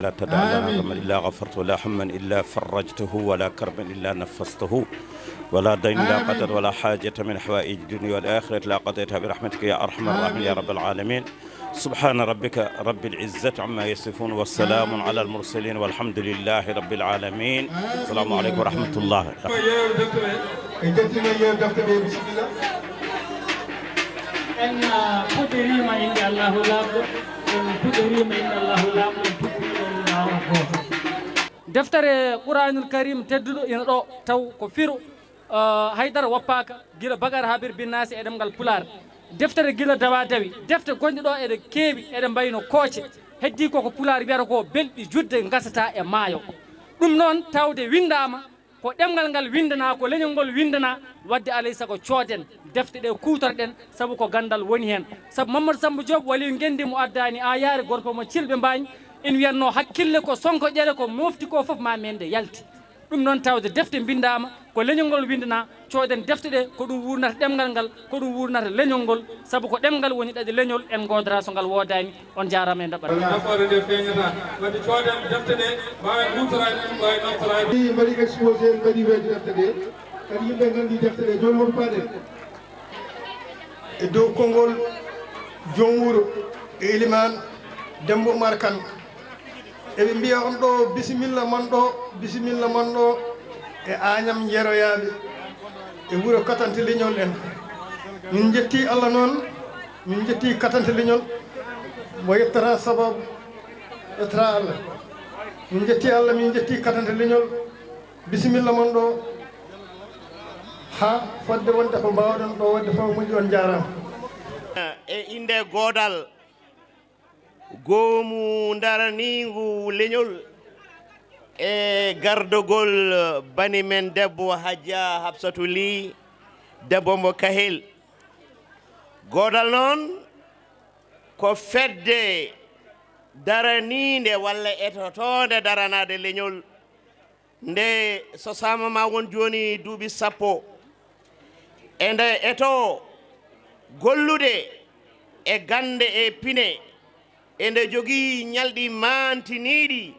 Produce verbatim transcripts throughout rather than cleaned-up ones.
لا تدع لنا ذنبا إلا غفرته، ولا هما إلا فرجته، ولا كربا إلا نفسته، ولا دينا إلا قضيته، ولا حاجة من حوائج الدنيا والآخرة إلا قضيتها برحمتك يا أرحم الراحمين يا رب العالمين. سبحان ربك رب العزة عما يصفون، وسلام على المرسلين، والحمد لله رب العالمين. السلام عليكم ورحمة الله. En, ah, puɗɗoriima innde Allahu Laamɗo, en puɗɗoriima innde Allahu Laamɗo, en puɗɗoriima innde Allahu gooto. Deftere Quraanul Karim tedduɗo ina ɗo, taw ko firo, ah, haydara woppaaka, gila Bakara Habir Binnaasi e ɗemngal Pulaar. Deftere gila dawa dawi, defte gonɗe ɗo eɗe keewi, eɗe mbayi no kooce. Heddii ko ko Pulaar wiyata ko belɗi judde ngasata e maayo. Ɗum noon tawde winndaama, ko ɗemngal ngal winndanaa, ko leñol ngol winndanaa, waɗde alay sago cooden defte ɗe kuutorɗen, sabu ko ganndal woni heen. Sabu Mamadou Samba Diop, waliyu ngenndi mo addaani aayaare, gorko mo Cilɓe Mbaañ, ina wiyatnoo, hakkille ko sonko ƴere, ko mofti ko fof ma men nde yalti. Ɗum noon tawde defte mbinndaama, ko leñol ngol winndanaa, cooden defte ɗe, ko ɗum wuurnata ɗemngal ngal, ko ɗum wuurnata leñol ngol, sabu ko ɗemngal woni ɗaɗi leñol, en ngoodora so ngal woodaani. On njaaraama e ndeɓɓere. Nafoore nde feeñataa. Wadde cooden defte ɗe, mbaawen huutoraade ɗum, mbaawen naftoraade. Ɗi mbaɗi exposé, en mbaɗi weejo defte ɗe. Kadi yimɓe nganndi defte ɗe. Jooni hoto paaɗen e dow konngol joom wuro e ilimaan Demba Umar Kan. Eɓe mbiya on ɗo, bisimilla mon ɗo, bisimilla mon ɗo e Añam Yeroyaaɓe e wuro Katante Leñol en. Min njetti Allah noon, min njetti Katante Leñol, mo yettata sababu yettata Allah. Min njetti Allah, min njetti Katante Leñol. Bisimilla mon ɗo, haa fodde wonde ko mbaawɗon ɗo waɗde fof moƴƴi, on njaaraama. E innde goodal, goomu daraniingu leñol e gardogol bani men debbo Hajja Hafsatu Ly, debbo mo Kahel. Goodal noon ko fedde daraniinde walla etotoonde daranaade leñol. Nde sosaama ma won jooni duuɓi sappo, e nde etoo gollude e gannde e pine, e nde jogii ñalɗi maantiniiɗi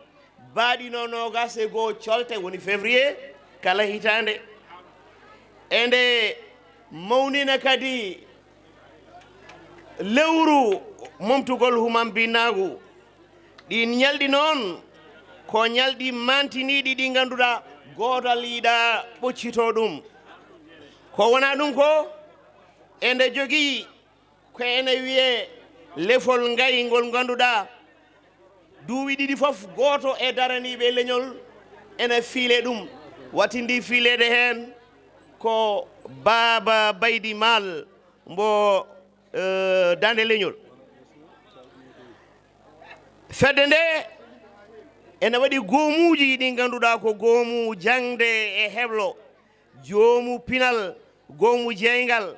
baaɗi no noogaas e goo colte, woni février, kala hitaande, e nde mawnina kadi lewru momtugol humambinnaagu. Ɗiin ñalɗi noon ko ñalɗi maantiniiɗi ɗi ngannduɗaa gootal yiɗaa ɓoccitoo ɗum. Ko wonaa ɗum ko, eɗe jogii ko ene wiyee lefol ngayi ngol ngannduɗaa duuɓi ɗiɗi fof gooto e daraniiɓe leñol ene fiile ɗum. Wattindii fiileede heen ko Baaba Baydi Maal mbo, eh, Daande Leñol. Fedde nde ene waɗi goomuuji ɗi ngannduɗaa ko goomu jaŋde e heblo, joomu pinal, goomu jeeyngal.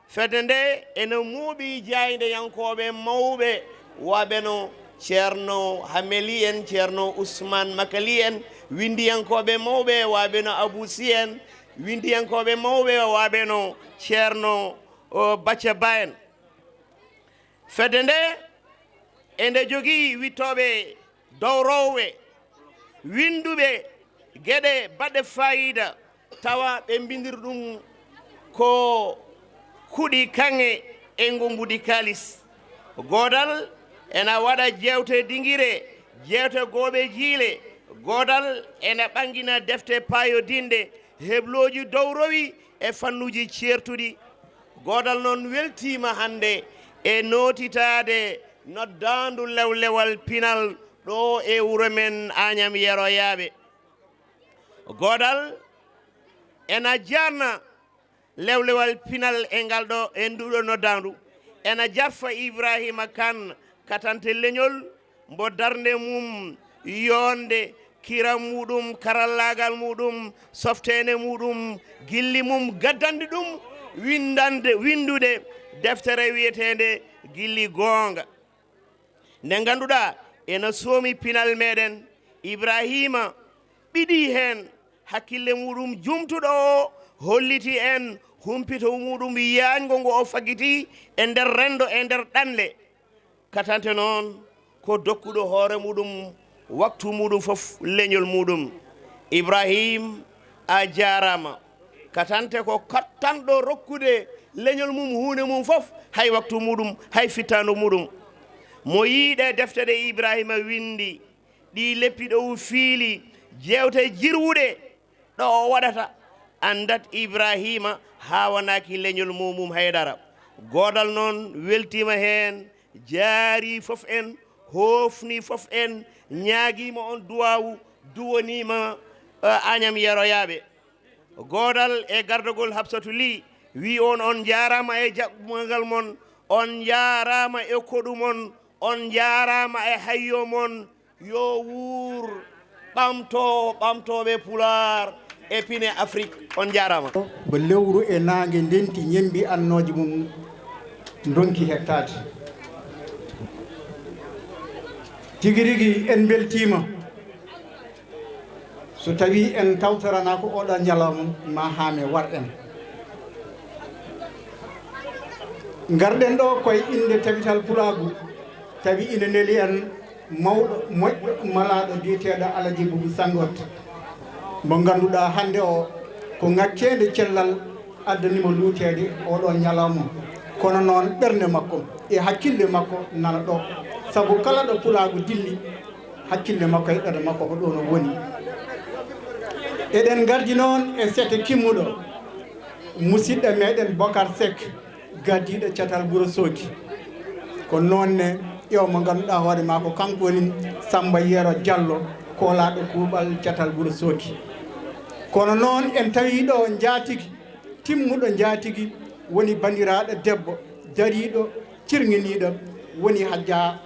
Fedde nde ene muuɓi jaayndeyankooɓe mawɓe, waɓe no Ceerno Hameli en, Ceerno Usmaan Makali en, winndiyankooɓe mawɓe, waɓe no Abuu Si en, winndiyankooɓe mawɓe, waɓe no Ceerno, o, Bacca Ba en. Fedde nde ene jogii wiɗtooɓe dowrowɓe, winnduɓe geɗe baɗɗe faayiida, tawa ɓe mbinndir ɗum ko kuɗi kaŋŋe e ngombuɗi kaalis. Goodal ene waɗa jeewte dingire, jeewte gooɓe jiile. Goodal ene ɓanngina defte paayodinɗe, heblooji dowrowi e fannuuji ceertuɗi. Goodal noon weltiima hannde e nootitaade noddaandu lewlewal pinal ɗo e wuro men Añam Yeroyaaɓe. Goodal ena jarna lewlewal pinal e ngal ɗo, e nduɗo noddaandu. Ena jarfa Ibrahima Kan, Katante Leñol, mbo darnde mum yoonde, kiram muɗum, karallaagal muɗum, softeende muɗum, gilli mum gaddanɗe ɗum winndande, winndude deftere wiyeteende Gilli Goonga. Nde ngannduɗaa ena soomi pinal meɗen, Ibrahima ɓiɗi heen hakkille muɗum jumtuɗo o, holliti en humpito muɗum yaañgo ngo o faggiti e nder renndo, e nder ɗanle. Katante noon ko dokkuɗo hoore muɗum Waktu muɗum fof leñol muɗum. Ibrahim, a jaaraama. Katante ko kattanɗo rokkude leñol mum huunde mum fof, hay waktu muɗum, hay fittaandu muɗum. Mo yiiɗe defte ɗe Ibrahima winndi, ɗi leppi ɗo o fiili, jeewte jirwuɗe ɗo o waɗata, anndat Ibrahima haawanaaki leñol mum hay dara. Goodal noon weltiima heen, jaari fof en, hoofni fof en, ñaagiima on duwaawu, duwaniima, eh, Añam Yeroyaaɓe. Goodal e gardagol Habsatu Ly wi on, on njaaraama e jaɓɓungal mon, on njaaraama e koɗu mon, on njaaraama e hayyo mon. Yo wuur ɓamto ɓamtooɓe Pulaar e pine Afrik. On njaaraama. Mbo lewru e naange ndenti ñemmbi annooje mum ndonki hettaade. Tigi rigi en mbeltiima. So tawii en tawtoranaa ko oɗo ñalawma, ma haame war en. Ngarɗen ɗo koye innde Tabital Pulaagu, tawi ina neli en mawɗo moƴƴo malaaɗo biyeteeɗo Alaji Bubu Sanngot, mo ngannduɗaa hannde o ko ŋakkeende cellal addani mo luuteede oɗo ñalawma. Kono noon ɓernde makko e hakkille makko nana ɗo, sabu kala ɗo Pulaagu dilli, hakkille makko e ɓernde makko ko ɗo no woni. Eɗen ngardi noon e sete kimmuɗo, musidɗo meɗen Bokar Seck, gardiiɗo catal Wuro Sooki. Ko noon ne ƴeew mo ngannduɗaa hoore maa ko kanko woni Samba Yero Diallo, koolaaɗo kuuɓal catal Wuro Sooki. Kono noon en tawi ɗo njaatigi, timmuɗo njaatigi, woni banndiraaɗo debbo, dariiɗo, cirŋiniiɗo, woni Hajja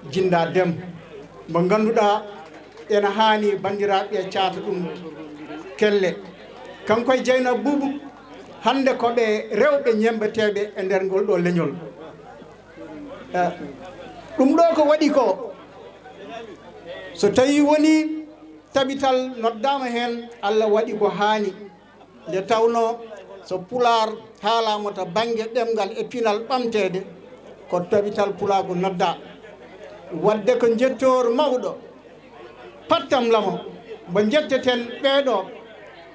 Jinda Dem, mo ngannduɗaa ena haani banndiraaɓe caata ɗum kelle. Kanko e Jeynaba Buubu, hannde ko ɓe rewɓe ñemmbeteeɓe e nder ngol ɗo leñol. Eh, ɗum ɗo ko waɗi ko, so tawii woni tabital noddaama heen, Allah waɗi ko haani. Nde tawnoo so Pulaar haalaama to bannge ɗemngal e pinal ɓamteede, ko Tabital Pulaagu noddaa. Waɗde ko njettoor mawɗo, pattam lamo, mbo njetteten ɓeeɗo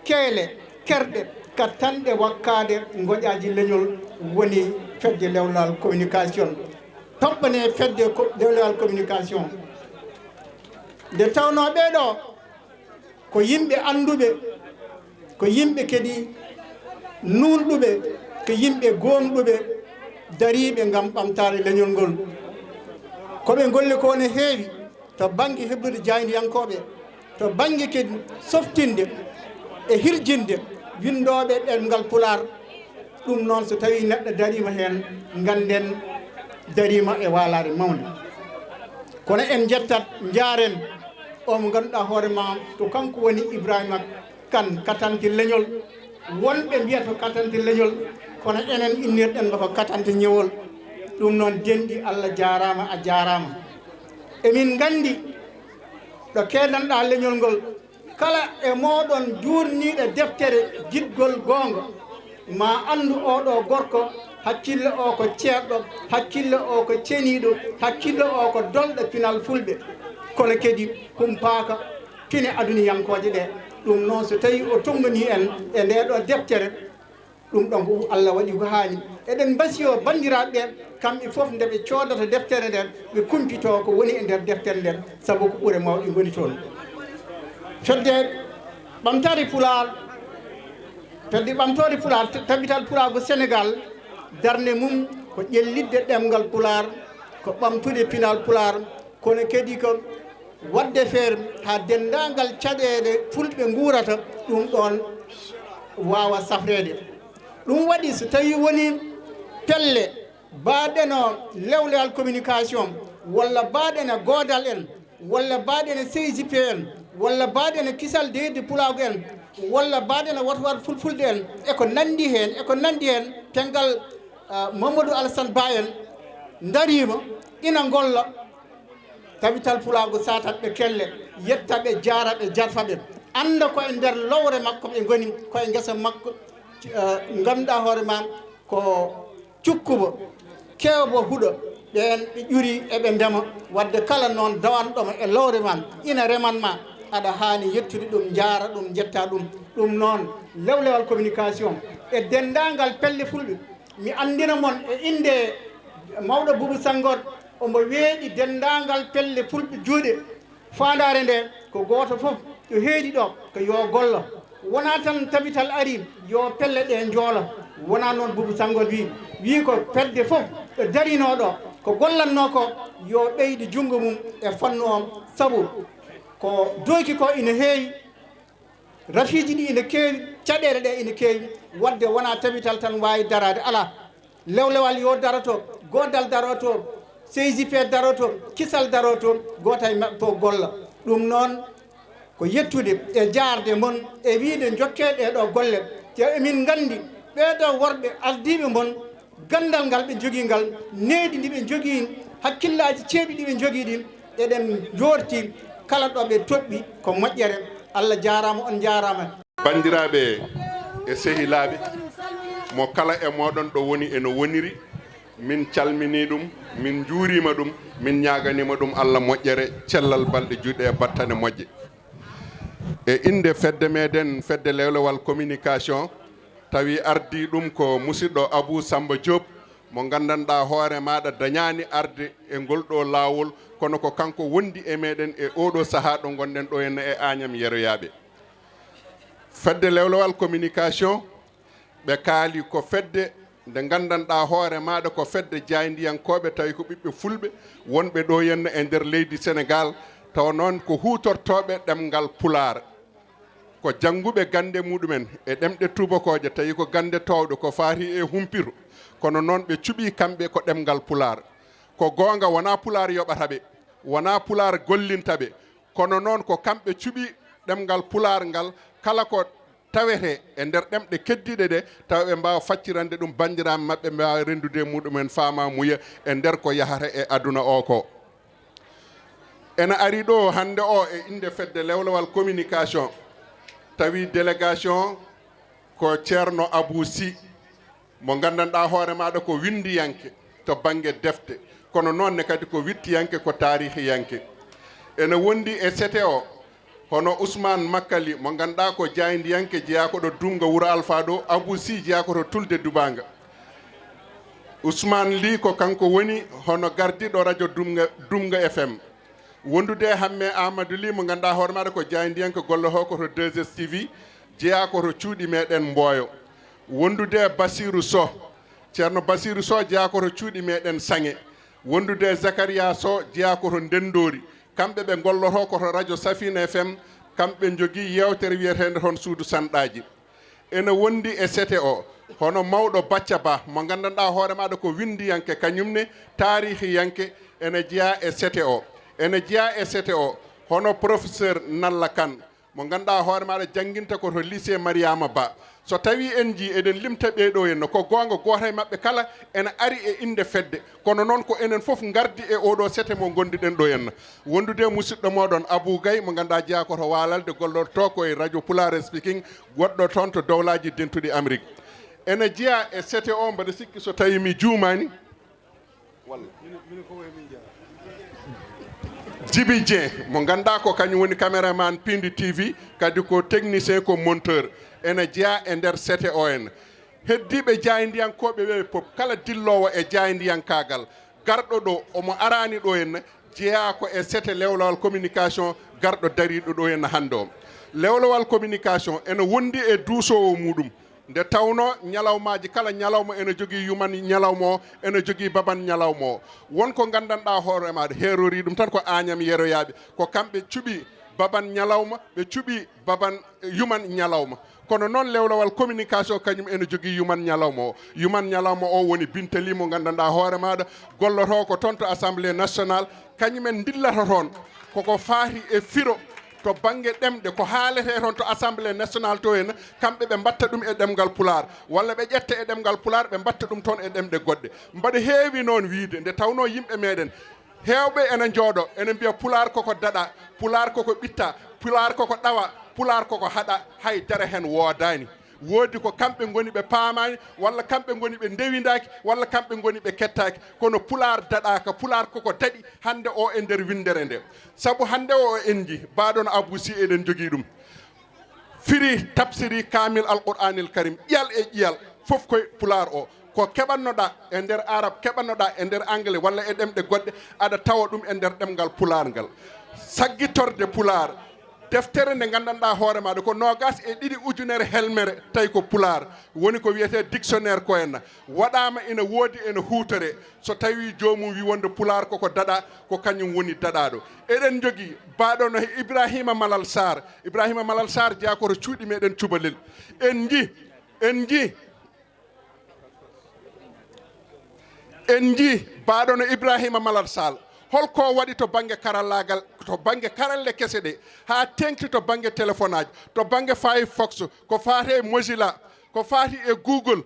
keele, kerɗe, kattanɗe wakkaade ngoƴaaji leñol woni Fedde Lewlewal Communication. Toɓɓanee Fedde ko, Lewlewal Communication. Nde tawnoo ɓeeɗo ko yimɓe annduɓe, ko yimɓe kadi nuunɗuɓe, ko yimɓe gooŋɗuɓe, dariiɓe ngam ɓamtaare leñol ngol. Ko ɓe ngolli ko ne heewi to bannge heblude jaayndiyankooɓe, to bannge kadi softinde e hirjinde winndooɓe ɗemngal Pulaar. Ɗum noon, so tawii neɗɗo dariima heen, ngannden dariima e waalaare mawnde. Kono en njettat, njaaren o mo ngannduɗaa hoore ma, to kanko woni Ibrahima Kan, katante leñol. Wonɓe mbiyata ko katante leñol, kono enen innirɗen mo ko katante ñawol. Ɗum noon, denɗi, Allah jaaraama, a jaaraama. Emin nganndi ɗo keedanɗaa leñol ngol, kala e mooɗon juurniiɗo deftere Giɗgol Goonga, ma anndu oo ɗoo gorko, hakkille oo ko ceerɗo, hakkille oo ko ceniiɗo, hakkille oo ko dolɗo pinal Fulɓe. Kono kadi humpaaka pine aduniyankooje ɗe. Ɗum noon, so tawii o tonnganii en e ndee ɗoo deftere, ɗum ɗon ko Allah waɗi ko haani. Eɗen mbasiyoo banndiraaɓe ɓe, kamɓe fof nde ɓe coodata deftere nden, ɓe kumpitoo ko woni e nder deftere nden, sabu ko ɓure mawɗe ngoni toon. Fedde Ɓamtaare Pulaar, Fedde Ɓamtoore Pulaar, Tabital Pulaagu Senegaal, darnde mum ko ƴellitde ɗemngal Pulaar, ko ɓamtude pinal Pulaar, kono kadi ko waɗde feere haa denndaangal caɗeele Fulɓe nguurata, ɗum ɗoon waawa safreede. Ɗum waɗi, so tawii woni pelle baaɗe no Lewlewal Communication, walla baaɗe no Goodal en, walla baaɗe no C J P en, walla baaɗe no Kisal Deedi Pulaagu en, walla baaɗe no Watwat Fulfulde en, e ko nanndi heen, e ko nanndi heen, Tenngal, ah, Mamadou Alassane Ba en ndariima, ina ngolla, Tabital Pulaagu saatat ɓe kelle, yetta ɓe, jaara ɓe, jarfa ɓe, annda ko e nder lowre makko ɓe ngoni, ko e ngesa makko, eh, ngannduɗaa hoore ma ko cukkuba, keewba huɗo, Ɓeen ɓe ƴuri eɓe ndema, wadde kala noon dawanɗoma e lowre ma ina reman ma, aɗa haani yettude ɗum, njaara ɗum, njetta ɗum. Ɗum noon, Lewlewal Communication e denndaangal pelle fulɓe, mi anndina mon e innde mawɗo Buubu Sanngol, omo weeɗi denndaangal pelle fulɓe juuɗe. Faandaare nde ko gooto fof ɗo heedi ɗo ko yo gollo. Wonaa tan tabital ari yo pelle ɗe njoola. Wonaa noon Buubu Sanngol wii, wii ko fedde fof ɗo darinoo ɗo ko gollannoo ko yo ɓeydu junngo mum e fannu o. Sabu ko dooki ko ina heewi, rafiiji ɗi ina keewi, caɗeele ɗe ina keewi. Wadde wonaa tabital tan waawi daraade, alaa. Lewlewal yo daroto, Goodal daroto, C J P daroto, Kisal daroto, gooto e maɓɓe fof golla. Ɗum noon ko yettude e jaarde mon e wiyde njokkee ɗee ɗoo golle. Te emin nganndi ɓee ɗoo worɓe ardiiɓe mon, ganndal ngal ɓe njogii ngal, nehdi ndi ɓe njogii, hakkillaaji ceeɓi ɗi ɓe njogii ɗin, eɗen njoorti kala ɗo ɓe toɗɗi ko moƴƴere. Allah jaaraama, on njaaraama. Banndiraaɓe e sehilaaɓe, mo kala e mooɗon ɗo woni e no woniri, min calminii ɗum, min njuuriima ɗum, min ñaaganiima ɗum Allah moƴƴere, cellal balɗe juuɗe e battane moƴƴe. E innde fedde meɗen, fedde Lewlewal Communication, tawi ardii ɗum ko musidɗo Abou Samba Diop, mo nganndanɗaa hoore maaɗa dañaani arde e ngol ɗoo laawol, kono ko kanko wondi e meɗen e oo ɗoo sahaa ɗo ngonɗen ɗoo henna e Agnam Yeroyaaɓe. Fedde Lewlewal Communication, ɓe kaali ko fedde nde nganndanɗaa hoore maaɗa ko fedde jaayndiyankooɓe, tawi ko ɓiɓɓe fulɓe wonɓe ɗoo henna e nder leydi Senegaal, tawa noon ko huutortooɓe ɗemngal Pulaar. Ko jannguɓe gannde muɗumen e ɗemɗe tuubakooje, tawi ko gannde toowɗe ko faati e humpito, kono noon ɓe cuɓii kamɓe ko ɗemngal Pulaar. Ko goonga, wonaa Pulaar yoɓata ɓe, wonaa Pulaar gollinta ɓe, kono noon ko kamɓe cuɓii ɗemngal Pulaar ngal, kala ko tawetee e nder ɗemɗe keddiiɗe ɗe, tawa ɓe mbaawa faccirande ɗum banndiraaɓe maɓɓe, mbaawa renndude e muɗumen faamaamuya e nder ko yahata e aduna o ko. Ena ari ɗo hannde o e innde fedde Lewlewal Communication, tawi délégation ko Ceerno Abou Sy, mo nganndanɗaa hoore maaɗa ko winndiyanke to bannge defte, kono noon ne kadi ko wittiyanke, ko taarihiyanke. Ena wondi e sete o, hono Ousmane Makkali, mo ngannduɗaa ko jaayndiyanke, jeyaa ko ɗo Dumga Wuro Alfaa ɗo, Abou Sy jeyaa ko to Tulde Dubaanga. Ousmane Ly ko kanko woni hono gardiiɗo rajo Dumga, Dumga F M. Wondude e Hamme Amadou Ly, mo ngannduɗaa hoore maaɗa ko jaayndiyanke, gollotoo ko to deux S T V, jeyaa ko to cuuɗi meɗen Mboyo. Wondude e Basirou Sow, Ceerno Basirou Sow jeyaa ko to cuuɗi meɗen Saŋe. Wondude e Zakaria Sow jeyaa ko to Ndenndoori. Kamɓe ɓe ngollotoo ko to rajo Safina F M, kamɓe njogii yeewtere wiyeteende toon Suudu Sanɗaaji. Ena wondi e sete o, hono mawɗo Bacca Ba, mo nganndanɗaa hoore maaɗa ko winndiyanke, kañum ne taarihiyanke, ena jeyaa e sete o. Ena jeyaa e sete o, hono professeur Nalla Kane, mo ngannduɗaa hoore maaɗa jannginta ko to lycée Mariama Ba. So tawii en njii eɗen limta ɓee ɗoo henna, ko goonga gooto e maɓɓe kala ena ari e innde fedde, kono noon ko enen fof ngardi e oo ɗoo sete mo ngonduɗen ɗoo henna. Wondude e musidɗo mooɗon Abou Gaye, mo ngannduɗaa jeyaa ko to Waalalde, gollotoo ko e rajo Pulaar Speaking, goɗɗo toon to Dowlaaji Dentuɗi Amerik. Ena jeyaa e sete o, mbaɗa sikki so tawii mi juumaani. Walla. Djiby Dieng, mo ngannduɗaa ko kañum woni caméraman Pindi T V, kadi ko technicien, ko monteur, ena jeyaa e nder sete o en. Heddiiɓe jaayndiyankooɓe ɓe fof, kala dilloowo e jaayndiyankaagal, garɗo ɗo, omo araani ɗo henna, jeyaa ko e sete Lewlewal Communication, garɗo dariiɗo ɗo henna hannde o. Lewlewal Communication ena wondi e duusoowo muɗum. Nde tawnoo ñalawmaaji kala, ñalawma ena jogii yuman ñalawma o, ena jogii baban ñalawma o. Won ko nganndanɗaa hoore maaɗa, heerorii ɗum tan ko Añam Yeroyaaɓe, ko kamɓe cuɓii baban ñalawma, ɓe cuɓii baban, eh, yuman ñalawma. Kono noon Lewlewal Communication kañum ena jogii yuman ñalawma o. Yuman ñalawma o woni Bintali mo nganndanɗaa hoore maaɗa, gollotoo ko toon to Assemblée Nationale, kañum en ndillata toon. Koko faati e firo to bannge ɗemɗe, ko haaletee toon to Assemblée Nationale to henna, kamɓe ɓe mbaɗta ɗum e ɗemngal Pulaar, walla ɓe ƴetta e ɗemngal Pulaar, ɓe mbaɗta ɗum toon e ɗemɗe goɗɗe. Mbaɗa heewi noon wiyde, nde tawnoo yimɓe meɗen heewɓe ena njooɗo, ena mbiya Pulaar koko daɗa, Pulaar koko ɓitta, Pulaar koko ɗawa, Pulaar koko haɗa, hay dara heen woodaani. Woodi ko kamɓe ngoni ɓe paamaani, walla kamɓe ngoni ɓe ndewindaaki, walla kamɓe ngoni ɓe kettaaki. Kono Pulaar daɗaaka. Pulaar koko daɗi hannde o e nder winndere nde. Sabu hannde o en nji, baaɗono Abuu Si eɗen njogii ɗum. Firi, tafsiri Kaamil Alqur'aanil Karim, ƴiyal e ƴiyal, fof koye Pulaar o. Ko keɓannoɗaa e nder Arab, keɓannoɗaa e nder Angle, walla e ɗemɗe goɗɗe, aɗa tawa ɗum e nder ɗemngal Pulaar ngal. Saggitorde Pulaar, deftere nde nganndanɗaa hoore maaɗa, ko noogaas e ɗiɗi ujunere helmere, tawi ko Pulaar. Woni ko wiyetee dictionnaire ko en. Waɗaama ina woodi, ina huutoree. So tawii joomum wii wonde Pulaar koko daɗaa, ko kañum woni daɗaaɗo. Eɗen njogii baaɗono he Ibraahiima Malal Saar. Ibraahiima Malal Saar jeyaa ko to cuuɗi meɗen Cubalel. En nji, en nji, en nji baaɗono Ibraahiima Malal Saar. Holko waɗi to bannge karallaagal, to bannge karalle kese ɗe, haa teeŋti to bannge telefonaaji, to bannge Firefox, ko faati e Mozilla, ko faati e Google,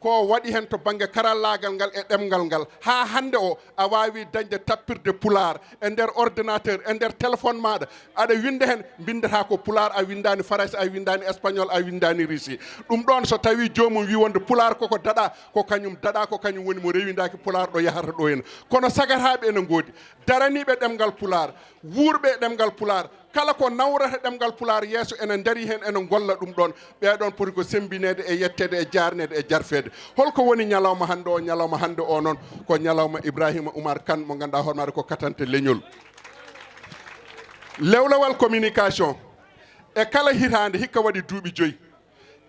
ko waɗi heen to bannge karallaagal ngal e ɗemngal ngal, haa hannde o, a waawi dañde tappirde Pulaar e nder ordinateur, e nder téléphone maaɗa, aɗa winnda heen, mbinndataa ko Pulaar, a winndaani Farayse, a winndaani Espagnol, a winndaani Risi. Ɗum ɗoon, so tawii joomum wii wonde Pulaar koko daɗaa, ko kañum daɗaa, ko kañum woni mo rewindaaki Pulaar ɗo yahata ɗo heen. Kono sagataaɓe ene ngoodi, daraniiɓe ɗemngal Pulaar, wuurɓe e ɗemngal Pulaar, kala ko nawrata ɗemngal Pulaar yeeso, ene ndarii heen, ene ngolla ɗum ɗoon. Ɓee ɗoon poti ko semmbineede e yetteede e jaarneede e jarfeede. Holko woni ñalawma hannde o? Ñalawma hannde o noon ko ñalawma Ibraahiima Umar Kan mo ngannduɗaa hoore maaɗa ko katante leñol. Lewlewal communication e kala hitaande hikka waɗi duuɓi joyi.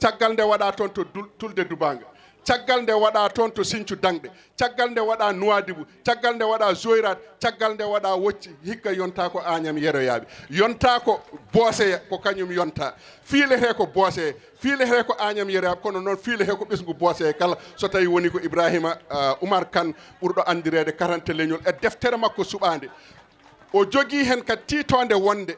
Caggal nde waɗaa toon to Dul-, Tulde Dubaanga, caggal nde waɗaa toon to Sinthiou Daŋde, caggal nde waɗaa Nuwaadibu, caggal nde waɗaa Zoyraat, caggal nde waɗaa Wocci, hikka yontaa ko Aañam Yeroyaaɓe. Yontaa ko Booseya, ko kañum yontaa. Fiiletee ko Booseya, fiiletee ko Aañam Yeroyaaɓe, kono noon fiiletee ko ɓesngu Booseya kala, so tawii woni ko Ibraahiima, ah, Umar Kan, ɓurɗo anndireede Karante Leñol, e deftere makko suɓaande. O jogii heen kadi tiitoonde wonde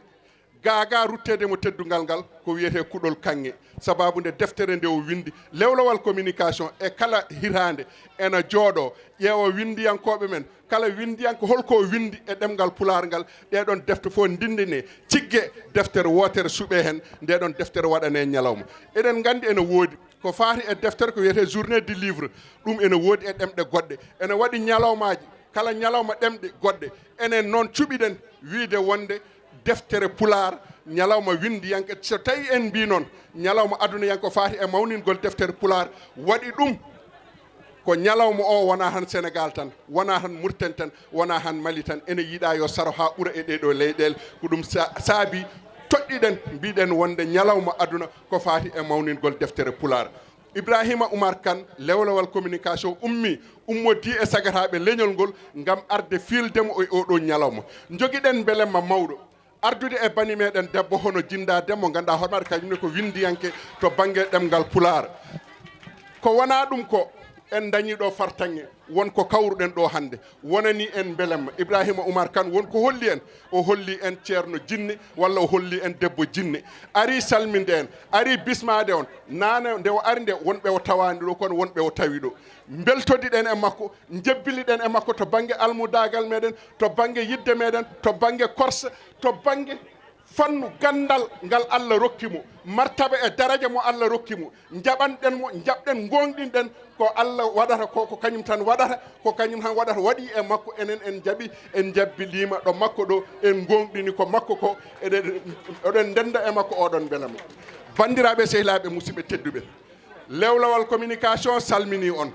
Gaagaa rutteede mo teddungal ngal, ko wiyetee Kuɗol Kaŋŋe. Sabaabu nde deftere nde o winndi, Lewlewal Communication, e kala hitaande ena jooɗoo, ƴeewa winndiyankooɓe men, kala winndiyanke holko o winndi e ɗemngal Pulaar ngal, ɗee ɗoon defte fof ndinndinee, ciggee deftere wootere suɓee heen, ndee ɗoon deftere waɗanee ñalawma. Eɗen nganndi ene woodi ko faati e deftere ko wiyetee Journée du Livre, ɗum ene woodi e ɗemɗe goɗɗe, ene waɗi ñalawmaaji, kala ñalawma ɗemɗe goɗɗe. Enen noon cuɓiɗen wiyde wonde deftere Pulaar, ñalawma winndiyanke, so tawii en mbii noon, ñalawma adunayanke ko faati e mawningol deftere Pulaar, waɗi ɗum ko ñalawma o wonaa tan Senegaal tan, wonaa tan Murten tan, wonaa tan Mali tan, ene yiɗaa yo saro haa ɓura e ɗee ɗoo leyɗeele. Ko ɗum sa-, saabii toɗɗiɗen, mbiɗen wonde ñalawma aduna ko faati e mawningol deftere Pulaar. Ibraahiima Umar Kan, Lewlewal Communication ummii, ummodii e sagataaɓe leñol ngol ngam arde fiilde mo e oo ɗoo ñalawma. Njogiɗen mbelemma mawɗo. Ardude e bani meɗen debbo hono Jinndaa Dem mo ngannduɗaa hoore maaɗa kañum ne ko winndiyanke to bannge ɗemngal Pulaar. Ko wonaa ɗum ko en ndañii ɗo fartaŋŋe, won ko kawruɗen ɗo hannde. Wonanii en mbelemma. Ibraahiima Umar Kan won ko holli en. O holli en ceerno jinne, walla o holli en debbo jinne. Arii salminde en, arii bismaade on. Naane nde o ari nde, won ɓe o tawaani ɗo, kono won ɓe o tawi ɗo. Mbeltodiɗen e makko, njebbili-ɗen e makko to bannge almudaagal meɗen, to bannge yiɗde meɗen, to bannge korsa, to bannge fannu ganndal ngal Allah rokki mo, martaba e daraja mo Allah rokki mo. Njaɓanɗen mo, njaɓɗen, ngooŋɗinɗen ko Allah waɗata ko, ko kañum tan waɗata, ko kañum tan waɗata. Waɗi e makko, enen en njaɓi, en njabbiliima ɗo makko ɗo, en ngooŋɗini ko makko ko, eɗen, oɗon ndennda e makko oɗon mbela mo. Banndiraaɓe, sehilaaɓe, musidɓe tedduɓe, Lewlewal Communication salminii on.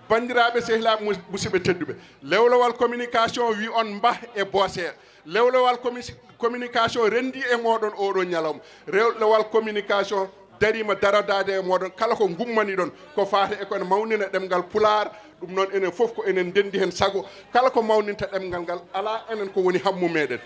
Banndiraaɓe, sehilaaɓe, mus-, musidɓe tedduɓe, Lewlewal Communication wi on mbah e booseya. Lewlewal commu-, Communication renndii e mooɗon oo ɗoo ñalawma. Lewlewal Communication dariima darodaade e mooɗon kala ko ngummaniɗon ko faati e ko ene mawnina ɗemngal Pulaar. Ɗum noon, enen fof ko enen ndenndi heen sago. Kala ko mawninta ɗemngal ngal, alaa enen ko woni hammu meɗen.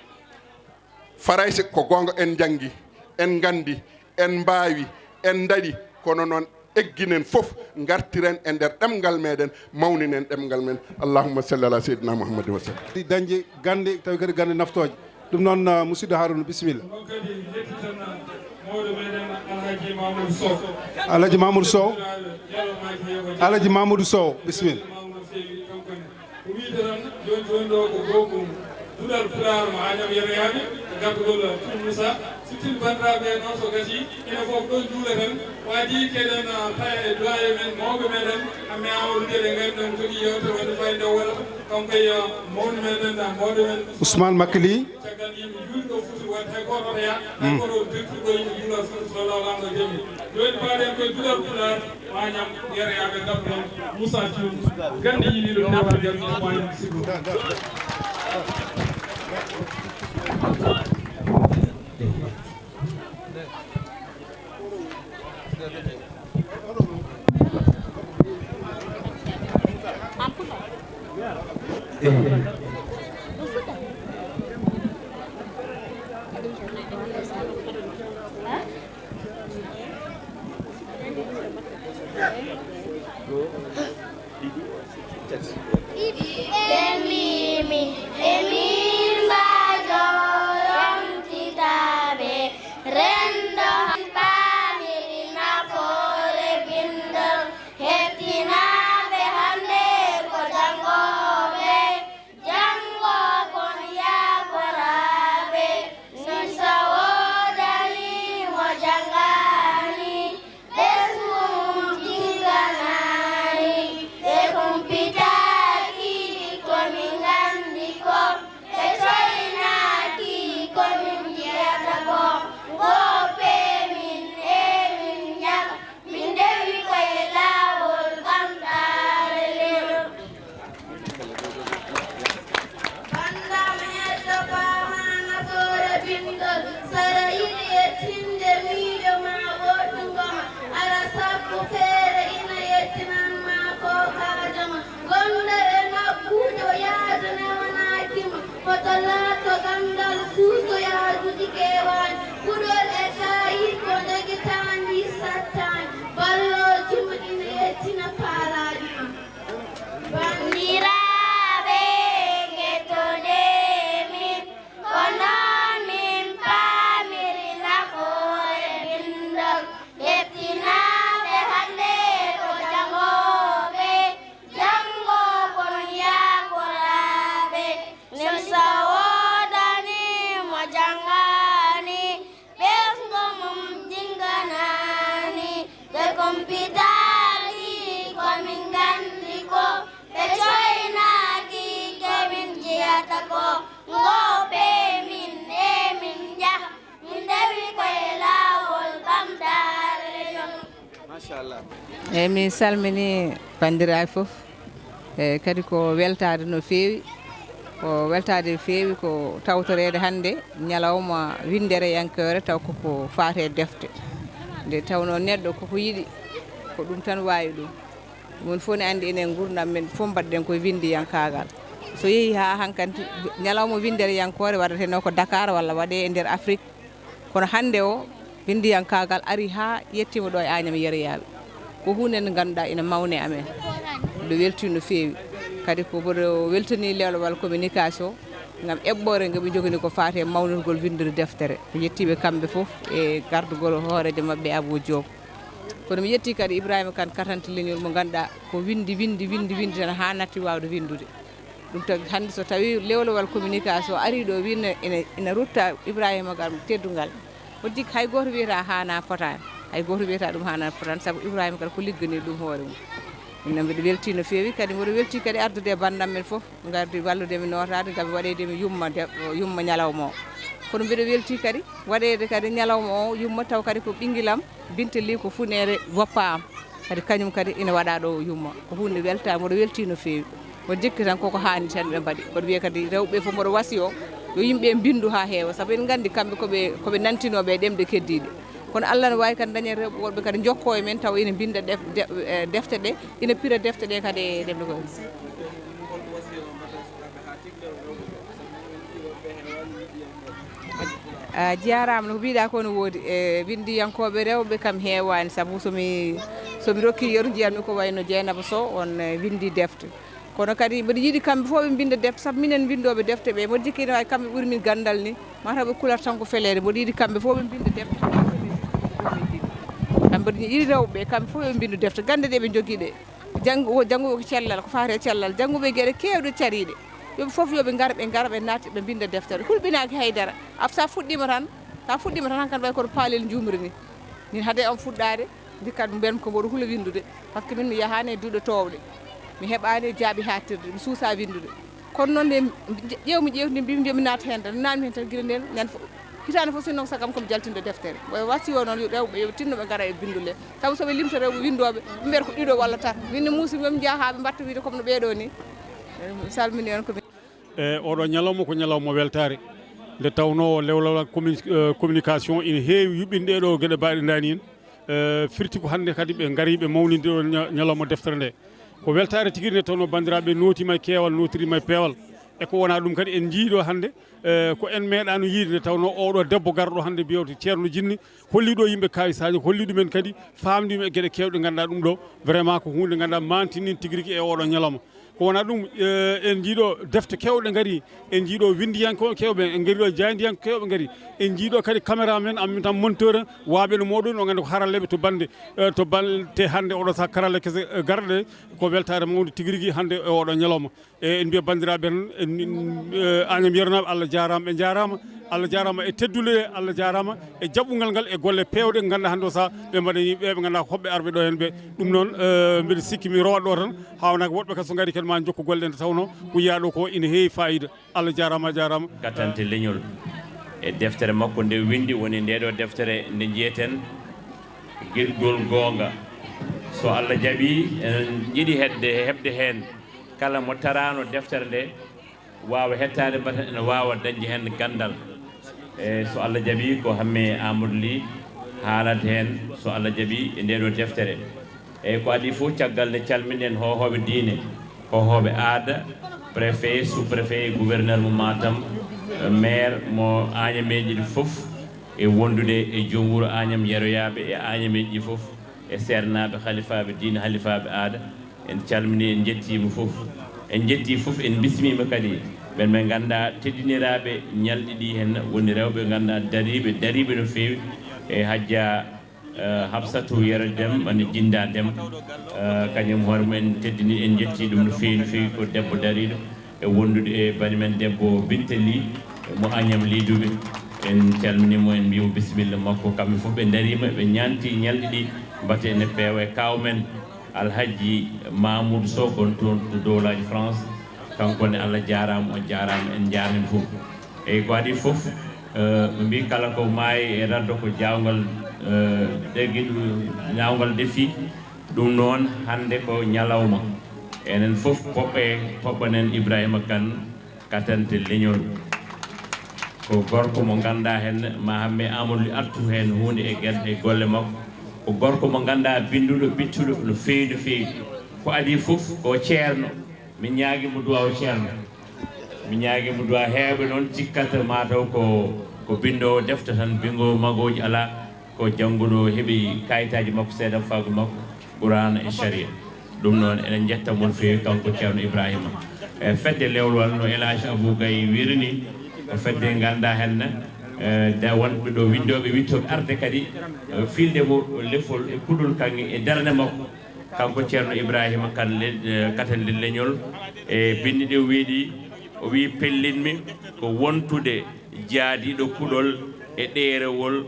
Farayse ko goonga, en njanngi, en nganndi, en mbaawi, en ndaɗi, kono noon egginen fof, ngartiren e nder ɗemngal meɗen, mawninen ɗemngal men. Allahumma salli ala seydina Muhammadin wa sallam. Dañde gannde, tawi kadi gannde naftooje. Ɗum noon, uh, musidɗo Haruna, bisimilla. Ɗum kadi yettitan mawɗo meɗen Alhaji Mamoudou Sow. Alhaji Mamoudou Sow. Alhaji Mamoudou Sow, bisimilla. Ko wiyde tan, jooni jooni ɗo ko goomu duɗal Pulaar mo Agnam Yero Yaaɓe, e gartugol Tun Moussa. Sittin banndiraaɓe noon so gasii, enen fof ɗo njuuleten, waajii keɗen, ah, paya e duwaaye men, mawɓe meɗen, Ammee Amadou Gueye, ngari ɗon jogii yewtere wonde fayde o wonata, kanko e, ah, mawɗo meɗen, ah, mawɗo men. Ousmane Makali. Caggal yimɓe juulɗo foti waɗde hay gooto oto yah, hay gooto o dirti ɗo yimɓe juula foti so Law Laamɗo jaɓi. Jooni paaɗen koye duɗal Pulaar, Mañam, Yero Yaaɓe Gabɗen, Moussa Thioune, gannde yiɗiiɗo dewal gannde Mañam Sigo. Ɓe mbiimi, e min mbaajo yontinaaɓe renndo, paamiri nafoore binndol, hettinaaɓe hannde ko janngooɓe, janngo kon yaakoraaɓe, non so woodani mo janngaani, ɓesngu mum jinganaani, ɓe kumpitaaki ko min nganndi ko, ɓe coynaaki ko min njiyata ko, ngoope min e min njaha, min ndewi koye laawol ɓamtaare leyol. Banndaam heddo paama nafoore binndol, sara yiɗi yettinde miijo ma woɗɗungo ma, ala sakku feere ina yettinan ma ko kaajo ma. Gonda e ngabbuujo yaadu newanaaki ma, hoto laatto ganndal kuuso yaadude keewaani, kuɗol e kaayi ko njogitaandi sattaani, ballooji ma ina yettina paalaaɗi ma. Banndiraaɓe, ngettodee min, ko noon min paamiri nafoore binndol. Yettinaaɓe hannde ko janngooɓe, janngo ko non yaakoraaɓe. Nen so woodani mo janngaani, ɓesngu mum jinganaani, ɓe kumpitaaki ko min nganndi ko, ɓe coynaaki ko min njiyata ko, ngoope min e min njaha, min ndewi koye laawol ɓamtaare leñol. Machallah. Eeyi, min salminii banndiraaɓe fof. E kadi ko weltaade no feewi, ko weltaade no feewi, ko tawtoreede hannde ñalawma winndereyankoore, taw koko faati e defte. Nde tawnoo neɗɗo koko yiɗi, ko ɗum tan waawi ɗum. Ɗum woni fof ne anndi enen nguurndam men fof mbaɗɗen koye winndiyankaagal. So yehii haa hankadi, ñalawma winndereyankoore waɗeteno ko Dakar walla waɗee e nder Afrik. Kono hannde o, winndiyankaagal arii haa yettiima ɗo e Añam Yero Yaaɓe. Ko huunde nde ngannduɗaa ina mawni e amen. Mbiɗo weltii no feewi. Kadi ko mboɗo weltanii lewlewal communication ngam eɓɓoore nge ɓe njoganii ko faati e mawningol winndude deftere. Mi yettii ɓe kamɓe fof e gardugol hooreejo maɓɓe Abou Diop. Kono mi yettii kadi Ibrahima Kane, katante leñol mo ngannduɗaa ko winndi, winndi, winndi, winndi tan haa natti waawde winndude. Ɗum tagi hannde so tawii lewlewal communication arii ɗo, wii ina, ina, ina rutta Ibrahima Kane teddungal. O jikki hay gooto wiyata haanaa fotaani, hay gooto wiyata ɗum haanaa fotaani, sabu Ibrahima Kane ko ligganii ɗum hoore mum. Ɗum noon mbiɗo weltii no feewi, kadi mboɗo weltii kadi ardude e banndam men fof, ngardi wallude mi nootaade, ngam waɗeede mi yumma de-, yumma ñalawma o. Kono mbiɗo weltii kadi waɗeede kadi ñalawma o yumma, taw kadi ko ɓinngilam, Binta Ly ko funeere woppa am. Kadi kañum kadi ina waɗa ɗo yumma. Ko huunde welta-, mboɗo weltii no feewi. Mboɗo jikki tan koko haani tan ɓe mbaɗi. Mboɗo wiya kadi rewɓe fof mboɗo wasiyoo yo yimɓe mbinndu haa heewa. Sabu en nganndi kamɓe ko ɓe, ko ɓe nantinooɓe e ɗemɗe keddiiɗe. Kono Allah ne waawi kadi daña rewɓe woɗɓe kadi njokkoo e men taw ina mbinnda def-, de-, eh, defte ɗe, ina pira defte ɗe kadi e ɗemɗe ko. A jaaraama, no ko mbiɗa ko no woodi. E winndiyankooɓe rewɓe kam heewaani, sabu so mi, so mi rokkii yeru, njiyanmi ko wayno Jeynaba Sow, on, eh, winndi defte. Kono kadi mboɗo yiɗi kamɓe fof ɓe mbinnda defte, sabu minen winndooɓe defte ɓe, mboɗo jikki ene waawi kamɓe ɓuri min ganndal ni, mataw ɓe kulat tan ko feleede, mboɗo yiɗi kamɓe fof ɓe mbinnda defte. Kamɓe mboɗo yiɗi rewɓe ɓe, kamɓe fof ɓe mbinndu defte, gannde ɗe ɓe njogii ɗe. Janngu-, jannguɓe ko cellal, ko faati e cellal, jannguɓe geɗe keewɗe cariiɗe. Yo ɓe fof, yo ɓe ngar, ɓe ngara, ɓe naata, ɓe mbinnda deftere. Hulɓinaaki hay dara. Af, so a fuɗɗiima tan, Sa fuɗɗiima tan, hankadi way koto paalel njuumri ni. Min haade on fuɗɗaade, ndikkat mbiyan ko mboɗo hula winndude. Par ce que min mi yahaani e duɗe toowɗe. Mi heɓaani e jaaɓi haaɗtirde, mi suusaa winndude. Kono noon nde ƴeew mi ƴeewti, mbi mbi mi naata heen tan, naatmi heen tan gila ndeen ñande fof. Hitaande fof sinno ko sagam ko mi jaltinɗo deftere. Ɓe wasiyo noon yo rewɓe yo tinno ɓe ngara e binndule. Sabu so ɓe limta rewɓe winndooɓe, ɓe mbiyata ko ɗiɗo walla tato. Min ne muusi, ɓe njaha haa ɓe mbaɗta wiyde comme no ɓeeɗoo ni. Mi salmini on ko min. E oɗo ñalawma ko ñalawma weltaare. Nde tawnoo lewlawal commun-, eh, communication ina heewi yuɓɓinde ɗee ɗo geɗe mbaɗe ndaani en. Eh, firti ko hannde kadi ɓe ngari ɓe mawninde ɗo ña-, ñalawma deftere nde. Ko weltaare tigi nde tawnoo banndiraaɓe nootiima e keewal, nootiriima e peewal. E ko wonaa ɗum kadi en njiyii ɗo hannde, eh, ko en meeɗaano yiyde nde tawnoo oɗo debbo garɗo hannde biyewte Ceerno Jinne, holli ɗo yimɓe Kaawi Sadio, holli ɗumen kadi, faamdi ɗum e geɗe keewɗe ngannduɗaa ɗum ɗo, vraiment ko huunde ngannduɗaa mantinii tigi rigi e oɗo ñalawma. Ko wonaa ɗum, eh, en njiyii ɗo defte keewɗe ngari, en njiyii ɗo winndiyankooɓe keewɓe, en ngari ɗo jaayndiyankooɓe keewɓe ngari, en njiyii ɗo kadi caméraman, en même temps monteur, waaɓe no mooɗon, o nganndu ko haralleeɓe to bannde, eh, to bannde hannde oɗo sahaa karalle kese, eh, garɗe, ko weltaare mawnde tigi rigi hannde e oɗo ñalawma. E en mbiya banndiraaɓe tan, en, eh, Agnam Yero naaɓe, Allah jaaraama, ɓe njaaraama, Allah jaaraama e teddule ɗe, Allah jaaraama e jaɓɓungal ngal e golle peewɗe ngannduɗaa hannde o sahaa ɓe mbaɗani ɓe ɓe ngannduɗaa ko hoɓɓe arɓe ɗo heen ɓe. Ɗum noon, eh, mbiɗa sikki mi rowat ɗo tan, haawnaa ko woɗɓe kadi so ngari kadi ma njokku golle ɗe nde tawnoo ko yiyaa ɗo ko ina heewi faayiida. Allah jaaraama, a jaaraama. Katante leñol e deftere makko nde winndi woni nde ɗo deftere nde njiyeten, Giɗgol Goonga. So Allah jaɓii, eɗen njiɗi heɓde, heɓde heen kala mo taraano deftere nde, waawa hettaade mbata ene waawa dañde heen ganndal. E so Allah jaɓii, ko Hamme Amadou Ly haalata heen, so Allah jaɓii, e nde ɗo deftere. Eeyi, ko adii fof, caggal nde calminɗen hoohooɓe diine, hoohooɓe aada, préfet, sous-préfet, gouverneur mo Matam, maire mo Añameeji ɗi fof, e wondude e joom wuro Añam yeroyaaɓe e Añameeji ɗi fof, e seernaaɓe, halifaaɓe diine, halifaaɓe aada, en calminii, en njettiima fof. En njettii fof, en mbismiima kadi ɓen ɓe ngannduɗaa teddiniraaɓe ñalɗi ɗi heen, woni rewɓe ngannduɗaa dariiɓe, dariiɓe no feewi, e Hajja eh, Hafsatu Yero Dem, woni Jinda Dem, eh, kañum hoore mum en teddini, en njetti ɗum no feewi, no feewi. Ko debbo dariiɗo e wondude e bani men debbo Binta Ly, mo Agnam Lidoube. En calminii mo, en mbiyii mo bisimilla makko. Kamɓe fof ɓe ndariima, ɓe ñaanti ñalɗi ɗi, mbate ene peewa e kaaw men Alhaji Mamoudou Sow, kon toon to dowlaaji France. Kanko ne, Allah jaaraama, on jaaraama, en njaarniima fof. Eyi, ko adii fof, eh, ɓe mbii kala ko maayi e raddo ko jaawngal, eh, deggi, jaawngal defi. Ɗum noon, hannde ko ñalawma. Enen fof poɓɓe, poɓɓanen Ibrahima Kane, katante leñol. Ko gorko mo ngannduɗaa heen, ma Hamme Amadou Ly artu heen huunde e gerte e golle makko. Ko gorko mo ngannduɗaa binnduɗo, bittuɗo no feewi, no feewi. Ko adii fof, ko ceerno. Min ñaagii mo duwaaw ceerno. Min ñaagii mo duwaaw. Heewɓe noon cikkata maa taw ko, ko binndoowo defte tan, binndoowo magooji alaa, ko jannguɗo, heɓi kayitaaji makko, seedafaagu makko, Quraana e Sariya. Ɗum noon, eɗen njetta mo no feewi, kanko Ceerno Ibrahima. E fedde Lewlowal, no El Hadj Abou Gaye wiiri ni, ko fedde ngannduɗaa heen, e, da wonɓe ɗo winndooɓe, wiɗtooɓe arde kadi, e, fiilde mo lefol e kuɗol kaŋŋe e darnde makko. Kanko Ceerno Ibrahima Kane le-, eh, Katande Leñol, e binndi ɗi o wiɗi, o wii: "Pellinmi ko wontude jaadiiɗo kuɗol e ɗeerewol,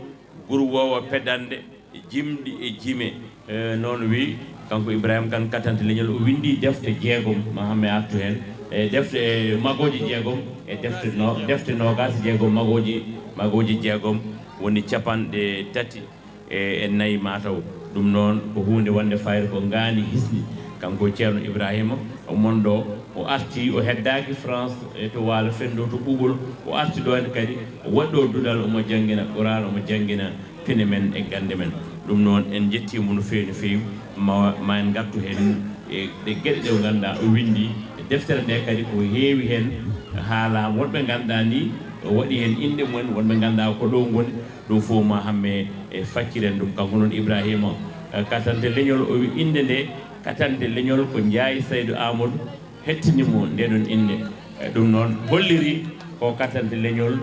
gurwoowo pedannde, jimɗi e jime." Eh, noon wii kanko Ibrahima Kane Katante Leñol, o winndi defte jeegom, ma hamme artu heen, e defte, e magooji jeegom, e defte no-, defte noogaas e jeegom, magooji, magooji jeegom, woni capanɗe tati e, e nayi mataw. Ɗum noon ko huunde wonde fayre ko ngaandi hisni. Kanko Ceerno Ibrahima, o mon ɗo, o arti, o heddaaki France, e to Waalo Fenndo, to Ɓuuɓol, o arti ɗo heen kadi, o waɗi ɗo duɗal, omo janngina Quraan, omo janngina pine men e gannde men. Ɗum noon, en njettii mo no feewi, no feewi. Ma, ma en ngartu heen e ɗe geɗe ɗe o ngannduɗaa o winndi. E deftere nde kadi ko heewi heen haalaama. Wonɓe ngannduɗaa ni, o waɗi heen inɗe mumen, wonɓe ngannduɗaa ko ɗo ngoni. Ɗum fof ma hamme e facciren ɗum. Kanko noon Ibrahima, eh, Katante Leñol, o wi innde nde Katante Leñol ko Njaay Saydu Aamadu hettini mo nde ɗon innde. Eh, ɗum noon holliri ko Katante Leñol,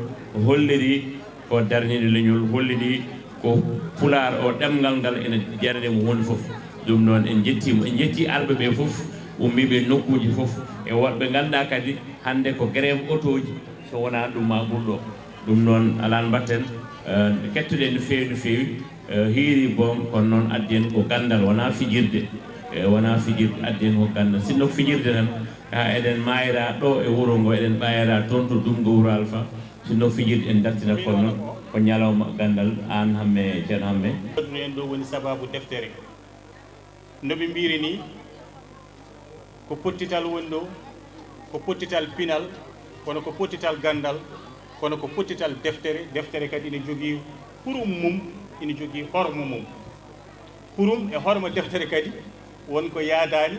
holliri ko darniiɗo leñol, holliri ko Pulaar o ɗemngal ngal ene jarani mo huunde fof. Ɗum noon en njettii mo, en njettii arɓe ɓe fof, ummiiɓe nokkuuji fof, e woɗɓe ngannduɗaa kadi hannde ko grève otooji, so wonaa ɗum ma ɓurɗo. Ɗum noon, alaan mbatten, Kettuɗen no feewi, no feewi. Hiiri boom, kono noon addi en ko ganndal, wonaa fijirde. E wonaa fijirde, addi en ko ganndal. Sinno ko fijirde tan, haa eɗen maayra ɗo e wuro ngo, eɗen ɓaayra toon to Dumgo Wuro Alfa. Sinno fijirde en dartinat, kono noon ko ñalawma ganndal. Aan Hamme, Ceerno Hamme. Waɗuno en ɗo woni sabaabu deftere. No ɓe mbiyri nii, ko pottital woni ɗo, ko pottital pinal, kono ko pottital ganndal, kono ko pottital deftere. Deftere kadi ina jogii hurum mum, ina jogii horma mum. Hurum e horma deftere kadi won ko yaadaani,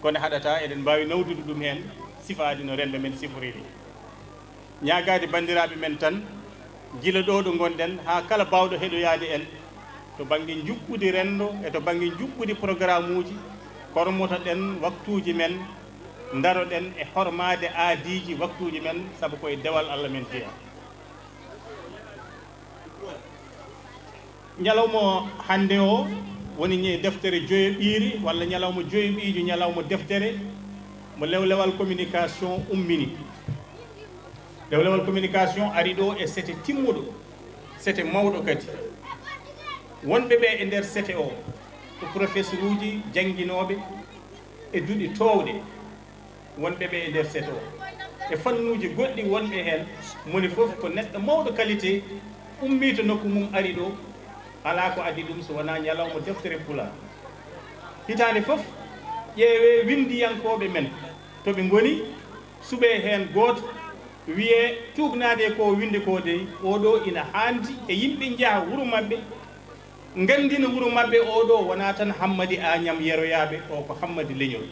kono haɗataa eɗen mbaawi nawdude ɗum heen, sifaade no renndo men sifori nii. Ñaagaade banndiraaɓe men tan, gila ɗo ɗo ngonɗen haa kala baawɗo heɗoyaade en to bannge njuɓɓudi renndo e to bannge njuɓɓudi programuuji, kormotoɗen waktuuji men, ndaroɗen e hormaade aadiiji waktuuji men, sabu ko e dewal Allah men jeyaa. Ñalawma hannde o woni ñe-, deftere joyoɓiire, walla ñalawma joyoɓiijo, ñalawma deftere mo lewlewal communication ummini. Lewlewal communication ari ɗo e sete timmuɗo, sete mawɗo kadi. Wonɓe ɓe e nder sete o ko professoruuji jannginooɓe e duɗe toowɗe. Wonɓe ɓe e nder sete o e fannuuji goɗɗi wonɓe heen, moni fof ko neɗɗo mawɗo qualité, ummii to nokku mum ari ɗo, alaa ko addi ɗum so wonaa ñalawma deftere Pulaar. Hitaande fof, ƴeewee winndiyankooɓe men to ɓe ngoni, suɓee heen gooto, wiyee tuugnaade ko o winndi ko dey, oo ɗo ina haandi e yimɓe njaha wuro maɓɓe, nganndina wuro maɓɓe oo ɗo wonaa tan Hammadi Aañam Yeroyaaɓe, o ko Hammadi Leñol.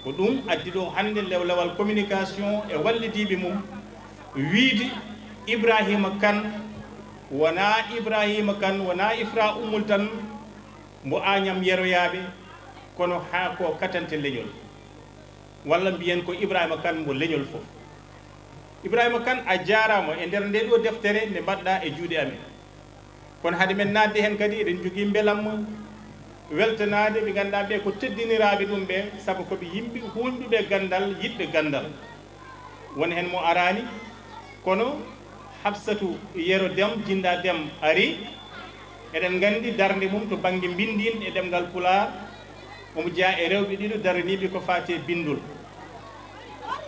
Ko ɗum addi ɗo hannde lewlewal communication e wallidiiɓe mum wiyde Ibraahiima Kan wonaa Ibraahiima Kan, wonaa Ifra Ummul Tan mbo Aañam Yeroyaaɓe, kono haa ko Katante Leñol. Walla mbiyen ko Ibraahiima Kan mbo leñol fof. Ibraahiima Kan, a jaaraama e nder nde ɗo deftere nde mbaɗɗa e juuɗe amen. Kono hade men naatde heen kadi, eɗen njogii mbelamma weltanaade ɓe ngannduɗaa ɓe ko teddiniraaɓe ɗum ɓe, sabu ko ɓe yimɓe huuñɗuɓe ganndal, yiɗɓe ganndal. Won heen mo araani, kono Habsatu Yero Dem, Jinnda Dem ari. Eɗen nganndi darnde mum to bannge mbinndiin e ɗemngal Pulaar, omo jeyaa e rewɓe ɗiɗo daraniiɓe ko faati e binndol.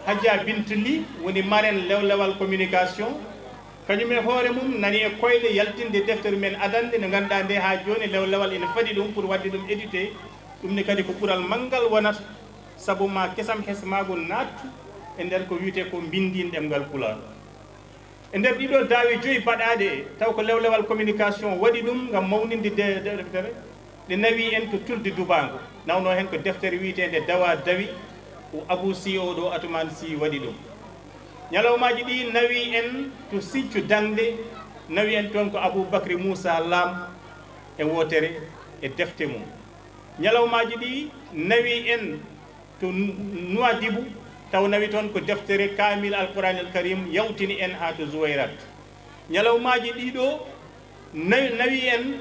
Hajja Bintu Li woni marraine lewlewal communication, kañum e hoore mum nani e koyɗe yaltinde deftere men adannde nde ngannduɗaa nde haa jooni lewlewal ina faɗi ɗum pour waɗde ɗum édité. Ɗum ne kadi ko ɓural manngal wonata, sabu ma kesam hesmaagu naattu e nder ko wiyetee ko mbinndiin ɗemngal Pulaar. E nder ɗiɗo daawe joyi baɗaaɗe, taw ko lewlewal communication waɗi ɗum ngam mawninde de-, de-, deftere, ɗe nawi en to tulde Dubaango. Nawno heen ko deftere wiyeteende Dawa Dawi, ko Abou Sy, o ɗo Atoumane Sy waɗi ɗum. Ñalawmaaji ɗi nawi en to Sinthiou Daŋde, nawi en toon ko Abou Bakri Moussa Lam e wootere e defte mum. Ñalawmaaji ɗi nawi en to Nouadhibou, taw nawi toon ko deftere Kaamil Alqur'aan El Karim yawtini en haa to Zuwayrat. Ñalawmaaji ɗiɗo nawi, nawi en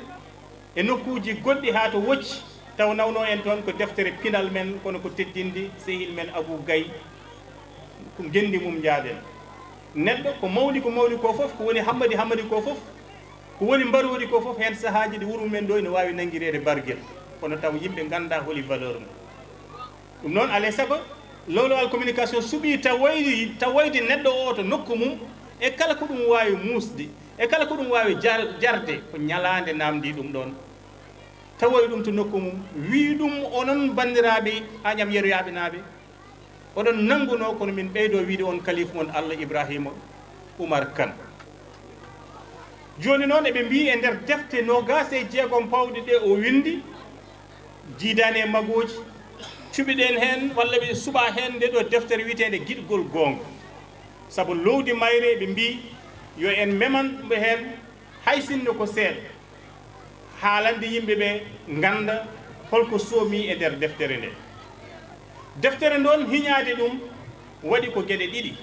e nokkuuji goɗɗi haa to Wocci, taw nawno en toon ko deftere pinal men, kono ko teddinde sehil men Abou Gaye, ko ngenndi mum njaaden. Neɗɗo ko mawni, ko mawni ko fof, ko woni hammadi, hammadi ko fof, ko woni mbaroodi ko fof, heen sahaaji ɗi wuro men ɗo ina waawi nanngireede bargel, kono taw yimɓe nganndaa holi valeur mum. Ɗum noon, alaa e sago, lowlowal communication suɓii tawoyde, tawoyde neɗɗo o to nokku mum, e kala ko ɗum waawi muusde, e kala ko ɗum waawi jar-, jarde, ko ñalaande naamndii ɗum ɗoon. Tawoyi ɗum to nokku mum, wii ɗum, onon banndiraaɓe Añam Yeroyaaɓe naaɓe, oɗon nanngunoo, kono min ɓeydoo wiyde on kaliif mon Allah Ibraahiima Umar Kan. Jooni noon, eɓe mbiyi e nder defte noogaas e jeegom pawɗe ɗe o winndi, jiidaani e magooji, cuɓiɗen heen walla ɓe suɓa heen nde ɗo deftere wiyeteende Giɗgol Goonga. Sabu loowdi mayre, eɓe mbiyi yo en meman ɓe heen, hay sinno ko seeɗa, haalande yimɓe ɓe ngannda holko soomi e nder deftere nde. Deftere nde, hiñaade ɗum, waɗi ko geɗe ɗiɗi,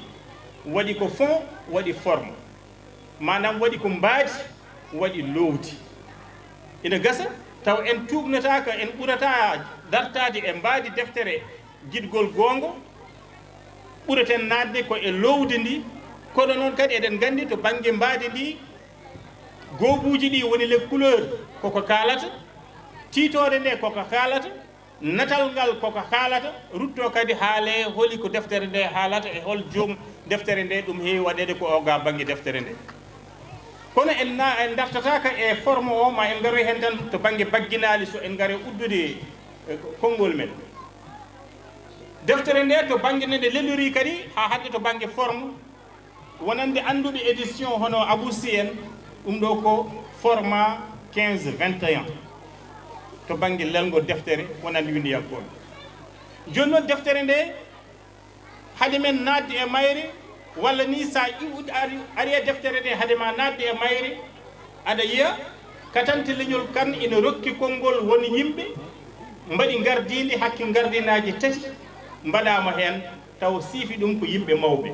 waɗi ko fond, waɗi forme. Maanaam, waɗi ko mbaadi, waɗi loowdi. Ina gasa taw en tuugnotaako, en ɓurata dartaade e mbaadi deftere Giɗgol Goonga, ɓuraten naatde ko e loowdi ndi. Kono noon kadi eɗen nganndi to bannge mbaadi ndi, Goobuuji ɗi woni les couleurs koko kaalata, tiitoore nde koko kaalata, natal ngal koko haalata, rutto kadi haale holi ko deftere nde haalata e hol joom deftere nde, ɗum heewi waɗeede ko oga bannge deftere nde. Kono en na-, en dartataaka e forme o, ma en ngaroy heen tan to bannge bagginaali, so en ngare uddude e konngol men. Deftere nde to bannge nde nde lelori kadi haa hannde to bannge forme, wonande annduɓe édition hono Abou Sy en, ɗum ɗo ko format quinze vingt et un to bannge lelngo deftere wonande winndiyankooɓe. Jooni noon deftere nde, hade men naatde e mayre, walla ni sa iwude ari, ari e deftere nde, hade ma naatde e mayre, aɗa yiya katante leñol kan ina rokki konngol won yimɓe mbaɗi ngardiindi hakke ngardinaaji tati mbaɗaama heen, taw siifi ɗum ko yimɓe mawɓe.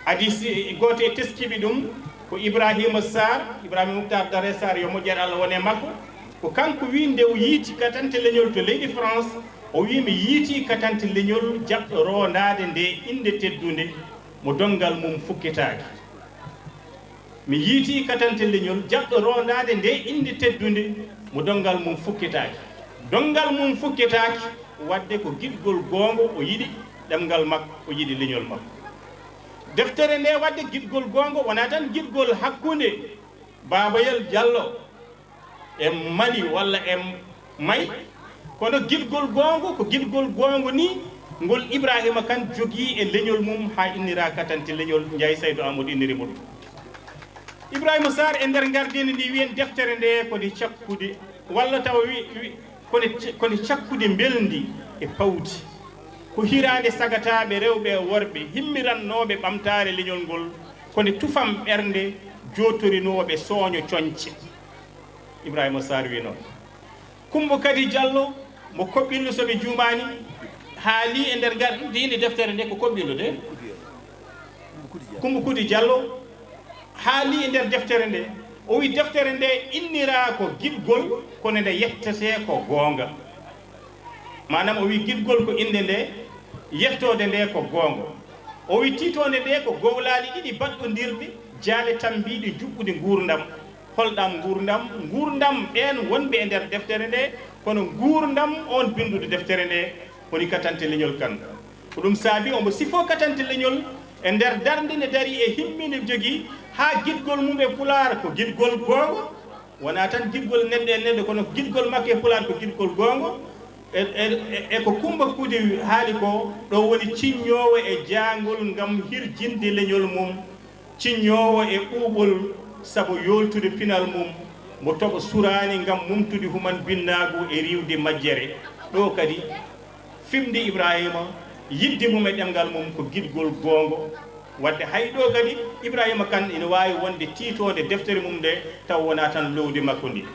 Adi si gooto e teskiiɓe ɗum ko Ibrahima Sarr, Ibrahima Moutar Dare Sarr, yo moƴƴere Allah wone makko. Ko kanko wi nde o yiiti katante leñol to leydi France, o wi mi yiiti katante leñol jaɓɗo rondaade nde innde teddunde mo donngal mum fukkitaaki. Mi yiiti katante leñol jaɓɗo rondaade nde innde teddunde mo donngal mum fukkitaaki. Donngal mum fukkitaaki, wadde ko giɗgol goongo o yiɗi ɗemngal makko, o yiɗi leñol makko. Deftere nde wadde giɗgol goongo wonaa tan giɗgol hakkunde Baabayel Jallo e Mali walla e May, kono giɗgol goongo ko giɗgol goongo ni ngol Ibrahima Kan jogii e leñol mum haa innira katante leñol Njaay Saydu Amadou inniri mo ɗum. Ibrahima Sarr e nder ngardiindi ndi wiyen deftere nde ko nde cakkude, walla tawa wi, wi, ko nde, ko nde cakkude mbelndi e pawdi. Ko hiraande sagataaɓe rewɓe e worɓe himmirannooɓe ɓamtaare leñol ngol, ko nde tufam ɓernde jootorinooɓe sooño coñce. Ibrahima Sarr wi noon. Kumba Kadi Jallo mo Koɓɓillo, so mi juumaani, haali e nder ngardiindi deftere nde, ko Koɓɓillo de, Kumba Kudi Jallo haali e nder deftere nde, o wi deftere nde innira ko giɗgol, kono nde yettetee ko goonga. Maanaam o wi giɗgol ko innde nde, yettoode nde ko goonga. O wi tiitoonde nde ko gowlaali ɗiɗi baɗɗondirɗi, jaale tammbiiɗi juɓɓude nguurndam. Holɗam nguurndam? Nguurndam ɓeen wonɓe e nder deftere nde, kono nguurndam oon binnduɗo deftere nde woni katante leñol kan. Ko ɗum saabi omo sifoo katante leñol e nder darnde nde darii e himmi nde jogii, haa giɗgol mum e Pulaar ko giɗgol goongo, wonaa tan giɗgol neɗɗo e neɗɗo, kono giɗgol makko e Pulaar ko giɗgol goongo. E, e, e, e ko Kumba Kudi haali ko, ɗo woni ciññoowo e jaangol ngam hirjinde leñol mum, ciññoowo e ɓuuɓol sabu yooltude pinal mum, mo toɓo suraani ngam mumtude human binnaagu e riiwde majjere. Ɗo kadi, fimde Ibrahima, yiɗde mum e ɗemngal mum ko giɗgol goongo. Wadde hay ɗo kadi, Ibrahima Kan ina waawi wonde tiitoonde deftere mum nde, taw wonaa tan lowdi makko ndi.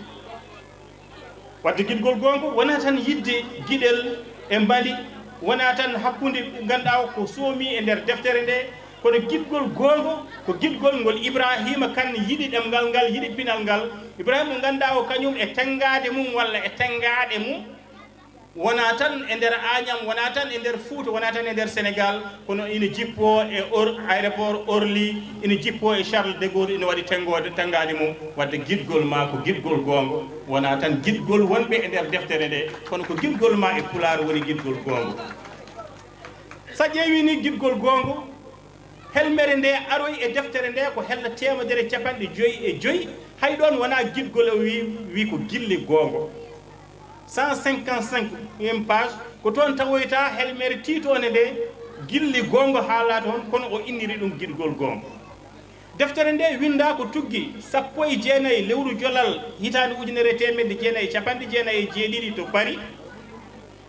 Wadde giɗgol goongo wonaa tan yiɗde giɗel e mbali, wonaa tan hakkunde, ngannduɗaa, ko soomi e nder deftere nde, kono giɗgol goongo ko giɗgol ngol Ibrahima Kan yiɗi ɗemngal ngal, yiɗi pinal ngal. Ibrahima mo ngannduɗaa o, kañum e tenngaade mum walla e tenngaaɗe mum, wonaa tan e nder Añam, wonaa tan e nder Fuuta, wonaa tan e nder Senegaal, kono ina jippoo e Or-, aéroport Orly, ina jippoo e Charles de Gaulle, ina waɗi tenngoode, tenngaade mum. Wadde giɗgol ma ko giɗgol goongo, wonaa tan giɗgol wonɓe e nder deftere nde, kono ko giɗgol ma e Pulaar woni giɗgol goongo. So a ƴeewii ni giɗgol goongo, helmere nde aroyi e deftere nde ko hella teemedere capanɗe joyi e joyi, hay ɗoon wonaa giɗgol, o wi, wi ko gilli goongo. Cent cinquante-cinq page, ko toon tawoyta helmere tiitoonde nde, gilli goongo haalaa toon, kono o inniri ɗum giɗgol goongo. Deftere nde winndaa ko tuggi sappo e jeenayi lewru Jolal hitaande ujunere e teemedde jeenayi e capanɗe jeenayi e jeeɗiɗi to Paris.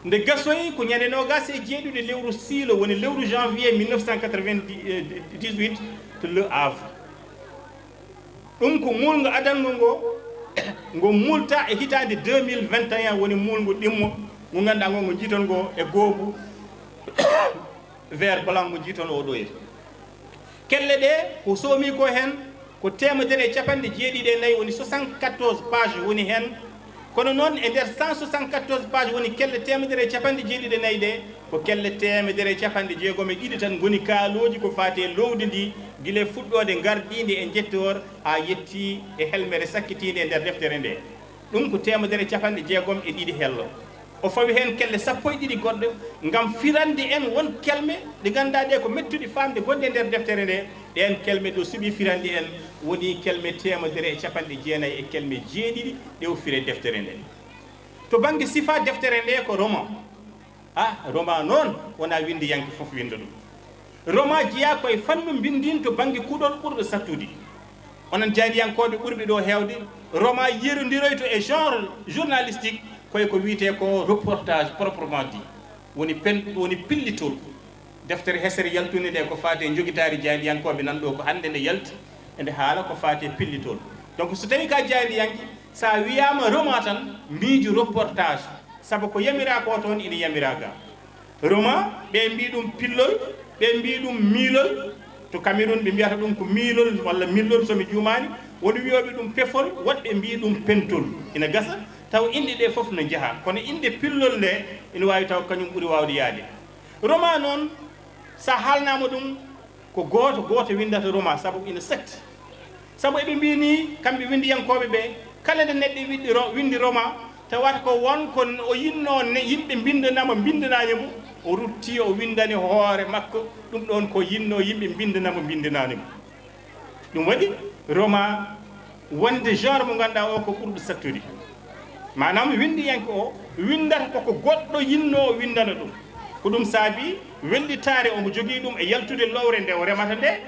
Nde gasoyi ko ñande noogaas e jeeɗiɗi lewru Siilo, woni lewru janvier mille neuf cent quatre-vingt-dix-huit to Le Havre. Ɗum ko muulngo adanngo ngo, ngo muulta e hitaande deux mille vingt et un, woni muulngo ɗimmo ngo ngannduɗaa ngo, ngo njiiton ngo e goobu vert blanc ngo njiiton oo ɗo e. Kelle ɗe ko soomi ko heen ko teemedere e capanɗe jeeɗiɗi e nayi, woni soixante-quatorze page woni heen. Kono noon, e nder cent soixante-quatorze page, woni kelle teemedere e capanɗe jeeɗiɗi e nayi ɗe, ko kelle teemedere e capanɗe jeegom e ɗiɗi tan ngoni kaalooji ko faati e loowdi ndi, gila e fuɗɗoode ngardiinde e njettoor haa yettii e helmere sakkitiinde e nder deftere nde. Ɗum ko teemedere e capanɗe jeegom e ɗiɗi hello. O fawi heen kelle sappo e ɗiɗi goɗɗe ngam firande en won kelme ɗe ngannduɗaa ɗe ko mettuɗe faamde gonɗe e nder deftere nde. Ɗeen kelme ɗo suɓii firande en woni kelme teemedere e capanɗe jeenayi e kelme jeeɗiɗi ɗe o firi e deftere nde. To bannge sifa deftere nde ko Roma. Ah, Roma noon wonaa winndiyanke fof winnda ɗum. Roma jeyaa ko e fannu mbinndiin to bannge kuɗol ɓurɗo sattude. Onon jaayndiyankooɓe ɓurɓe ɗo heewde, Roma yerondiroyto e genre journalistique ko e ko wiyetee ko reportage proprement dit, woni pen-, woni pillitol. Deftere hesere yaltunde nde ko faati e njogitaari jaayndiyankooɓe nan ɗo ko hannde nde yalti, ende haala ko faati e pillitol. Donc so tawii ka jaayndiyanke, so a wiyaama Roma tan, miijo reportage, sabu ko yamiraa ko toon ina yamiraa ga. Roma, ɓe mbii ɗum pillol, ɓe mbii ɗum miilol. To Cameroun, ɓe mbiyata ɗum ko miilol walla millol, so mi juumaani. Won wiyooɓe ɗum pefol, woɗɓe mbii ɗum pentol. Ina gasa, taw inɗe ɗe fof no njaha. Kono innde pillol nde, ina waawi taw kañum ɓuri waawde yahde. Roma noon, so a haalnaama ɗum, ko gooto gooto winndata Roma, sabu ina satti. Sabu eɓe mbii nii, kamɓe winndiyankooɓe ɓe, kala nde neɗɗo wiɗɗi ro-, winndi Roma, tawata ko won ko o yinnoo ne yimɓe mbinndana mo, mbinndanaani mo, o ruttii o winndani hoore makko, ɗum ɗoon ko yinnoo yimɓe mbinndana mo, mbinndanaani mo. Ɗum waɗi Roma wonde genre mo ngannduɗaa o ko ɓurɗo sattude. Maanaam winndiyanke o winndata ko ko goɗɗo yinnoo o winndana ɗum. Ko ɗum saabi wellitaare omo jogii ɗum e yaltude lowre nde o remata nde.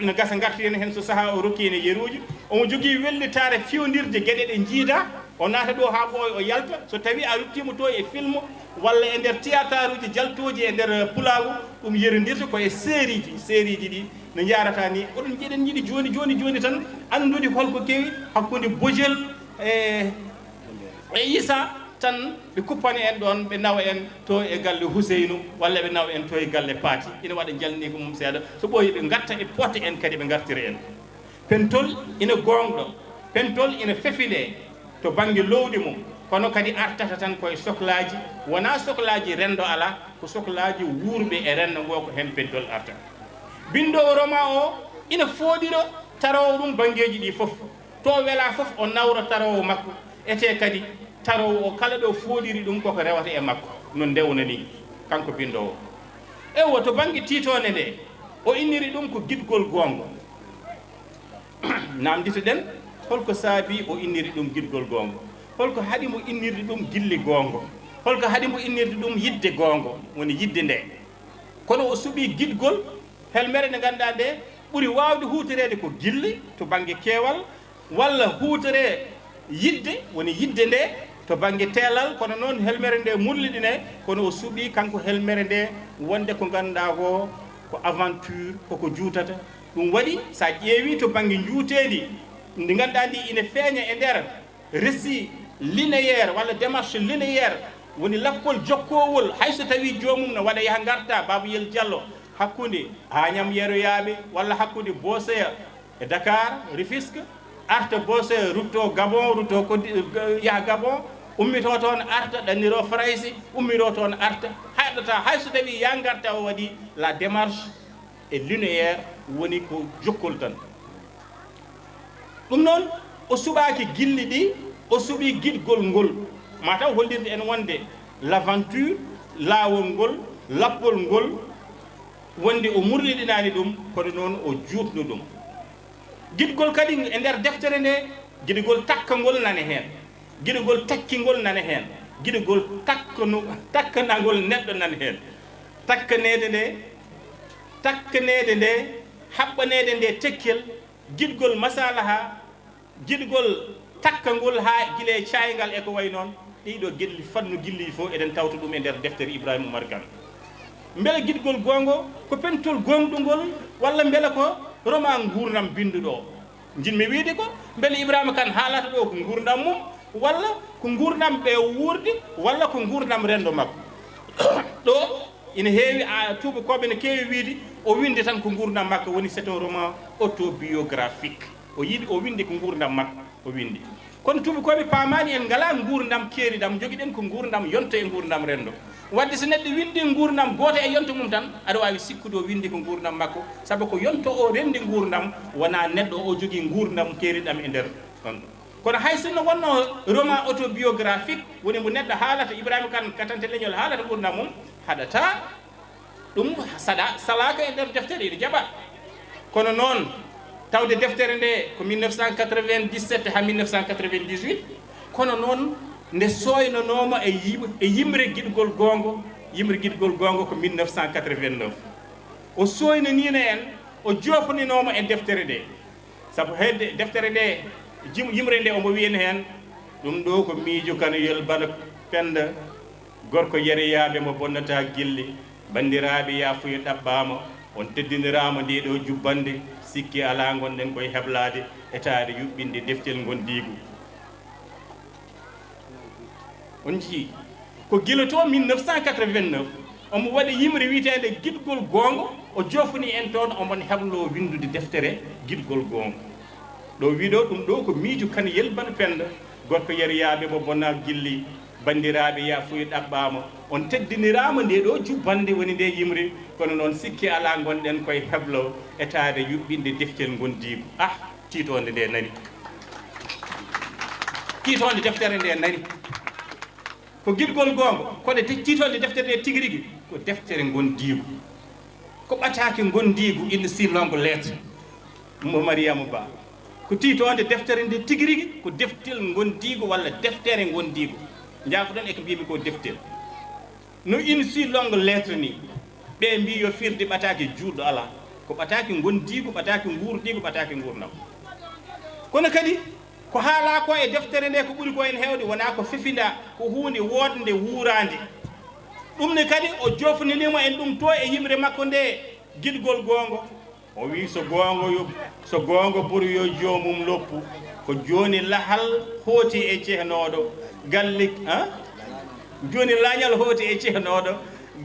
No gasa ngartiren heen so sahaa o rokki en e yeruuji. Omo jogii wellitaare feewndirde geɗe ɗe njiidaa. O naata ɗo haa ɓooya o yalta. So tawii a ruttiima to e film walla e nder tiyataruuji jaltooji e nder pulaagu, ɗum yerondirta ko e seeriiji. Seeriiji ɗi no njaarata ni. Oɗon njiɗen njiɗi jooni, jooni, jooni tan anndude holko kewi hakkunde Bojel e, e Isa tan ɓe kuppana en ɗoon, ɓe nawa en to e galle Huseynu walla ɓe nawa en to e galle Paati. Ina waɗa jalnii ko mum seeɗa. So ɓooyi ɓe ngatta ɓe poota en kadi ɓe ngartira en. Pentol ina goongɗo, pentol ina fefindee to bannge loowdi mum, kono kadi artata tan ko e soklaaji, wonaa soklaaji renndo alaa, ko soklaaji wuurɓe e renndo ngoo ko heen pentol artata. Binndoowo Roma o ina fooɗira taroowo ɗum banngeeji ɗi fof. To o welaa fof o nawra taroowo makko, etee kadi taroowo o kala ɗo fooɗiri ɗum koko rewata e makko, no ndewna nii, kanko binndoowo. Ewa, to bannge tiitoonde nde, o inniri ɗum ko giɗgol goongo. Naamndito-ɗen, holko saabii o inniri ɗum giɗgol goongo? Holko haɗi mo innirde ɗum gilli goongo? Holko haɗi mo innirde ɗum yiɗde goongo, woni yiɗde nde? Kono o suɓii giɗgol, helmere nde ngannduɗaa nde ɓuri waawde huutoreede ko gilli to bannge keewal, walla huutoree yiɗde, woni yiɗde nde to bannge teelal, kono noon helmere nde murliɗinee, kono o suɓii kanko helmere nde wonde ko ngannduɗaa ko, ko aventure, koko juutata. Ɗum waɗi, so a ƴeewii to bannge njuuteendi, ndi ngannduɗaa ndi ina feeña e nder récit linéaire walla démarche linéaire, woni lappol jokkoowol, hay so tawii joomum no waɗa yaha ngarta, Baba Yel Diallo, hakkunde Agnam Yeroyaaɓe walla hakkunde Bossoya e Dakar, Rufisque, arta Bossoya, rutto Gabon, rutto Côte d', yaha Gabon, ummitoo toon arta, ɗanniroo Farayse, ummitoo toon arta, haɗata hay so tawii yaha ngarta o waɗi la démarche e linéaire, woni ko jokkol tan. Ɗum noon, o suɓaaki gilli ɗi, o suɓii giɗgol ngol. Mataw hollirde en wonde l'aventure, laawol ngol, lappol ngol, wonde o murliɗinaani ɗum, kono noon o juutno ɗum. Giɗgol kadi e nder deftere nde, giɗgol takkangol nane heen, giɗgol takkingol nane heen, giɗgol takkano-, takkanagol neɗɗo nane heen. Takkaneede nde, takkaneede nde, haɓɓaneede nde tekkel, giɗgol masalaha, giɗgol takkangol haa gila e cayngal e ko wayi noon, ɗii ɗoo gelli, fannu gilli fof eɗen tawta ɗum e nder deftere Ibrahima Oumar Kane. Mbele giɗgol goongo ko pentol goongɗungol, walla mbele ko Roma nguurndam binnduɗo o? Njiɗmi wiyde ko, mbele Ibrahima Kane haalata ɗo ko nguurndam mum, walla ko nguurndam ɓe wuurdi, walla ko nguurndam renndo makko? Ɗo ina heewi, a, tuubakooɓe ene keewi wiyde o winndi tan ko nguurndam makko, woni c'est un roman autobiographique. O yiɗi, o winndi ko nguurndam makko o winndi. Kono tuubakooɓe paamaani en ngalaa nguurndam keeriɗam, njogiɗen ko nguurndam yonto e nguurndam renndo. Wadde so neɗɗo winndi nguurndam gooto e yonto mum tan, aɗa waawi sikkude o winndi ko nguurndam makko, sabu ko yonto o renndi nguurndam, wonaa neɗɗo o jogii nguurndam keeriɗam e nder ɗon. Kono hay sinno wonno roman autobiographique, woni mo neɗɗo haalata, Ibrahima Kane katante leñol haalata nguurndam mum, haɗata ɗum saɗa, salaaka e nder deftere, ene jaɓa. Kono noon, tawde deftere nde ko mille neuf cent quatre-vingt-dix-sept haa mille neuf cent quatre-vingt-dix-huit, kono noon nde sooynanooma e yim-, e yimre giɗgol goongo, yimre giɗgol goongo ko mille neuf cent quatre-vingt-neuf. O sooynaniino en, o joofninooma e deftere nde. Sabu hedde deftere nde, jim-, yimre nde omo wiyen heen, ɗum ɗo ko miijo Kano Yelbano Penda, gorko yereyaaɓe mo bonnata gilli, banndiraaɓe yaafuya ɗaɓɓaama, on teddiniraama nde ɗo jubbannde, sikki alaa ngonɗen koye heblaade, etaade yuɓɓinde deftel ngondiigu. On njii, ko gila to mille neuf cent quatre-vingt-neuf, omo waɗi yimre wiyeteende Giɗgol Goongo, o joofni en toon, omon heblo winndude deftere Giɗgol Goongo. Ɗo wiɗo ɗum ɗo ko miijo Kan Yelban Penda, gorko yeriyaaɓe mo bona gilli, banndiraaɓe yaafuya ɗaɓɓaama, on teddiniraama nde ɗo jubbannde woni nde yimre, kono noon sikki alaa ngonɗen koye heblo etaade yuɓɓinde deftel ngondiigu. Ah, tiitoonde nde nani. Tiitoonde deftere nde nani. Ko Giɗgol Goongo, kono de-, tiitoonde deftere nde tigi rigi, ko deftere ngondiigu. Ko ɓataake ngondiigu, in the sea long letter, mo Mariama Ba. Ko tiitoonde deftere nde tigi rigi, ko deftel ngondiigu walla deftere ngondiigu. Njaafoɗon e ko mbiymi ko deftel. No in the sea long letter ni, ɓe mbi yo firde ɓataake juulɗo alaa. Ko ɓataake ngondiigu, ɓataake nguurdiigu, ɓataake nguurndam. Kono kadi, ko haalaa ko e deftere nde, ko ɓuri ko en heewde, wonaa ko fefinda, ko huunde woodnde, wuuraande. Ɗum ne kadi, o joofniniima en ɗum to e yimre makko nde, Giɗgol Goongo. O wii, so goongo yo, so goongo ɓuri yo joomum loppu, ko jooni lahal hooti e cehnooɗo, galle, ah? Jooni lañal hooti e cehnooɗo,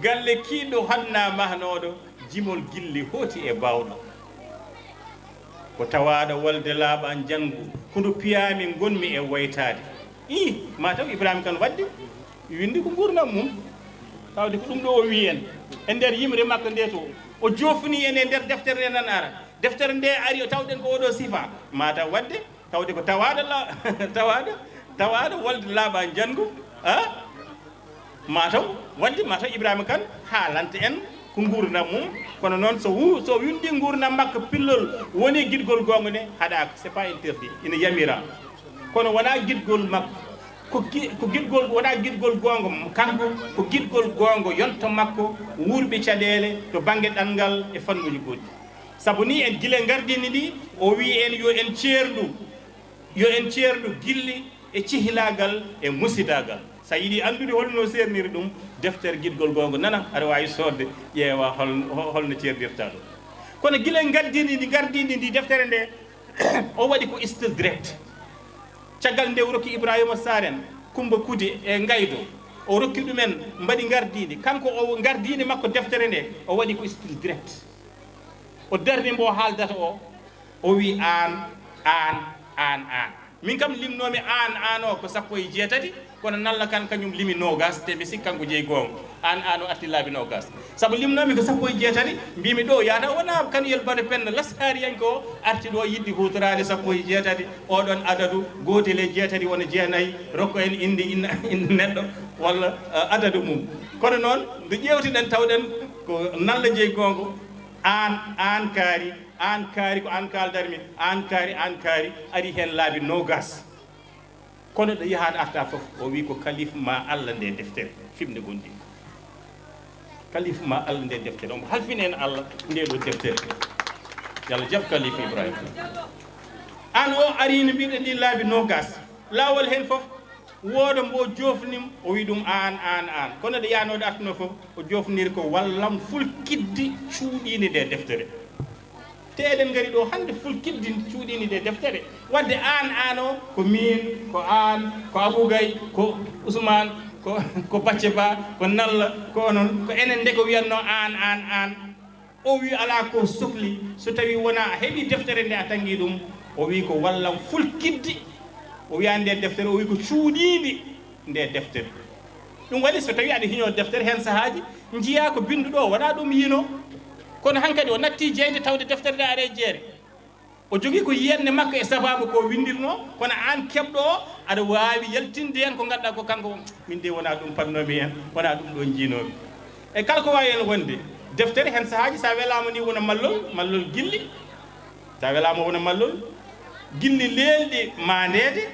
galle kiiɗɗo hannaa mahnooɗo, jimol gilli hooti e baawɗo. Ko tawaaɗo wolde laaɓa njanngu, kono piyaami ngonmi e woytaade. Ii, maa taw Ibrahima Kan waɗde, winndi ko nguurndam mum. Tawde ko ɗum ɗo o wii en, e nder yimre makko nde to, o joofni en e nder deftere nde nan ara. Deftere nde ari, o tawɗen ko oɗo sifa. Maa taw waɗde, tawde ko tawaaɗo la-, tawaaɗo, tawaaɗo wolde laaɓa njanngu, ah? Maa taw waɗde, maa taw Ibrahima Kan haalanta en ko nguurndam mum. Kono noon, so wu-, so winndi nguurndam makko pillol woni Giɗgol Goongo nde, haɗaaka, c'est pas interdit, ina yamira. Kono wonaa giɗgol makko, ko gi-, ko giɗgol, wonaa giɗgol goongo kanko, ko giɗgol goongo yonto makko, wuurɓe caɗeele to bannge ɗanngal e fannuuji goɗɗi. Sabu ni en gila ngardini ndi, o wii en yo en ceerndu, yo en ceerndu gilli e cehilaagal e musidaagal. So a yiɗi anndude hol no seerniri ɗum, deftere Giɗgol Goongo nana, aɗa waawi soodde, ƴeewa hol, hol no ceernirta ɗum. Kono gila ngardini ndi, ngardini ndi deftere nde, o waɗi ko style direct. Caggal nde o rokki Ibrahima Sarr en, Kumba Kudi e Ngaydo, o rokki ɗumen, mbaɗi ngardini. Kanko o ngardini makko deftere nde, o waɗi ko style direct. O darni mbo haaldata o, o wi aan, aan, aan, aan. Min kam limnoomi aan, aan o ko sappo e jeetati, kono Nalla Kan kañum limi noogas, te mi sikki kanko jeyi goonga. Aan, aan o arti laabi noogas. Sabu limnoomi ko sappo e jeetati, mbimi ɗo yaata wona Kan Yelbano Penda Lashaariyanke o arti ɗo yiɗde huutoraade sappo e jeetati, oɗon adadu gootel e jeetati wona jeenayi, rokko en innde, inna, innde neɗɗo walla, eh, adadu mum. Kono noon, nde ƴeewtiɗen tawɗen ko Nalla jeyi goonga, aan, aan kaari, aan kaari, ko aan kaaldarmi, aan kaari, aan kaari, ari heen laabi noogas. Kono ɗo yahaade arta fof, o wi ko kalif ma Allah nde deftere, fimde gonɗi. Kalif ma Allah nde deftere, omo halfini en Allah nde ɗo deftere. Yo Allah jaɓ kalif Ibrahima. Aan o ari no mbiɗen ni laabi noogas. Laawol heen fof, wooda mbo jofnim, o wi ɗum aan, aan, aan. Kono ɗo yahanooɗo artuno fof, o jofniri ko wallam fulkidde cuuɗiinde nde deftere. Te eɗen ngari ɗo hannde fulkidde cuuɗiinde nde deftere. Wadde aan, aan o, ko miin, ko aan, ko Abou Gaye, ko Ousmane, ko, ko Bacce Ba, ko Nalla, ko onon, ko enen nde ko wiyatno aan, aan, aan. O wi alaa ko sokli, so tawi wona a heɓi deftere nde a tanngi ɗum, o wi ko wallam fulkidde O wiyaani nde deftere, o wi ko cuuɗiinde nde deftere. Ɗum waɗi so tawii aɗa hiñoo deftere, heen sahaaji njiyaa ko binnduɗo o wonaa ɗum yiino. Kono hankadi o natti jeyde tawde deftere nde aɗa e jeere. O jogii ko yiyannde makko e sabaabu ko winndirnoo, kono aan keɓɗo o aɗa waawi yaltinde heen ko ngannduɗaa ko kanko, min de wonaa ɗum fannoomi heen, wonaa ɗum ɗo njiinoomi. E kala ko waawi heen wonde, deftere heen sahaaji so a welaama ni wona mallol, mallol gilli, so a welaama wona mallol gilli leelɗi maandeede.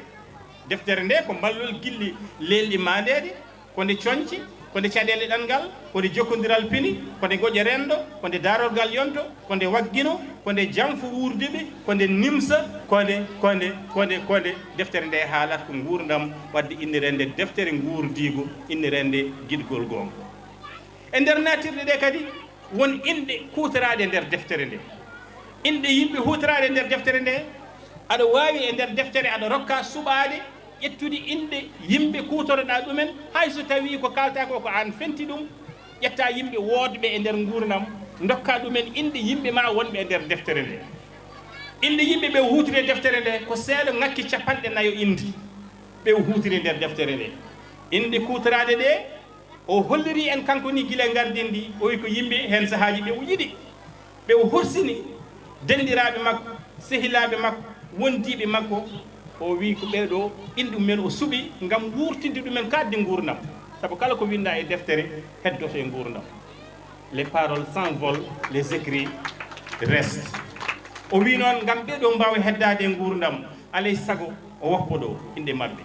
Deftere nde ko mallol gilli leelɗi maandeede, ko nde coñci, ko nde caɗeele ɗanngal, ko nde jokkondiral pini, ko nde ngoƴe renndo, ko nde daarorgal yonto, ko nde waggino, ko nde janfo wuurduɓe, ko nde nimsa, ko nde, ko nde, ko nde, ko nde. Deftere nde haalata ko nguurndam, wadde inniree nde deftere nguurdiigu, inniree nde giɗgol goonga. E nder naatirɗe ɗe kadi, won inɗe kuutoraaɗe e nder deftere nde. Inɗe yimɓe huutoraaɗe e nder deftere nde, aɗa waawi e nder deftere, aɗa rokka suɓaade ƴettude inɗe yimɓe kuutoroɗaa ɗumen, hay so tawii ko kaaltaa ko, ko aan fenti ɗum, ƴettaa yimɓe woodɓe e nder nguurndam, ndokkaa ɗumen inɗe yimɓe maa wonɓe e nder deftere nde. Inɗe yimɓe ɓe huutiri e deftere nde, ko seeɗa ŋakki capanɗe nayo inndi ɓe huutiri e nder deftere nde. Inɗe kuutoraaɗe ɗe, o holliri en kanko ni gila e ngardin ndi, o wi ko yimɓe heen sahaaji ɓe o yiɗi, ɓe o horsini, denndiraaɓe makko, sehilaaɓe makko, wondiiɓe makko. O wi ko ɓee ɗo inɗe mumen o suɓi ngam wuurtinde ɗumen kaɗdi nguurndam. Sabu kala ko winndaa e deftere heddoto e nguurndam. Les paroles s'envolent, les écrits restent. O wi noon, ngam ɓee ɗo mbaawa heddaade e nguurndam, alay sago o woppa ɗo inɗe maɓɓe.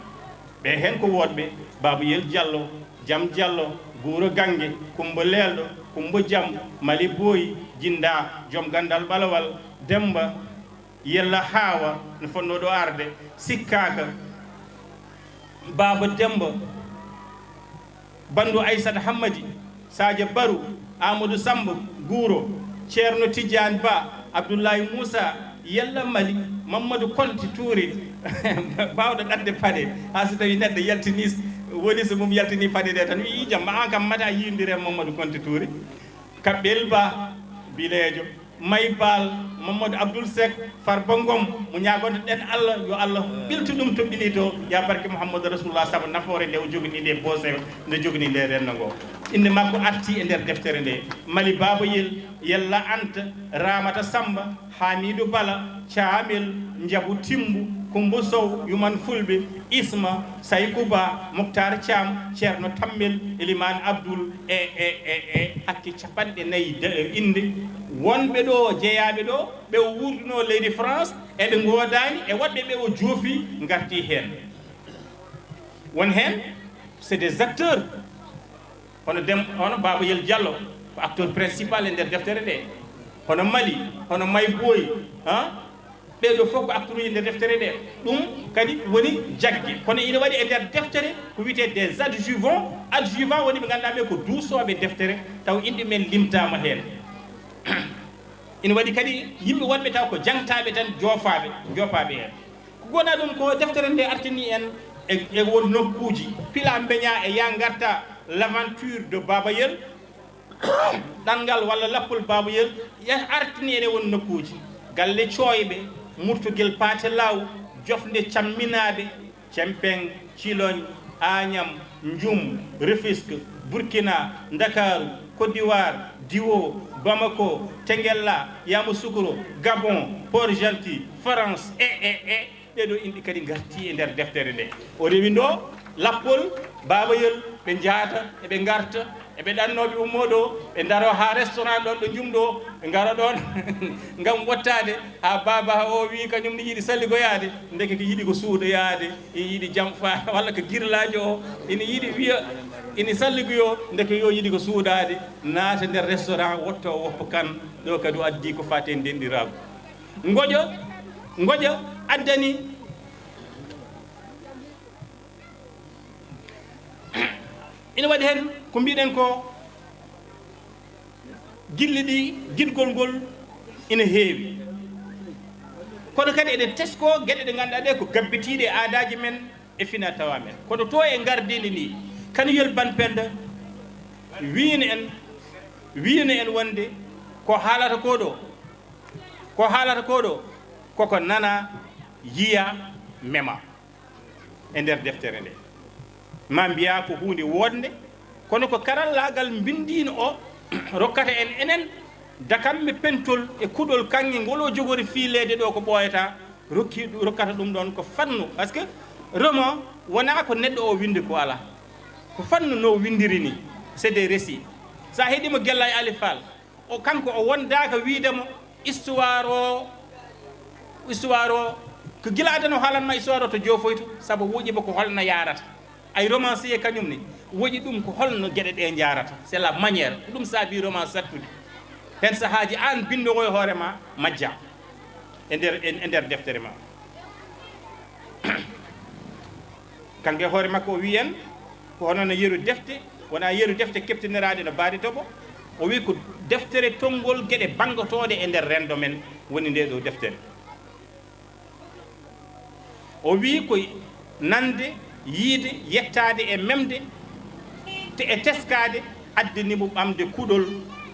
Ɓe heen ko woodɓe: Babayel Diallo, Jam Diallo, Guuro Gannge, Kummba Leelɗo, Kummba Jam, Mali Booyi, Jinnda, Joom Ganndal Ɓalawal, Demmba, Yella Haawa, no fotnoo ɗo arde, sikkaaka, Baaba Demmba, Banndu Aysata Hammadi, Sadio Barou, Amadou Samba Guuro, Ceerno Tijaan Ba, Abdoulaye Moussa, Yella Mali, Mamadou Konte Touré, baawɗo ɗaɗde paɗe, haa so tawii neɗɗo yaltinii, woni so mum yaltinii paɗe ɗe tan, wii, "Jam, aan kam mata yiindire Mamadou Konte Touré." Kaɓɓel Ba, bileejo, May Baal, Mamadou Abdoul Seck, Farba Ngom, mo ñaagonto ɗen Allah, yo Allah ɓiltu ɗum to ɓili to, ya barke Mouhamadou Rasulullah, sabu nafoore nde o jogini nde boose, nde jogini nde renndo ngo. Innde makko arti e nder deftere nde. Mali Babayel, Yella Anta, Ramata Samba, Hamidou Bala, Caamel, Njabu Timbu, Kumba Sow, Yuman Fulɓe, Isma, Sayku Ba, Muktar Caam, Ceerno Tammel, Elimaan Abdul, e, e, e, e hakke capanɗe nayi de-, innde wonɓe ɗo, jeyaaɓe ɗo, ɓe o wuurdunoo leydi France, eɓe ngoodaani, e woɗɓe ɓe o joofi ngartii heen. Won heen, c'est des acteurs. Hono Dem-, hono Babayel Diallo, ko acteur principal e nder deftere nde. Hono Mali, hono May Boy, ha? Ɓee ɗo fof ko acteuruuji nder deftere nde. Ɗum kadi woni jagge. Kono ina waɗi e nder deftere ko wiyetee des adjuvants. Adjuvant woni ɓe ngannduɗaa ɓe ko duusooɓe deftere, taw inɗe men limtaama heen. Ina waɗi kadi yimɓe wonɓe taw ko jangtaaɓe tan, joofaaɓe, joopaaɓe heen. Ko gona ɗum ko deftere nde artini en e, e won nokkuuji. Pila mbeña e ya ngarta, l'aventure de Babayel, ɗanngal walla lappol Babayel, ya artini en e won nokkuuji. Galle Cooyɓe, Murtugel Paate Law, Jofnde Camminaaɓe, Cempeŋ, Ciloñ, Aañam, Njum, Rufisque, Burkina, Ndakaaru, Côte d'Ivoire, Diwo, Bamako, Tengella, Yamoussoukro, Gabon, Port-Gentil, France, e, e, e, ɗee ɗo inɗe kadi ngartii e nder deftere nde. O rewi ndo lappol, Babayel, ɓe njaata, eɓe ngarta, eɓe ɗannoo, ɓe ummoo ɗo, ɓe ndaroo haa restaurant ɗoon ɗo Njum ɗo, ɓe ngara ɗoon ngam wottaade, haa Baba o wii kañum ne yiɗi salligoyaade, ndeke ko yiɗi ko suuɗoyaade, ina yiɗi jam fa-, walla ko girlaajo o, ina yiɗi wiya, ina salligoyo, ndeke yo yiɗi ko suuɗaade, naata nder restaurant, wotto o woppa kan, ɗo kadi o addi ko faati e denɗiraagu. Ngoƴa, ngoƴa addani. Ina waɗi heen ko mbiɗen ko, gilli ɗi, giɗgol ngol ina heewi. Kono kadi eɗen tesko geɗe ɗe ngannduɗaa ɗe ko gabbitiiɗe e aadaaji men e fina tawa men. Kono to e ngardini ni, Kanuyel Ban Penda wiino en, wiino en wonde ko haalata ko ɗo, ko haalata ko ɗo, koko nana, yiya, mema. e nder deftere nde. Ma mbiyaa ko huunde woɗnde, kono ko karallaagal mbinndiino o rokkata en enen dakamme pentol e kuɗol kaŋŋe ngol o jogori fiileede ɗo ko ɓooyata, rokki, rokkata ɗum ɗoon ko fannu. Parce que roman wonaa ko neɗɗo o winndi ko alaa. Ko fannu no winndiri ni, c'est des récits. So a heɗii mo Gellay Ali Fall, o kanko o wondaaka wiide mo histoire o, histoire o, ko gila adana o haalan ma histoire o to joofoyto, sabu woƴi mo ko holno yaarata. Ay romancier kañum ne, woƴi ɗum ko holno geɗe ɗe njaarata. C'est la manière, ko ɗum saabi roman sattude. Heen sahaaji aan binndoowo e hoore ma majja e nder, e, e nder deftere ma. Kanko e hoore makko o wii en, ko hono no yeru defte, wonaa yeru defte keptiniraaɗe no baade toɓo. O wii ko deftere tonngol geɗe banngotooɗe e nder renndo men woni ndee ɗoo deftere. O wii ko nande, yiide, yettaade e memde, te e teskaade addani mo ɓamde kuɗol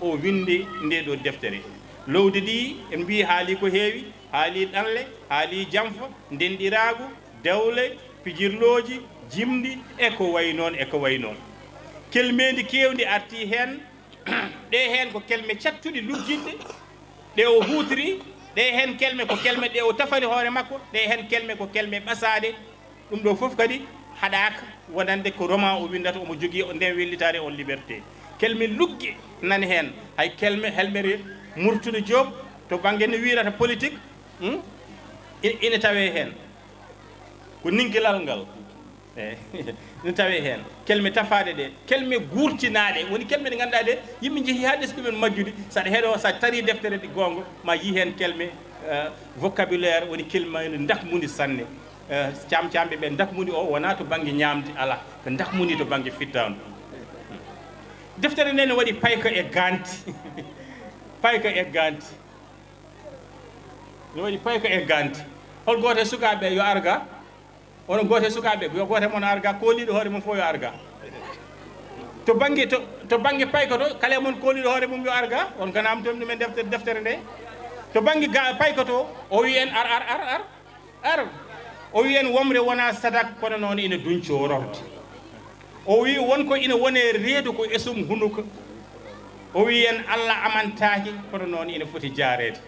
o winndi ndee ɗoo deftere. Lowdi ndi en mbii haalii ko heewi, haalii ɗanle, haalii jamfa, ndenɗiraagu, dewle, pijirlooji, jimɗi, e ko wayi noon, e ko wayi noon. Kelmeendi keewndi artii heen, ɗe heen ko kelme cattuɗi luggiɗɗe, ɗe o huutri, ɗe heen kelme ko kelme ɗe o tafani hoore makko, ɗe heen kelme ko kelme ɓasaaɗe. Ɗum ɗo fof kadi haɗaaka wonande ko roman o winndata, omo jogii o nden wellitaare, on liberté. Kelme lugge nani heen, hay kelme Helmere Murtuɗo Joob to bannge no wiyrata politique, hmm? I-, ina tawee heen. Ko ninkilal ngal. Eey, ina tawee heen. Kelme tafaaɗe ɗe, kelme guurtinaaɗe, woni kelme ɗe ngannduɗaa ɗe, yimɓe njehii haa ɓesngu men majjude. So aɗa heɗoo, so a tarii deftere ɗi goonga, ma yii heen kelme, eh, vocabulaire, woni kelme ene ndakmundi sanne. Eh, caam-caamɓe ɓe ndakmundi o wonaa to bannge ñaamde, alaa, ɓe ndakmundi to bannge fittaandu. Deftere nde ne waɗi payka e ganti. Payka e ganti. Ne waɗi payka e ganti. Hol gooto e sukaaɓe yo ar ga? Onon gooto e sukaaɓe, yo gooto e mon ar ga, kooliiɗo hoore mum fof yo ar ga. To bannge, to, to bannge paykoto, kala e mon kooliiɗo hoore mum yo ar ga, on ganaama toon ɗumen deftere, deftere nde. To bannge ga, paykoto, o wii en ar, ar, ar, ar, ar. O wii en womre wonaa sadak, kono noon ina duncoo rorde. O wii won ko ina wone reedu ko esum hunuka. O wii en Alla amantaaki, kono noon ina foti jaareede.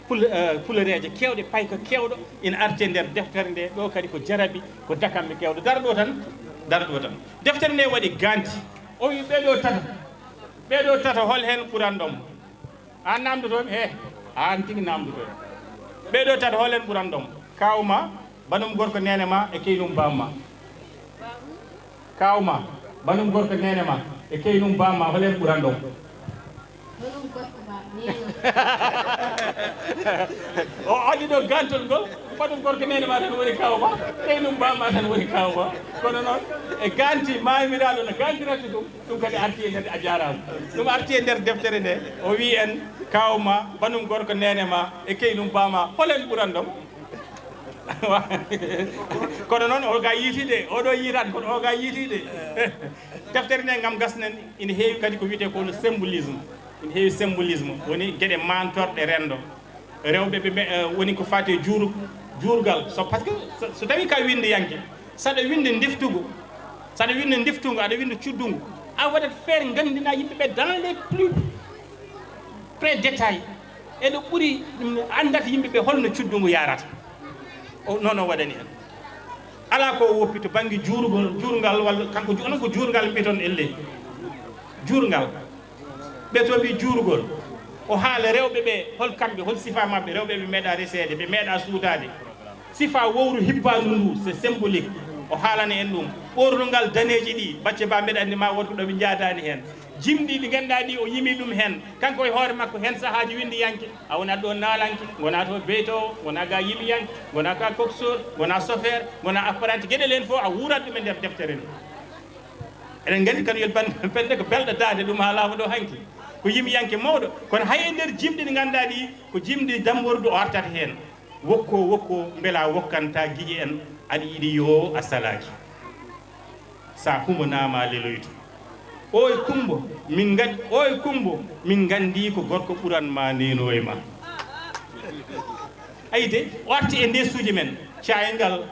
Pul-, eh, pulereeje keewɗe, payka keewɗo ina arti e nder deftere nde, ɗo kadi ko jarabi, ko dakamme keewɗo. Dara ɗo tan, dara ɗo tan. Deftere nde waɗi ganti. O wii ɓee ɗo tata, ɓee ɗo tata hol heen ɓuranɗo mo? Aan naamndotoo mi? He, aan tigi naamndotoo mi. Ɓee ɗo tata hol heen ɓuranɗo mo? Kaaw ma, banum gorko neene ma e keynum baam ma. Kaaw ma, banum gorko neene ma e keynum baam ma, hol heen ɓuranɗo mo? Banum gorko ma, neene. O addi ɗo gantol ngol, banum gorko neene ma tan woni kaaw ma, keynum baam ma tan woni kaaw ma. Kono noon, e ganti maamiraaɗo no gantirata ɗum, ɗum kadi arti e nder, a jaaraama. Ɗum arti e nder deftere nde, o wii en, kaaw ma, banum gorko neene ma e keynum baam ma, hol heen ɓuranɗo mo? Kono noon, o ga yiitiide, oɗo yiitaani, kono o ga yiitiide. Deftere nde, ngam gasnen, ina heewi kadi ko wiyetee ko no symbolisme. Ina heewi symbolisme, woni geɗe maantorɗe renndo. Rewɓe ɓe, ɓe, eh, woni ko faati e juuru-, juurgal. So, parce que so, so tawii ka winndiyanke, saɗa winnde ndeftugu, saɗa winnde ndeftugu, aɗa winnda cuddungu, a waɗat feere nganndina yimɓe ɓe dans les plus près détails. Eɗo ɓuri, mm, anndat yimɓe ɓe holno cuddungu yarata. O, noon o waɗani en. Alaa ko o woppi to bannge juurugol, juurngal, walla kanko ju-, onon ko juurngal mbiton elle. Juurngal. Ɓe to mbi juurugol. O haala rewɓe ɓe, hol kamɓe, hol sifa maɓɓe, rewɓe ɓe meeɗa reseede, ɓe meeɗa suudaade. Sifa wowru hibbaandu ndu, c'est symbolique. O haalana en ɗum. Ɓoornungal daneeji ɗi, bacce ba mbeɗa anndi ma won ko ɗo ɓe njaadaani heen. Jimɗi ɗi ngannduɗaa ɗi, o yimi ɗum heen. Kanko e hoore makko, heen sahaaji winndiyanke, a wonat ɗo naalanke, ngonaa to beytoowo, ngonaa ga yimiyanke, ngonaa ka coxeur, ngonaa chauffeur, ngonaa apprenti, geɗe leen fof a wuurat ɗum e nder deftere nde. Eɗen nganndi kadi yo ban-, pende ko belɗo daade ɗum haalaama ɗo hanki. Ko yimiyanke mawɗo, kono hay e nder jimɗi ɗi ngannduɗaa ɗi, ko jimɗi dambordu o artata heen. Wokko, wokko, mbela wokkanta giƴe en, aɗa yiɗi yo a salaaki. Sa humo nama leloyto. Oy Kumbo, min ngan-, oy Kumbo, min nganndi ko gorko ɓuran ma neno e ma. Ayi de, o arti e nde suuji men, caygal,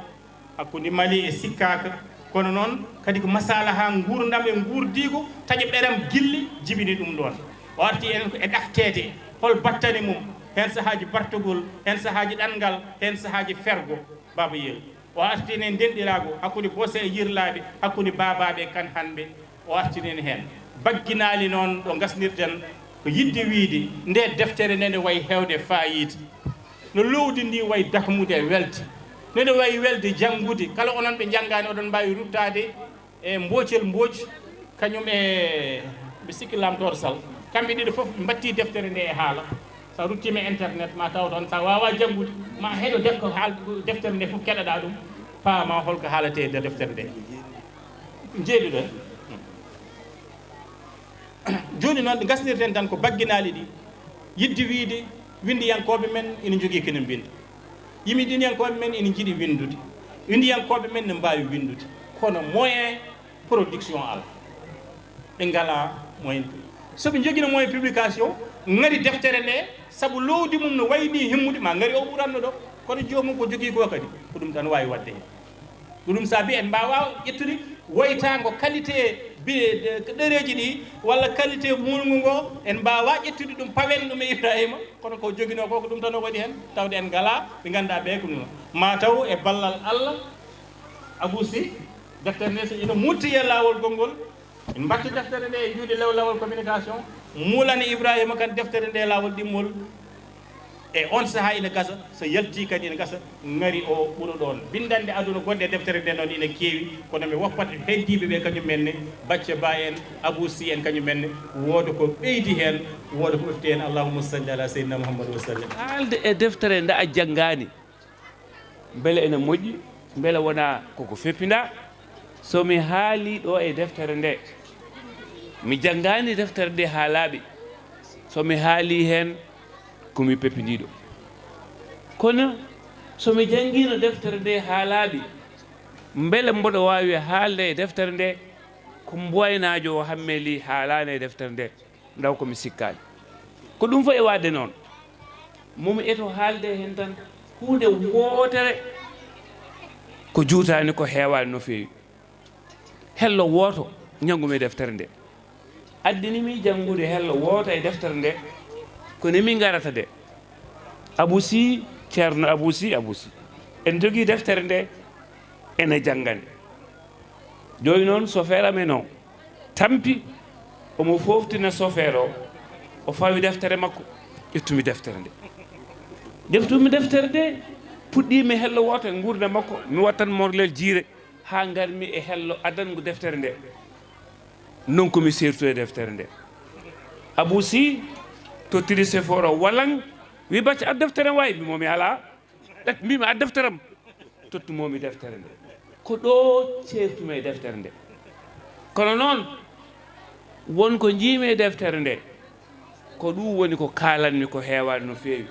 Hakkunde Mali e sikkaaka, kono noon kadi ko masalaha nguurndam e nguurdiigu, taƴa ɓeram gilli jibini ɗum ɗoon. O arti en ko e ɗafteede, hol battane mum, heen sahaaji bartogol, heen sahaaji ɗanngal, heen sahaaji fergo, Baaba Yel. O arti en e ndenɗiraagu hakkunde Bose e Yirlaaɓe, hakkunde Baabaaɓe e Kanhanɓe, o artini en heen. Bagginaali noon ɗo ngasnirten ko yiɗde wiyde nde deftere nde, nde wayi heewde faayiida. No lowdi ndi wayi dakmude e welde. Nde nde wayi welde janngude. Kala onon ɓe njanngaani, oɗon mbaawi ruttaade e Mboocel Mbooc, kañum e, mbi sikki Lamtoor Sal. Kamɓe ɗiɗo fof ɓe mbatti deftere nde e haala. So a ruttiima e internet, ma taw toon. So a waawaa janngude, ma heɗo def ko haal-, deftere nde fof, keɗoɗaa ɗum, paama hol ko haaletee e nder deftere nde. Njeeɗuɗo. Jooni noon, ɗe ngasnirten tan ko bagginaali ɗi, yiɗde wiyde winndiyankooɓe men ina njogii kene mbinnda. Yimɓe ɗiniyankooɓe men ina njiɗi winndude. Winndiyankooɓe men ne mbaawi winndude. Kono moyen production alaa. Ɓe ngalaa moyen pu-, so ɓe njogino moyen publication, ngari deftere nde, sabu lowdi mum no wayi ni himmude, ma ngari o ɓuranno ɗo. Kono joomum ko jogii ko kadi, ko ɗum tan waawi waɗde heen. Ko ɗum saabi en mbaawaa ƴettude woytaango qualité bi-, de-, ɗereeji ɗi, walla qualité muulngu ngo, en mbaawaa ƴettude ɗum, pawen ɗum e Ibrahima, kono ko joginoo ko, ko ɗum tan o waɗi heen, tawde en ngalaa ɓe ngannduɗaa ɓe ko ɗum. Ma taw e ballal Allah, Abou Sy, deftere nde so ina mutti e laawol konngol, en mbaɗti deftere nde e juuɗe lewlawol communication, muulani Ibrahima Kane deftere nde laawol ɗimmol. E on sahaa ina gasa, so yalti kadi ina gasa, ngari o ɓuro ɗoon. Binndannde aduna gonɗe e deftere nde noon ina keewi, kono mi woppat heddiiɓe ɓe kañum men ne, Bacce Ba en, Abou Sy en kañum men ne, wooda ko ɓeydi heen, wooda ko ɓefti heen. Allahumma salli ala Seydina Muhammad wa sallim. Haalde e deftere nde a janngaani, mbele ene moƴƴi, mbele wonaa koko feppindaa? So mi haalii ɗo e deftere nde, mi janngaani deftere nde haa laaɓi. So mi haalii heen, ko mi peppindiiɗo. Kono so mi janngiino deftere nde haa laaɓi, mbele mboɗo waawi haalde e deftere nde ko mboynaajo o hammeli haalaani e deftere nde? Ndaw ko mi sikkaani. Ko ɗum fof e waɗde noon, momi eto haalde heen tan huunde wootere ko juutaani, ko heewaani no feewi. Hello wooto ñanngumi e deftere nde. Addini mi janngude hello wooto e deftere nde, ko ni min ngarata de. Abou Sy, Ceerno Abou Sy, Abou Sy. En njogii deftere nde, ene janngane. Jooni noon, sofeer amen o tampi, omo fooftina sofeer o, o fawi deftere makko, ƴettumi deftere nde. Ƴettumi deftere nde, puɗɗiimi hello wooto e nguurndam makko, mi wattan morlel jiire, haa ngarmi e hello adanngu deftere nde. Noon ko mi seertu e deftere nde. Abou Sy tottiri sofeer o walan, wi, "Bacce, ad deftere waay." Mbimo mi alaa. Ɗat mbimi, "Ad deftere am." Tottumomi deftere nde. Ko ɗo ceertumi e deftere nde. Kono noon, won ko njiimi e deftere nde, ko ɗum woni ko kaalanmi ko heewaani no feewi.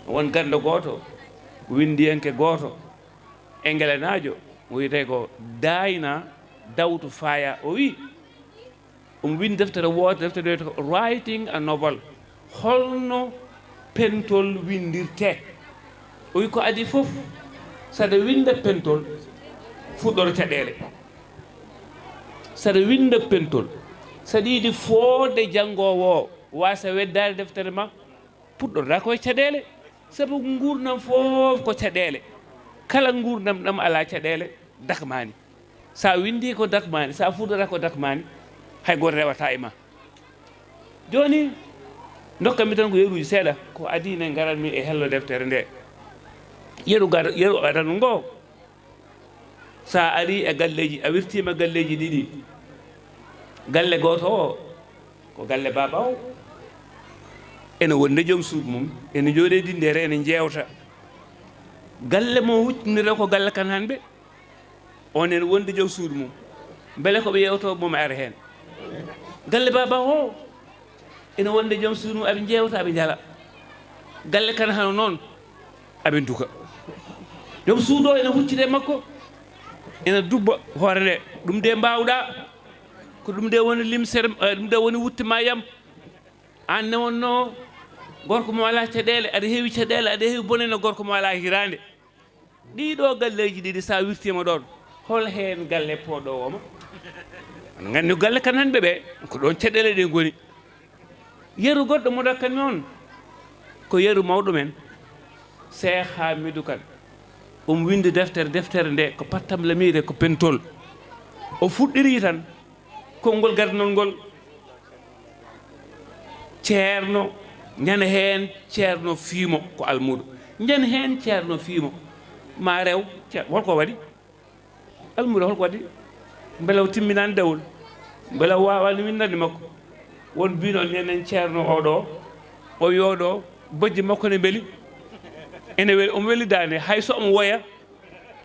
Won ganndo gooto, winndiyanke gooto, Engelenaajo, o wiyetee ko Daayna Dawtu Faaya. O wi, omo winndi deftere wootere, deftere wiyetee ko Writing a Novel. Holno pentol winndirtee? O wi, ko adii fof, saɗa winnda pentol, fuɗɗoro caɗeele. Saɗa winnda pentol, saɗa yiɗi fooɗde janngoowo o, waasa weddaade deftere ma, puɗɗoroɗaa ko e caɗeele. Sabu nguurndam fof ko caɗeele. Kala nguurndam ɗam alaa caɗeele, dakmaani. So a winndii ko dakmaani, so a fuɗɗoraaki ko dakmaani, hay gooto rewataa e ma. Jooni, ndokkanmi tan ko yeruuji seeɗa, ko adii ne ngaranmi e hello deftere nde. Yeru gar-, yeru aranɗo ngo. So a arii e galleeji, a wirtiima galleeji ɗiɗi. Galle gooto o, ko galle baaba o. Ene wondi e joom suudu mum, ene njooɗii e dinndere, ene njeewta. Galle mo huccindira ko galle Kanhanɓe, on ene wondi e joom suudu mum. Mbele ko ɓe yeewtoo mo mi ara heen? Galle baaba o, ene wondi e joom suudu mum, aɓe njeewta, aɓe njala. Galle Kanhan noon, aɓe nduka. Joom suudu o ene huccita e makko, ene dubba hoore nde. Ɗum de mbaawɗaa, ko ɗum de woni limsere, eh, ɗum de woni wutte ma yam. Aan ne wonnoo gorko mo alaa caɗeele, aɗa heewi caɗeele, aɗa heewi bone no gorko mo alaa hiraande. Ɗiɗo galleeji ɗiɗi, so a wirtiima ɗoon, hol heen galle pooɗoowo ma? Aɗa nganndi galle kan hannde ɓe, ko ɗoon caɗeele ɗe ngoni. Yeru goɗɗo mo dokkatmi on, ko yeru mawɗo men, Seex Haamidu Kan. Omo winndi deftere, deftere nde ko pattam lamiire, ko pentol. O fuɗɗiri tan, konngol gardinol ngol, ceerno, ñande heen ceerno fiimo ko almuudo, ñande heen ceerno fiimo, ma rew ce-, holko waɗi? Almuudo holko waɗi? Mbela o timminaani dawol? Mbela o waawaani winndande makko? Won mbiino ñanden ceerno oɗo, o wi oɗo, bojji makko ne mbeli, ene weli, omo weli daande, hay so omo woya,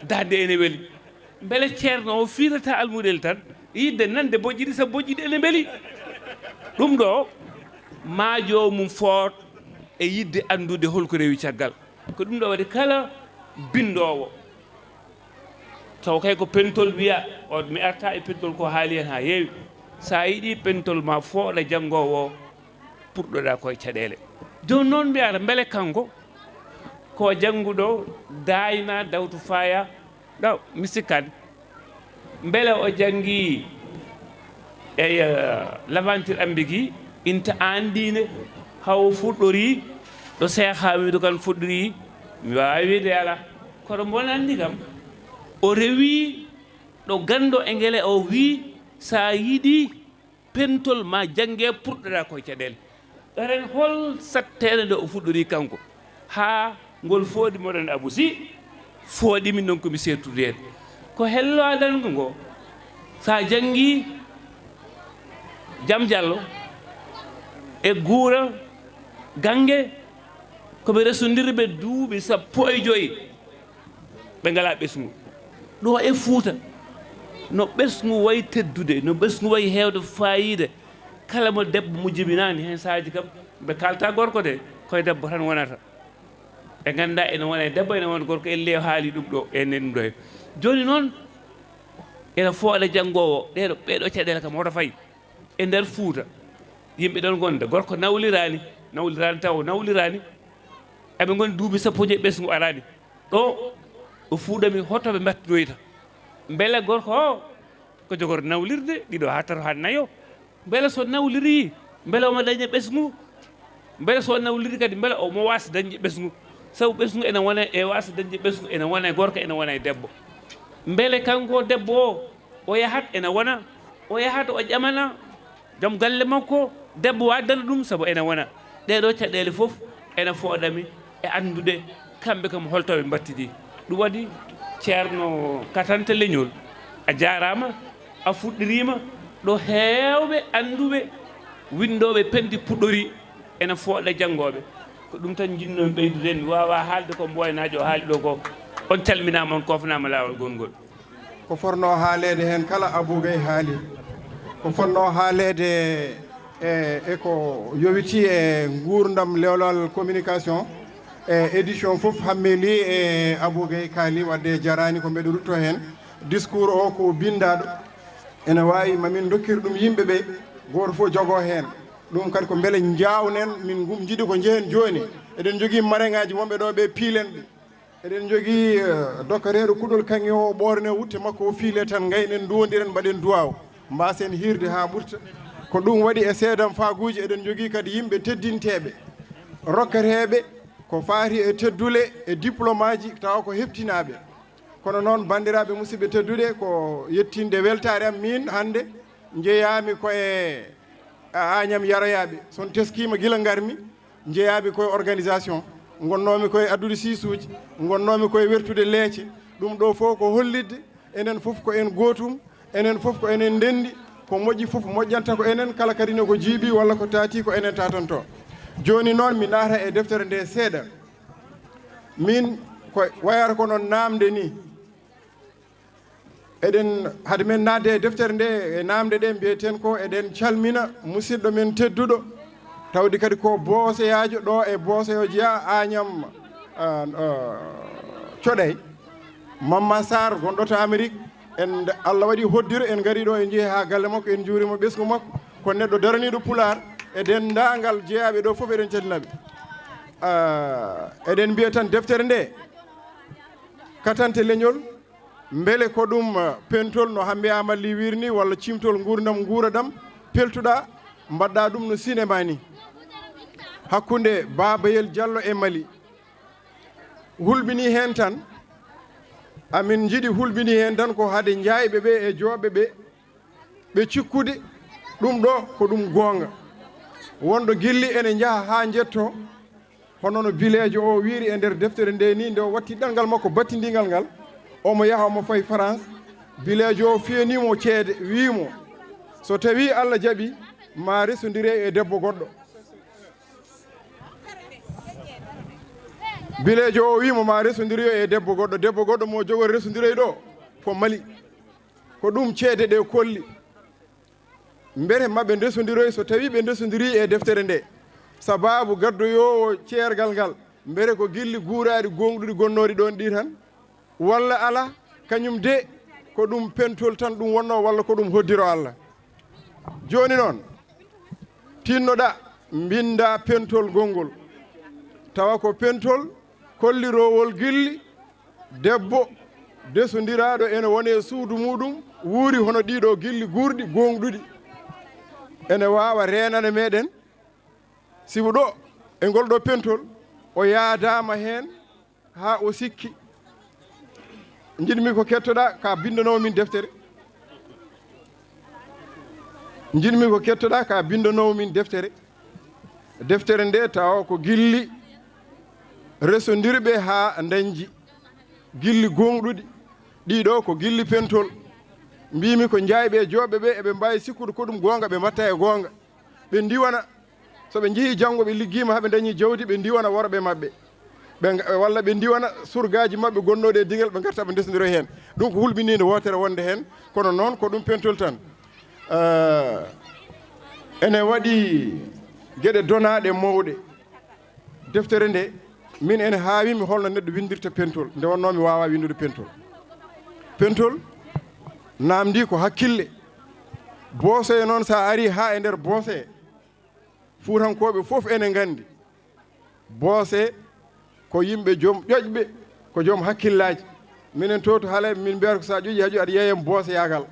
daande ene weli. Mbele ceerno o fiirata almuuɗel tan, yidde nande bojji ɗi, sabu bojji ɗi ene mbeli? Ɗum ɗo, maa joomum foot e yidde anndude holko rewi caggal. Ko ɗum ɗo waɗi kala binndoowo, taw kay ko pentol wiya, o, mi arta e pentol ko haali heen haa heewi. So a yiɗi pentol ma fooɗa janngoowo o, puɗɗoɗa koye caɗeele. Jooni noon mbiyata, mbele kanko ko jannguɗo daayna dawtu faaya ɗo mi sikkaani? Mbele o janngi e, eh, l'aventure ambiguë, inta aan diine, haw fuɗɗori ɗo Seex Haamidu Kan fuɗɗori? Mi waawi wiide alaa. Kono mboɗo anndi kam, o rewi ɗo ganndo e ngele o wii, so a yiɗi pentol ma jannge, puɗɗoɗa koye caɗeele. Ɓeren hol satteende nde o fuɗɗori kanko, haa ngol fooɗi moɗon Abou Sy, fooɗi min noon ko mi seertude heen. Ko hello adango ngo, so a janngi Jam Jallo e Guura Gannge, ko ɓe resondirɓe duuɓi sappo e joyi. Ɓe ngalaa ɓesngu. Ɗo e Fuuta, no ɓesngu wayi teddude, no ɓesngu wayi heewde faayiida, kala mo debbo mo jibinaani, heen sahaaji kam, ɓe kaalta gorko de, koye debbo tan wonata. Ɓe ngannda ene wona e debbo, ene wona gorko, elle o haali ɗum ɗo, e nen ɗum ɗo. Jooni noon, ene fooɗa janngoowo, ɗeɗo, ɓeɗo caɗeele kam hoto fay. E nder Fuuta, yimɓe ɗon gonda, gorko nawliraani, nawliraani taw, nawliraani. Aɓe ngoni duuɓi sappo e joyi, ɓesngu araani. Ɗo o fuɗɗami, hoto ɓe mbattidoyta. Mbele gorko o ko jogor nawlirde ɗiɗo haa tato haa nayo? Mbele so nawliri, mbele omo daña ɓesngu? Mbele so nawliri kadi, mbele omo waasa dañde ɓesngu? Sabu ɓesngu ene wona e waasa dañde ɓesngu, ene wona e gorko, ene wona e debbo. Mbele kanko debbo o, o yahat ene wona, o yahat o ƴamana joom galle makko, debbo waddana ɗum, sabu ene wona. Ɗee ɗoo caɗeele fof ene fooɗami e anndude kamɓe kam holto ɓe mbattidi. Ɗum waɗi Ceerno Katanta Leñol, a jaaraama, a fuɗɗiriima ɗo heewɓe annduɓe winndooɓe penti puɗɗori, ene fooɗa janngooɓe. Ko ɗum tan njiɗnoomi ɓeydude, mi waawaa haalde ko Mboynaajo o haali ɗo ko. On calminaama, on koofnaama laawol gongol. Ko fotnoo haaleede heen kala, Abou Gaye haali. Ko fotnoo haaleede e, e ko yowitii e nguurndam lewlal communication, e édition fof, Hammeeli e Abou Gaye kaali, wadde jaraani ko mbeɗa rutto heen. Discours o ko binndaaɗo, ene waawi ma min ndokkir ɗum yimɓe ɓe, gooto fof jogoo heen. Ɗum kadi ko mbele njaawnen, min ngum njiɗi ko njehen jooni. Eɗen njogii mareŋaaji wonɓe ɗo ɓe, piilen ɓe. Eɗen njogii, eh, dokkateeɗo kuɗol kaŋŋe o, ɓoorne wutte makko o, fiile tan, ngaynen, nduwondiren, mbaɗen duwaaw, mbaasen hiirde haa ɓurta. Ko ɗum waɗi e seedam faaguuji, eɗen njogii kadi yimɓe teddinteeɓe, rokkateeɓe ko faati e teddule e diplôme aji, tawa ko heɓtinaaɓe. Kono noon, banndiraaɓe musidɓe tedduɓe, ko yettinde weltaare am miin hannde, njeyaami ko e Añam yaroyaaɓe. So on teskiima gila ngarmi, njeyaami koye organisation, ngonnoomi koye addude siisuuji, ngonnoomi koye wertude leece. Ɗum ɗo fof ko hollitde enen fof ko en gootum, enen fof ko enen ndenndi, ko moƴƴi fof moƴƴanta ko enen, kala kadi ne ko jiiɓi walla ko taati ko enen tatanto. Jooni noon mi naata e deftere nde seeɗa. Min ko wayata ko noon naamnde ni. Eɗen, hade men naatde e deftere nde, e naamnde ɗe, mbiyeten ko eɗen calmina musidɗo men tedduɗo, tawde kadi ko booseyaajo ɗo e booseyo jeya Añam, ah, ah, Coɗay, Mamma Sarr, gonɗo to Amérique. En, Allah waɗi hoddiro, en ngari ɗo, en njehi haa galle makko, en njuurima ɓesngu makko. Ko neɗɗo daraniiɗo Pulaar, e denndaangal jeyaaɓe ɗo fof eɗen calmina ɓe. Ah, eɗen mbiya tan deftere nde, Katante leñol, mbele ko ɗum, eh, pentol no Hambe Amadou Ly wiiri ni, walla ciimtol nguurndam nguuradam, peltuɗaa, mbaɗɗaa ɗum no cinéma ni. Hakkunde Babayel Diallo e Mali. Hulɓini heen tan, amin njiɗi hulɓini heen tan ko hade njaayɓe ɓe e jooɓe ɓe, ɓe cikkude ɗum ɗo ko ɗum goonga. Wonɗo gilli ene njaha haa njetto, hono no bileejo o wiiri e nder deftere nde ni, nde o watti ɗanngal makko battindingal ngal, omo yaha omo fayi France, bileejo o fiyanii mo ceede, wii mo, so tawii Allah jaɓi, ma resondire e debbo goɗɗo. Bileejo o wii mo, ma resondire e debbo goɗɗo, debbo goɗɗo mo jogori resondire ɗo ko Mali. Ko ɗum ceede ɗe kolli. Mbete maɓɓe ndesondiroy so tawii ɓe ndesondirii e deftere nde? Sabaabu gaddoyoowo ceergal ngal, mbete ko gilli guuraaɗi gooŋɗuɗi gonnooɗi ɗoon ɗi tan? Walla alaa? Kañum de, ko ɗum pentol tan ɗum wonnoo, walla ko ɗum hoddiro Allah? Jooni noon, tinnoɗaa, mbinndaa pentol gonngol, tawa ko pentol kolliroowol gilli debbo desondiraaɗo ene woni e suudu muuɗum, wuuri hono ɗiiɗoo gilli guurɗi gooŋɗuɗi. Ene waawa reenana meɗen, sibu ɗo e ngol ɗo pentol, o yaadaama heen haa o sikki. Njiɗmi ko kettoɗaa ka binndanoowo min deftere. Njiɗmi ko kettoɗaa ka binndanoowo min deftere. Deftere nde tawa ko gilli resondirɓe haa dañji gilli gooŋɗuɗi. Ɗiɗo ko gilli pentol. Mbimi ko njaayɓe e jooɓe ɓe, eɓe mbaawi sikkude ko ɗum goonga, ɓe mbatta e goonga. Ɓe ndiwana, so ɓe njehii janngo, ɓe liggiima, haa ɓe ndañi jawdi, ɓe ndiwana worɓe maɓɓe. Ɓe nga-, walla ɓe ndiwana surgaaji maɓɓe gonnooɗe e digal, ɓe ngarta ɓe ndesondiroya heen. Ɗum ko hulɓiniinde wootere wonde heen, kono noon ko ɗum pentol tan. Eh, ene waɗi geɗe donaaɗe mawɗe. Deftere nde, min ene haawimi holno neɗɗo winndirta pentol, nde wonnoo mi waawaa winndude pentol. Pentol naamndii ko hakkille. Boosee noon, so a arii haa e nder Boosee, Fuutankooɓe fof ene nganndi. Boosee ko yimɓe joom ƴoƴɓe, ko joom hakkillaaji. Minen to, to Halayɓe, min mbiyata ko so a ƴoƴii haaju, aɗa yeeyam booseyaagal.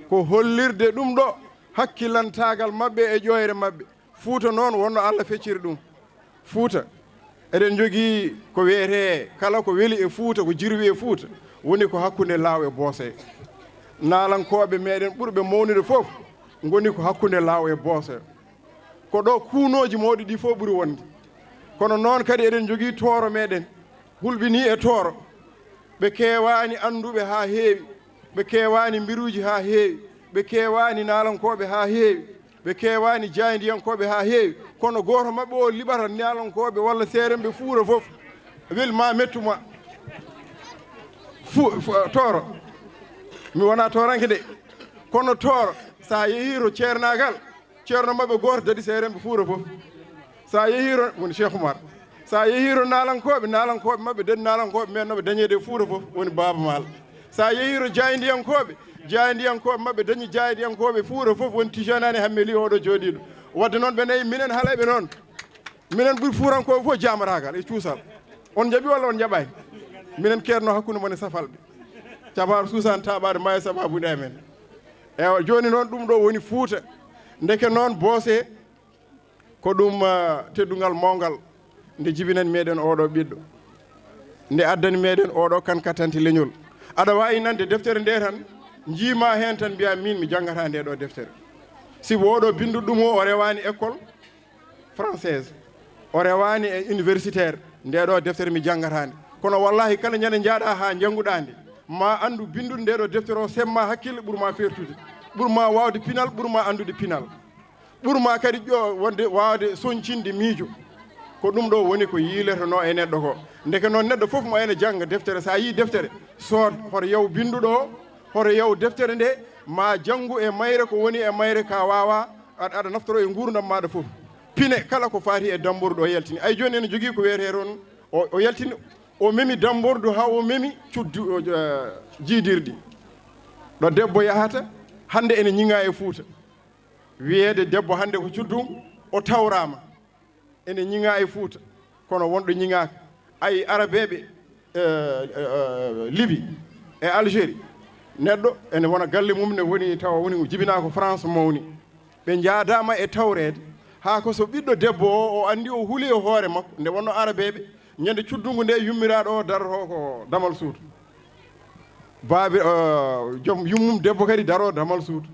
Ko hollirde ɗum ɗo hakkilantaagal maɓɓe e ƴoyre maɓɓe. Fuuta noon, wonno Allah fecciri ɗum. Fuuta, eɗen njogii ko wiyetee kala ko weli e Fuuta, ko jirwi e Fuuta, woni ko hakkunde Laaw e Boosee. Naalankooɓe meɗen ɓurɓe mawnude fof ngoni ko hakkunde Laaw e Boosee. Ko ɗo kuunooji mawɗi ɗi fof ɓuri wonde. Kono noon kadi eɗen njogii Tooro meɗen, hulɓinii e Tooro. Ɓe keewaani annduɓe haa heewi, ɓe keewaani mbiruuji haa heewi, ɓe keewaani naalankooɓe haa heewi, ɓe keewaani jaayndiyankooɓe haa heewi. Kono gooto maɓɓe o liɓata naalankooɓe walla seeremɓe Fuuta fof, weli ma mettu ma. Fu-, fu-, Tooro, mi wonaa tooranke de, kono Tooro, so a yehii to ceernaagal, ceerno maɓɓe gooto daɗi seeremɓe Fuuta fof. So a yehii to, woni Cheikh Oumar. So a yehii to naalankooɓe, naalankooɓe maɓɓe daɗi naalankooɓe men no ɓe dañeede e Fuuta fof, woni Baaba Maal. So a yehii to jaayndiyankooɓe, jaayndiyankooɓe maɓɓe dañi jaayndiyankooɓe Fuuta fof, woni Tijanaani Hammeli oɗo jooɗiiɗo. Wadde noon ɓe nayi, minen Halayɓe noon, minen ɓuri Fuutankooɓe fof jaamaraagal e cuusal. On njaɓi walla on njaɓaani? Minen keedno hakkunde mon e safalɓe. Cabaaru suusaani taaɓaade ma e sabaabu e men. Ewa, jooni noon ɗum ɗo woni Fuuta. Ndeke noon Boosee ko ɗum, ah, teddungal mawngal nde jibinani meɗen oɗo ɓiɗɗo. Nde addani meɗen oɗo kan katante leñol. Aɗa waawi nande deftere nde tan, njiima heen tan mbiya min mi janngata nde ɗo deftere. Sibu oɗo binnduɗo ɗum o, o rewaani école française, o rewaani e universitaire, nde ɗo deftere mi janngata nde. Kono wallahi kala ñande njaaɗa haa njannguɗa nde, ma anndu binnduɗo nde ɗo deftere o semma hakkille ɓurma pertude, ɓurma waawde pinal, ɓurma anndude pinal, ɓurma kadi ƴo-, wonde waawde soñcinde miijo. Ko ɗum ɗo woni ko yiiletenoo e neɗɗo ko. Ndeke noon neɗɗo fof mo ene jannga deftere, so a yii deftere, sood, hoto yaw binnduɗo o, hoto yaw deftere nde, ma janngu e mayre ko woni e mayre ka waawa, aɗa, aɗa naftoro e nguurndam maaɗa fof. Pine kala ko faati e dambordu o yaltini. Ay jooni ene jogii ko wiyetee toon, o, o yaltini, o memi dambordu haa o memi cuddu, o, eh, jiidirɗi. Ɗo debbo yahata, hannde ene ñiŋa e Fuuta. Wiyeede debbo hannde ko cuddum, o tawraama. Ene ñiŋa e Fuuta, kono wonɗo ñiŋaaka. Ay, Arabeeɓe, eh, eh, eh, Libi e Algérie, neɗɗo ene wona galle mum ne woni, tawa woni jibinaa ko France mawni. Ɓe njaadaama e tawreede, haa ko so ɓiɗɗo debbo o, o anndi o huli e hoore makko, nde wonno Arabeeɓe, ñande cuddungu nde yummiraaɗo o darotoo ko damal suudu. Baabi, eh, joom yummum debbo kadi daroo damal suudu.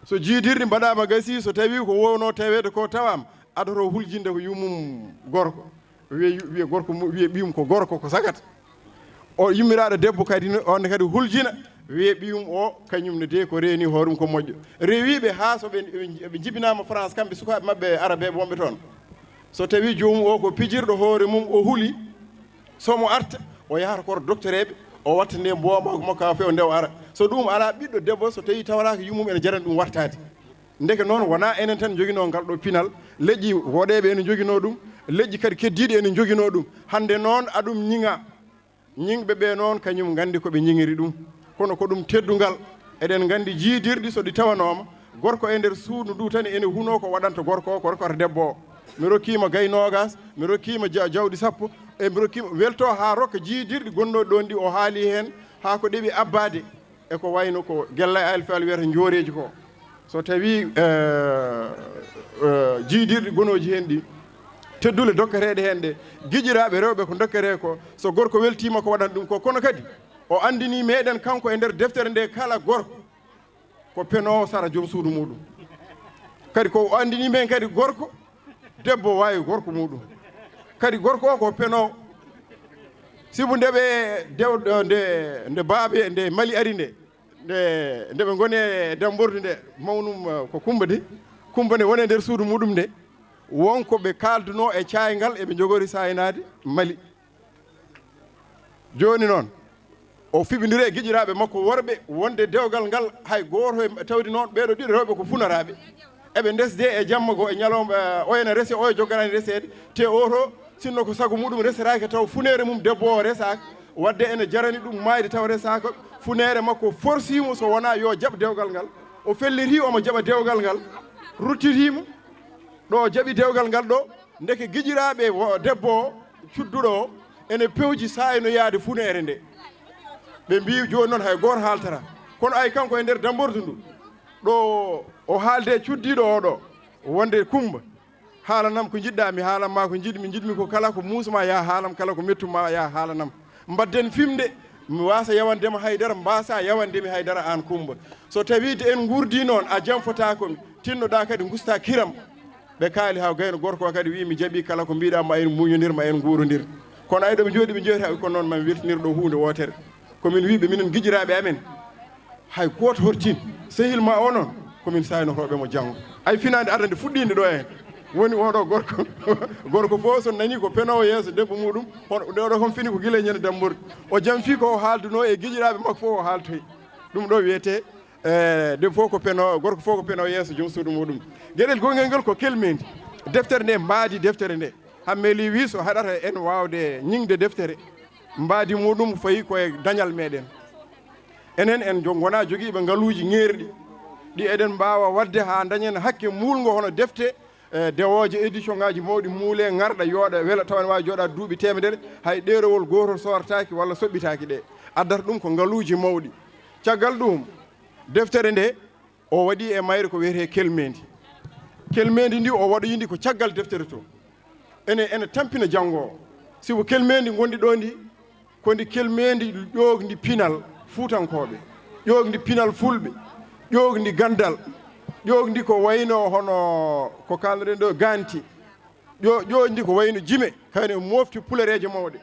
So jiidirɗi mbaɗaama gasii, so tawii ko wowno taweede ko tawaama, adotoo huljinde ko yummum gorko. Wiye yu-, wiye gorko mu-, wiye ɓiyum ko gorko, ko sagat. O yummiraaɗo debbo kadi ne, on kadi huljina, wiye ɓiyum o, kañum ne de ko reeni hoore mum ko moƴƴo. Rewiiɓe haa so ɓe, ɓe, ɓe jibinaama France, kamɓe sukaaɓe maɓɓe Arabeeɓe wonɓe toon. So tawii joomum o ko pijirɗo hoore mum, o huli, so mo arta, o yahata koto doktoreeɓe, o watta nde mbooma makko haa feewa nde o ara. So ɗum alaa, ɓiɗɗo debbo, so tawii tawraaka yummum, ene jarani ɗum wartaade. Ndeke noon, wonaa enen tan njoginoo ngal ɗo pinal, leƴƴi woɗeeɓe ene njoginoo ɗum, leƴƴi kadi keddiiɗi ene njoginoo ɗum. Hannde noon, aɗum ñiŋa, ñiŋɓe ɓe noon, kañum nganndi ko ɓe ñiŋiri ɗum. Kono ko ɗum teddungal. Eɗen nganndi jiidirɗi, so ɗi tawanooma, gorko e nder suudu ndu tan ene hunoo ko waɗanta gorko o, ko rokata debbo o. Mi rokkiima gay noogas, mi rokkiima ja-, jawɗi sappo, e mi rokkiima welto haa rokka jiidirɗi gonnooɗi ɗoon ɗi o haali heen, haa ko ɗeɓi abbaade. E ko wayno ko Gellay Alfal wiyata njooreeji ko. So tawii, eh, eh, jiidirɗi gonooji heen ɗi, teddule dokketeeɗe heen ɗe, giƴiraaɓe rewɓe ko dokketee ko, so gorko weltiima ko waɗan ɗum ko. Kono kadi, o anndinii meɗen kanko e nder deftere nde kala gorko ko penoowo sara joom suudu muɗum. Kadi ko o anndinii men kadi gorko, debbo waawi gorko muɗum. Kadi gorko o ko penoowo. Sibu nde ɓe dew-, nde, nde baabe, nde Mali ari nde, nde, nde ɓe ngoni e dambordu nde, mawnum, eh, ko Kumba de. Kumba nde woni e nder suudu muɗum nde, won ko ɓe kaaldunoo e caaygal, eɓe njogori saaynaade Mali. Jooni noon, o fiɓindiri e giƴiraaɓe makko worɓe, wonde dewgal ngal hay gooto e tawdi noon, ɓeeɗo ɗiɗo rewɓe ko funaraaɓe. Eɓe ndesde e jamma goo e ñalawma, eh, oya ene rese, oya jogganaani reseede, te oto, sinno ko sago muɗum resetaake taw funeere mum debbo o resaaka, wadde ene jarani ɗum maayde taw resaaka, funeere makko forsiimo so wonaa yo jaɓ dewgal ngal. O felliti omo jaɓa dewgal ngal, ruttitiimo ɗo o jaɓi dewgal ngal ɗo, ndeke giƴiraaɓe wo-, debbo o, cudduɗo o, ene pewji saayno yaade funeere nde. Ɓe mbii jooni noon hay gooto haaltata. Kono ay kanko e nder dambordu ndu, ɗo o haalde cuddiiɗo o ɗo, wonde Kumba, haalanam ko njiɗɗaa, mi haalan maa ko njiɗmi, njiɗmi ko kala ko muusma, yaa haalam, kala ko mettum ma, yaa haalanam. Mbadden fimde, mi waasa yawande ma haydara, mbaasa yawande mi haydara aan Kumba. So tawii de en nguurdii noon, a janfotaako mi, tinnoɗaa kadi ngustaa kiram. Ɓe kaali haa gayno gorko o kadi wii, "Mi jaɓii kala ko mbiiɗaa, ma en muñondir, ma en nguurondir." Kono ay ɗo ɓe njooɗi, ɓe njooɗi, ko noon ma mi weltinir ɗo huunde wootere. Ko min wii ɓe, minen giƴiraaɓe amen, hay gooto hortiin. Sehil ma o noon, ko min saaynotooɓe mo janngo. Ay finaande arande fuɗɗiinde ɗo en, woni oɗo gorko. Gorko fof so nanii ko penoowo yeeso debbo muɗum, hono ɗo ɗo kon fini ko gila e ñande damborɗi. O janfii ko o haaldunoo e giƴiraaɓe makko fof o haaltoyi. Ɗum ɗo wiyetee, eh, debbo fof ko penoowo, gorko fof ko penoowo yeeso joom suudu muɗum. Geɗel gongel ngel ko kelmeendi. Deftere nde, mbaadi deftere nde. Hammeli wii so haɗata en waawde ñiŋde deftere, mbaadi muɗum fayi ko e dañal meɗen. Enen en jo-, ngonaa jogiiɓe ngaluuji ŋeerɗi, ɗi eɗen mbaawa waɗde haa dañen hakke muulngo hono defte, eh, dewooje, édition ŋaaji mawɗi muulee, ŋarɗa, yooɗa, wela, tawa ene waawi jooɗaade duuɓi teemedere, hay ɗeerowol gootol soortaaki walla soɓɓitaaki ɗe. Addata ɗum ko ngaluuji mawɗi. Caggal ɗum, deftere nde o waɗi e mayre ko wiyetee kelmeendi. Kelmeendi ndi o waɗoyi ndi ko caggal deftere to. Ene, ene tampina janngoowo. Sibu kelmeendi ngonndi ɗo ndi, ko ndi kelmeendi ƴoogndi pinal fuutankooɓe, ƴoogndi pinal fulɓe, ƴoogndi ganndal, ƴoogndi ko wayno hono ko kaalnoɗen ɗo ganti, ƴo-, ƴoogndi ko wayno jime, kayno e mofti pulereeje mawɗe.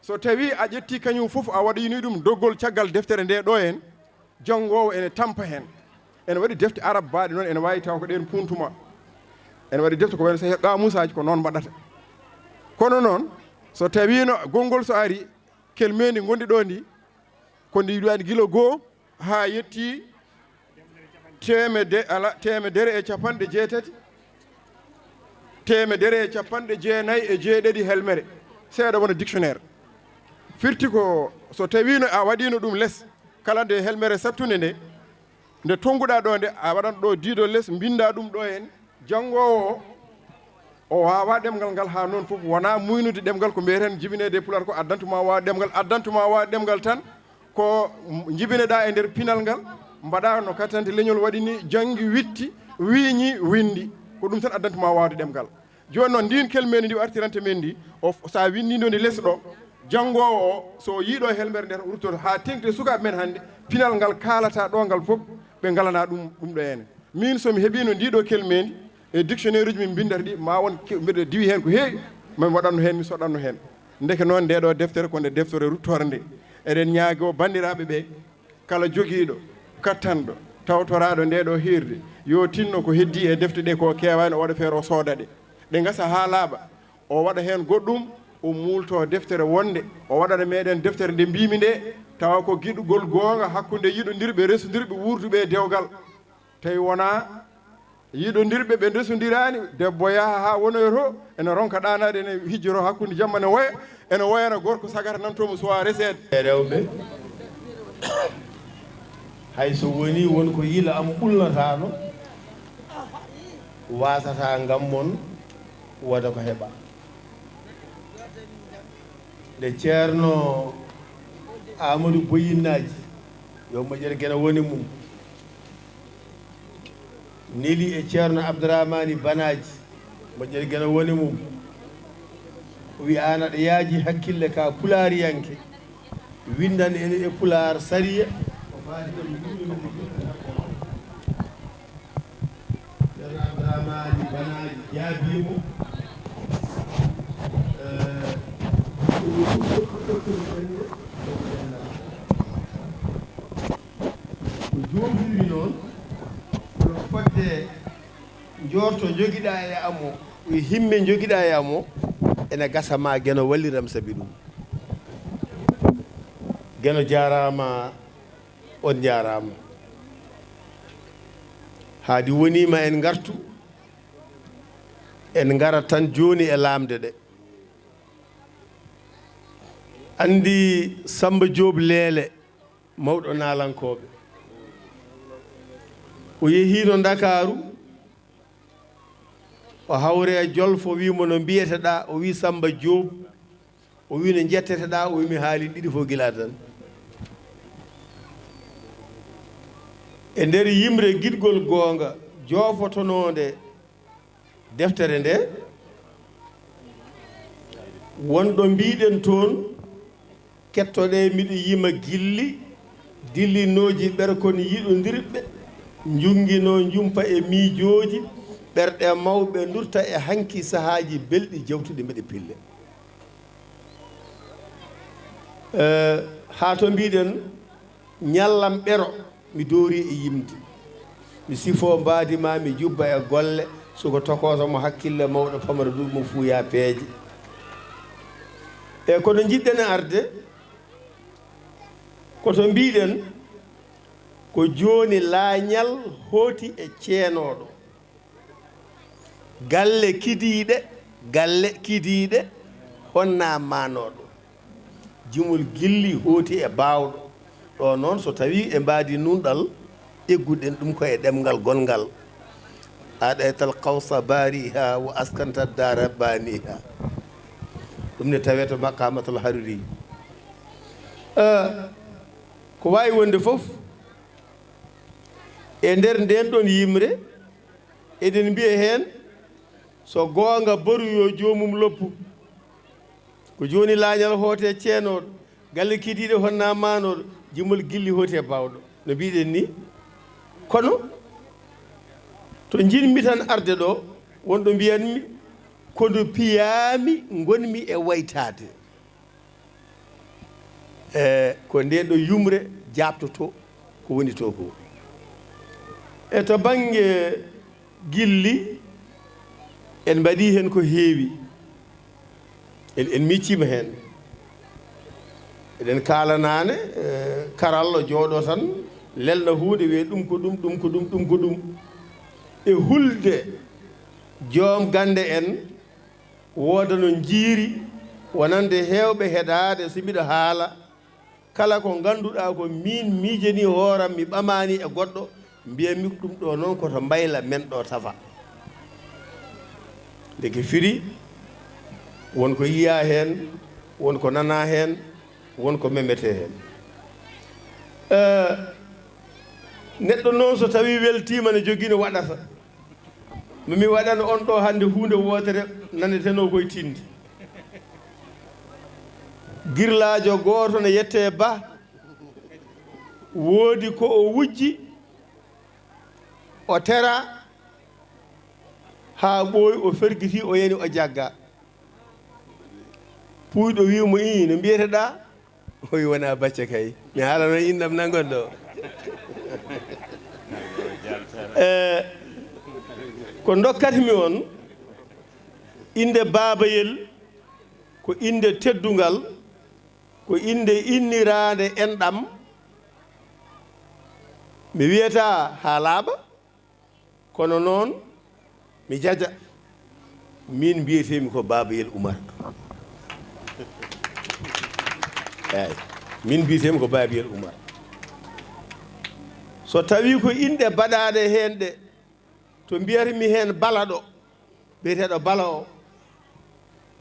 So tawii a ƴettii kañum fof, a waɗoynoyi ɗum doggol caggal deftere nde ɗo heen, janngoowo ene tampa heen. Ene waɗi defte arab baaɗe noon, ene waawi taw ko ɗeen puuntuma. Ene waɗi defte ko wayno Sahih Qaamuusaaji, ko noon mbaɗata. Kono noon, so tawiino gonngol so ari, kelmeendi ngonndi ɗo ndi, ko ndi waɗi gila goo haa yetti teemede-, ala, teemedere e capanɗe jeetati, teemedere e capanɗe jeenayi e jeeɗiɗi helmere, seeɗa wona dictionnaire. Firti ko so tawiino a waɗiino ɗum les, kala nde helmere sattunde nde, nde tonnguɗaa ɗo nde, a waɗan ɗo diido les, mbinndaa ɗum ɗo heen, janngoowo o, O waawaa ɗemngal ngal haa noon fof, wonaa muuynude ɗemngal ko mbiyeten jibineede e Pulaar ko addantuma waawde ɗemngal, addantuma waawde ɗemngal tan ko njibineɗaa e nder pinal ngal, mbaɗaa no katante leñol waɗi ni, janngi, witti, wiiñi, winndi. Ko ɗum tan addantuma waawde ɗemngal. Jooni noon, ndiin kelmeendi ndi o artiranta men ndi, o, so a winndii ndi les ɗo, janngoowo o, so o yii ɗo helmere nde, o ruttoto haa teeŋti e sukaaɓe men hannde, pinal ngal kaalata ɗo ngal fof, ɓe ngalanaa ɗum, ɗum ɗo ene. Miin, so mi heɓiino ndii ɗo kelmeendi e dictionnaire uji min mbinndata ɗi, ma won ke-, mbeɗa diwi heen ko heewi, ma mi waɗanno heen, mi soɗanno heen. Ndeke noon, nde ɗo deftere ko nde deftere ruttoore nde. Eɗen ñaagoo banndiraaɓe ɓe, kala jogiiɗo, kattanɗo, tawtoraaɗo nde ɗo hiirde, yo tinno ko heddii e defte ɗe ko keewaani, o waɗa feere o sooda ɗe. Ɗe ngasa haa laaɓa, o waɗa heen goɗɗum, o muulto deftere wonnde, o waɗana meɗen deftere nde mbiimi nde, tawa ko giɗugol goonga hakkunde yiɗondirɓe, resondirɓe, wuurduɓe e dewgal. Tawi wonaa yiɗondirɓe ɓe ndesondiraani, debbo yaha haa wonoyo to, ene ronka ɗaanaade, ene hijjoro hakkunde jamma ne woya, ene woyana gorko sagata nan to mo suwaa reseede. E rewɓe, hay so wonii won ko yila am ɓulnataano, waasata ngam mon wooda ko heɓa. Nde Ceerno Amadou Boyinnaaji, yo moƴƴere geno woni mum, neli e Ceerno Abdourahmani Banaaji, moƴƴere geno woni mum, o wiyaano aɗa yaaji hakkille ka pulaariyanke, winndan en e pulaar sariya. Ceerno Abdourahmani Banaaji jaabii mo. Eh, ko joofiri noon, kono fodde njoorto jogiɗaa e am o, e himme jogiɗaa e am o, ene gasa ma geno walliram sabi ɗum. Geno jaaraama, on njaaraama. Haadi wonii ma en ngartu, en ngara tan jooni e laamde ɗe. Anndi Sammba Joob Leele, mawɗo naalankooɓe. O yehiino Ndakaaru, o hawri e Jolfo, wii mo, "No mbiyeteɗaa?" O wii, "Sammba Joob." O wii, "No njetteteɗaa?" O wii, "Mi haali ɗiɗi fof gila tan." E nder yimre giɗgol goonga joofotonoonde deftere nde, won ɗo mbiɗen toon, kettoɗe miɗo yima gilli, dillinooji ɓerkon yiɗondirɓe, njunginoo njumpa e miijooji, ɓerɗe mawɓe ndurta e hanki sahaaji belɗi jawtuɗi mbeɗe pille. Eh, haa to mbiɗen, ñallam ɓero, mi doori e yimde. Mi sifoo mbaadi ma, mi jubba e golle, suka tokooso mo hakkille mawɗo pamara duuɓi mo fuuya peeje. E kono njiɗɗen arde, ko to mbiɗen, ko jooni laañal hooti e ceenooɗo. Galle kidiiɗe, galle kidiiɗe, honna maanooɗo. Jimol gilli hooti e baawɗo. Ɗo noon, so tawii e mbaadi nunɗal, egguɗen ɗum ko e ɗemngal gonngal. Aɗaytal qawsa baariha wa askanta daara baaniha. Ɗum ne tawee to maqamatul hariri. Eh, ko waawi wonde fof, e nder ndeen ɗoon yimre, eɗen mbiya heen, so goonga baru yo joomum loppu. Ko jooni laañal hoote ceenooɗo, galle kidiiɗe honna maanooɗo, jimol gilli hooti e baawɗo, no mbiɗen ni. Kono to njiɗmi tan arde ɗo, wonɗo mbiyanmi, ko no piyaami ngonmi e waytaade. E ko ndeen ɗo yumre jaabtotoo ko woni to ko. E to bannge gilli, en mbaɗii heen ko heewi. En, en micciima heen. Eɗen kaalanaane, e, karallo jooɗo tan, lelna huunde, wiya ɗum ko ɗum, ɗum ko ɗum, ɗum ko ɗum. E hulde joom gannde en, wooda no njiiri, wonande heewɓe heɗaade so mbiɗo haala, kala ko ngannduɗaa ko miin miijanii hooram, mi ɓamaani e goɗɗo, mbiyanmi ko ɗum ɗo noon ko to mbayla men ɗo tafa. Eke firi, won ko yiyaa heen, won ko nanaa heen, won ko memetee heen. Eh, neɗɗo noon, so tawii weltiima, ne jogii no waɗata. No mi waɗano on ɗo hannde huunde wootere nanetenoo koye tindi. Girlaajo gooto ne yettee Ba, woodi ko o wujji, o tera, haa ɓooyi, o fergiti, o yani, o jagga. Puuyɗo wi mo, "Ii, no mbiyeteɗaa?" O wi, "Wonaa Bacca kay. Mi haalano innam nangon ɗo." Eh, ko ndokkatmi on, innde Baabayel ko innde teddungal, ko innde inniraande enɗam. Mi wiyataa haa laaɓa, kono noon mi jaja. Min mbiyeteemi ko Baabayel Umar. Eey, min mbiyeteemi ko Baabayel Umar. So tawii ko inɗe baɗaaɗe heen ɗe, to mbiyatmi heen Balaɗo, biyeteeɗo Bala o,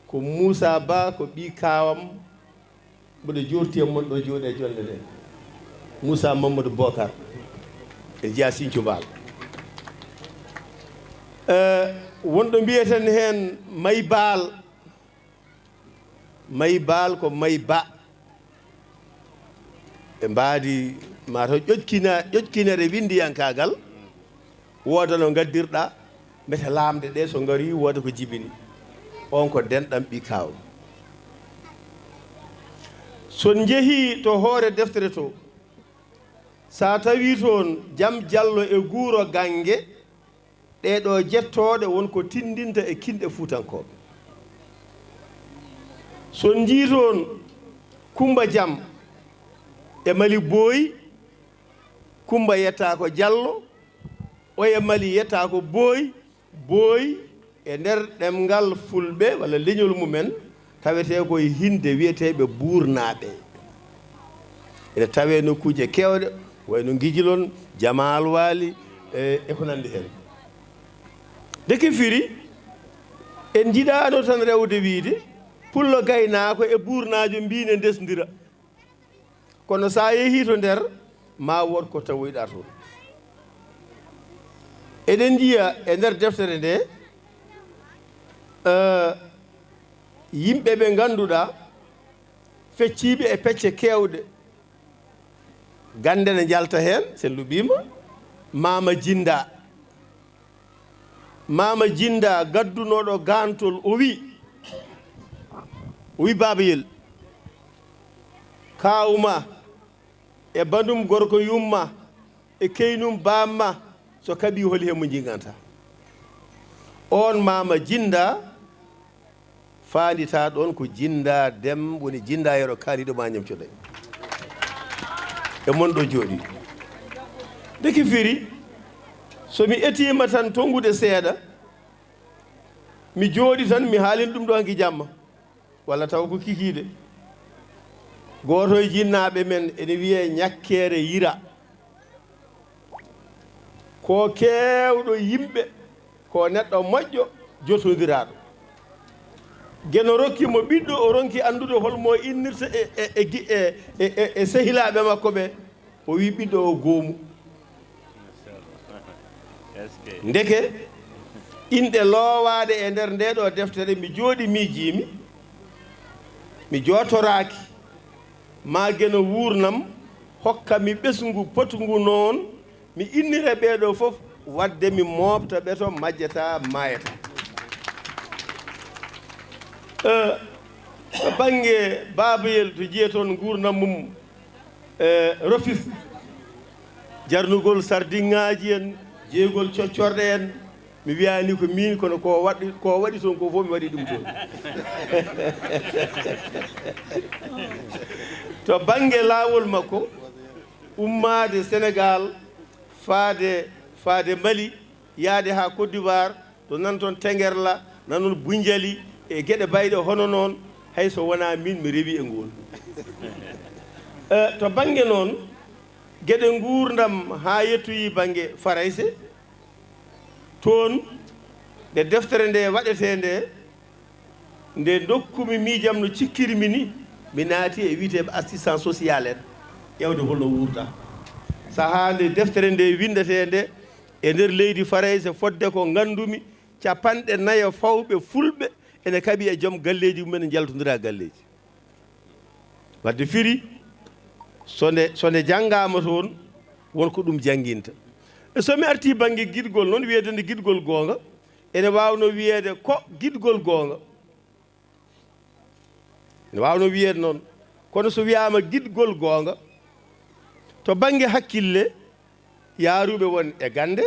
ko Muusaa Ba, ko ɓii kaawam, mboɗo joorti e mon ɗo, jooɗi e jonnde nde. Muusaa Mammadu Bookar, e jeyaa Siñcu Baal. Eh, wonɗo mbiyeten heen May Baal, May Baal ko May Ba. Ɓe mbaadi maa taw ƴoƴkina-, ƴoƴkinere winndiyankaagal, wooda no ngaddirɗaa, mbete laamɗe ɗe so ngarii wooda ko jibini. On ko denɗam ɓii kaaw. So njehii to hoore deftere to, so a tawii toon Jam Jallo e Guuro Gannge, ɗee ɗoo jettooɗe won ko tinndinta e kinɗe Fuutankooɓe. So njii toon Kummba Jam e Mali Booyi, Kummba yettaa ko Jallo, oya Mali yettaa ko Booyi, Booyi e nder ɗemngal Fulɓe walla leñol mumen, tawetee ko e hinde wiyeteeɓe buurnaaɓe. Ene tawee nokkuuje keewɗe, wayno Ngijilon, Jamaal Waali, e, e ko nanndi heen. Ndeke firi, en njiɗaano tan rewde wiyde, pullo gaynaako e buurnaajo mbiy ne ndesndira. Kono so a yehii to nder, ma wood ko tawoyɗaa toon. Eɗen njiya e nder deftere nde, eh, yimɓe ɓe ngannduɗaa fecciiɓe e pecce keewɗe, gannde ne njalta heen, so en luɓiima, Maama Jinnda. Maama Jinnda gaddunooɗo gaantol, o wi, o wi, "Baabayel, kaawu ma e banndum gorko yumma e keynum baamma, so kaɓii, holi heen mo njinganta?" Oon Maama Jinnda faanditaa ɗoon ko Jinnda Dem, woni Jinnda Yero kaaliiɗo ma ñamcoɗay. E mon ɗo jooɗii. Ndeke firi, so mi etiima tan tonngude seeɗa, mi jooɗi tan, mi haalin ɗum ɗo hanki jamma, walla taw ko kikiiɗe. Gooto e jinnaaɓe men ene wiyee Ñakkeere Yira. Ko keewɗo yimɓe, ko neɗɗo moƴƴo, jotondiraaɗo. Geno rokki mo ɓiɗɗo, o ronki anndude hol mo innirta e, e, e gi-, e, e, e, e sehilaaɓe makko ɓe. O wi ɓiɗɗo o goomu. Ndeke, inɗe loowaaɗe e nder nde ɗo deftere, mi jooɗi miijiimi, mi jootoraaki. Ma Geno wuurnam hokka mi ɓesngu potngu noon, mi innira ɓee ɗoo fof, waɗde mi mooɓta ɓe to majjata, maayata. Eh, to bannge baabayel, to jiyee toon nguurndam mum, eh, Rofis, jarnugol sardiŋŋaaji en, jeyugol coccorɗe en, mi wiyaani ko miin, kono ko waɗi, ko waɗi toon ko fof mi waɗi ɗum toon. To bannge laawol makko, ummaade Senegaal, faade, faade Mali, yaade haa Côte d'Ivoire, to nan toon Tengerla, nan toon Bunjali, e geɗe bayɗe hono noon, hay so wonaa miin mi rewi e ngool. Eh, to bannge noon, geɗe nguurndam haa yettoyi bannge Farayse, toon Nde deftere nde waɗetee nde, nde ndokkumi miijam no cikkirmi ni, mi naati e wiyeteeɓe assistance sociale en, ƴeewde holno wuurta. Sahaa nde deftere nde winndetee nde, e nder leydi Farayse, fodde ko nganndumi, capanɗe nayo fawɓe fulɓe ene kaɓi e joom galleeji mumen, njaltondira galleeji. Wadde firi, so nde, so nde janngaama toon, won ko ɗum jannginta. E so mi artii bannge giɗgol noon, wiyeede nde giɗgol goonga, ene waawnoo wiyeede ko giɗgol goonga. Ene waawnoo wiyeede noon. Kono so wiyaama giɗgol goonga, to bannge hakkille, yaaruɓe won e gannde,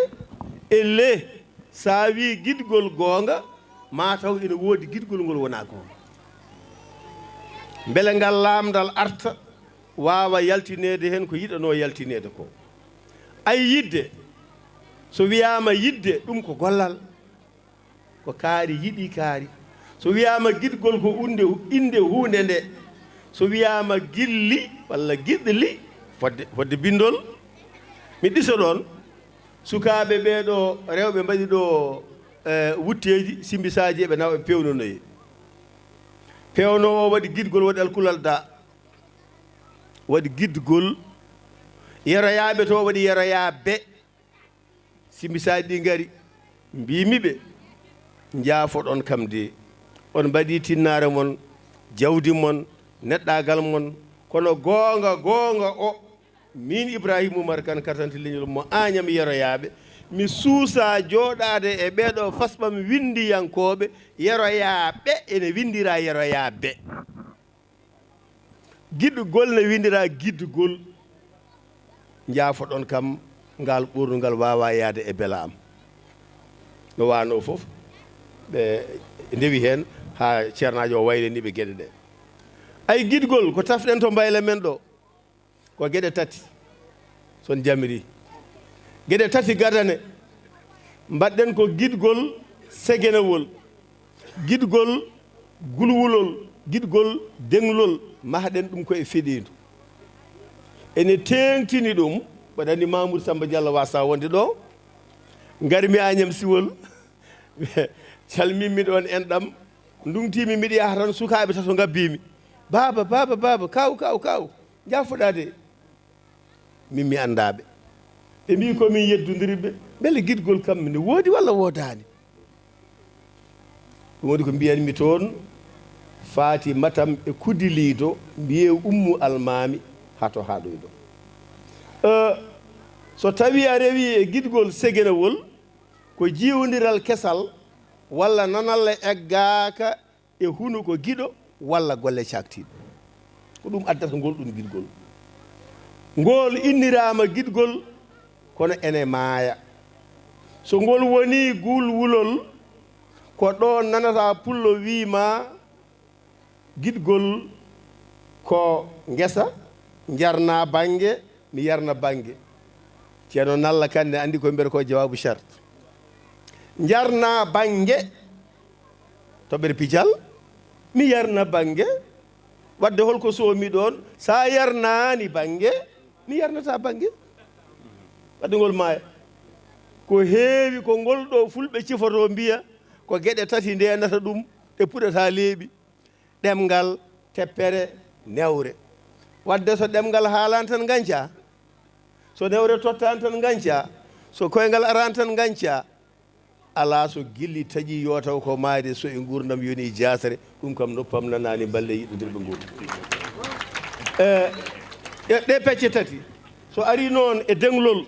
ellee, so a wii giɗgol goonga, maa taw ene woodi giɗgol ngol wonaa goonga. Mbele ngal laamndal arta, waawa yaltineede heen ko yiɗanoo yaltineede ko. Ay, yiɗde, so wiyaama yiɗde, ɗum ko gollal, ko kaari yiɗi kaari. So wiyaama giɗgol, ko unde, innde huunde nde. So wiyaama gilli walla giɗli, fodde, fodde binndol. Mi ɗiso ɗoon, sukaaɓe ɓee ɗoo, rewɓe mbaɗi ɗo, eh, wutteeji, simbisaaji, eɓe nawa, ɓe peewnonoyi. Peewnoowo waɗi giɗgol, waɗi alkulal da, waɗi giɗgol. Yeroyaaɓe to waɗi yeroyaaɓe. Simbisaaji ɗi ngari, mbiimi ɓe, njaafoɗon kam de. On mbaɗi tinnaare mon, jawdi mon, neɗɗaagal mon, kono goonga, goonga o, miin Ibrahima Umar Kan, katante leñol mo Añam Yeroyaaɓe, mi suusaa jooɗaade e ɓee ɗoo fasɓam winndiyankooɓe, Yeroyaaɓe ene winndiraa Yeroyaaɓe. Giɗgol ne winndiraa giɗgol. Njaafoɗon kam, ngal ɓoornungal waawaa yahde e bela am. No waanoo fof, ɓe ndewi heen haa ceernaajo o waylanii ɓe geɗe ɗe. Ay, giɗgol ko tafɗen to mbayla men ɗo, ko geɗe tati, so on njamirii. Geɗe tati gadane, mbaɗɗen ko giɗgol segenawol, giɗgol gulwulol, giɗgol deŋlol, mahɗen ɗum ko e feɗeendu. Ene teeŋtini ɗum, mbaɗani Mamoudou Samba Diallo waasa wonde ɗo, ngarmi Agnam Siwol, calminmi ɗoon enɗam, nduŋtiimi, miɗo yaha tan, sukaaɓe tato ngabbiimi. "Baaba, baaba, baaba, kaaw, kaaw, kaaw, njaafoɗaa de." Min mi anndaa ɓe. Ɓe mbii ko min yeddondirɓe. Mbele giɗgol kam ne woodi walla woodaani? Ɗum woni ko mbiyanmi toon, Faati Matam e Kudiliido, mbiyee Ummu Almaami, haa to haaɗoyɗo. Eh, so tawii a rewii e giɗgol segenawol, ko jiiwondiral kesal walla nanalla eggaaka e hunuko giɗo walla golle caaktiiɗe. Ko ɗum addata ngol ɗum giɗgol. Ngol inniraama giɗgol, kono ene maaya. So ngol wonii gulwulol, ko ɗo nanata pullo wii ma, giɗgol ko ngesa, njarna bannge, mi yarna bannge. Ceerno Nalla Kan ne anndi ko mbiyata ko jawaabu chart. Njarna bannge, toɓɓere pical, mi yarna bannge. Wadde holko soomi ɗoon? Sa yarnaani bannge, mi yarnata bannge. Wadde ngol maaya. Ko heewi ko ngol ɗo fulɓe cifoto mbiya, ko geɗe tati ndeenata ɗum, ɗe puɗata leeɓi. Ɗemngal, teppere, newre. Wadde so ɗemngal haalaani tan ngañca, so newre tottaani tan ngañca, so koyngal araani tan ngañca, alaa so gilli taƴi yo taw ko maayde, so e nguurndam yoni jaasere, ɗum kam noppam nanaani, mballe yiɗondirɓe nguurndam. E, ɗe, ɗe pecce tati, so arii noon e deŋlol,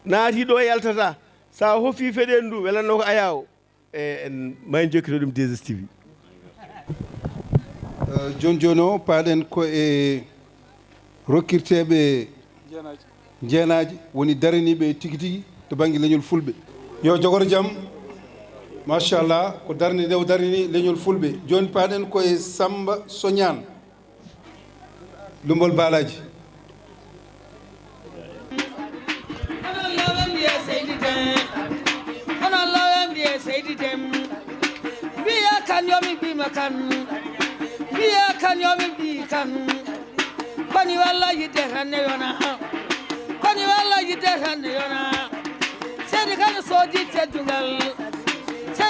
naati ɗo yaltata, sa hofii feɗeendu ndu, welanno ko ayaawo. E, en, ma en jokkito ɗum deux S T V. Eh, jooni jooni o, paaɗen ko e rokkirteeɓe jeenaaji, woni daraniiɓe tigi tigi to bannge leñol fulɓe. Yo jogoro jam, machallah, ko darnde nde o darani leñol fulɓe. Jooni paaɗen ko e Sammba Soñaan. Lumbol Baalaaji. Onon laawe mbiye seydi dem, onon laawe mbiye seydi dem. Mbiye kan yo mi mbima kan, mbiye kan yo mi mbi kan. Koni walla yidde tan ne yona, koni walla yidde tan ne yona. Seydi kan soodi teddungal.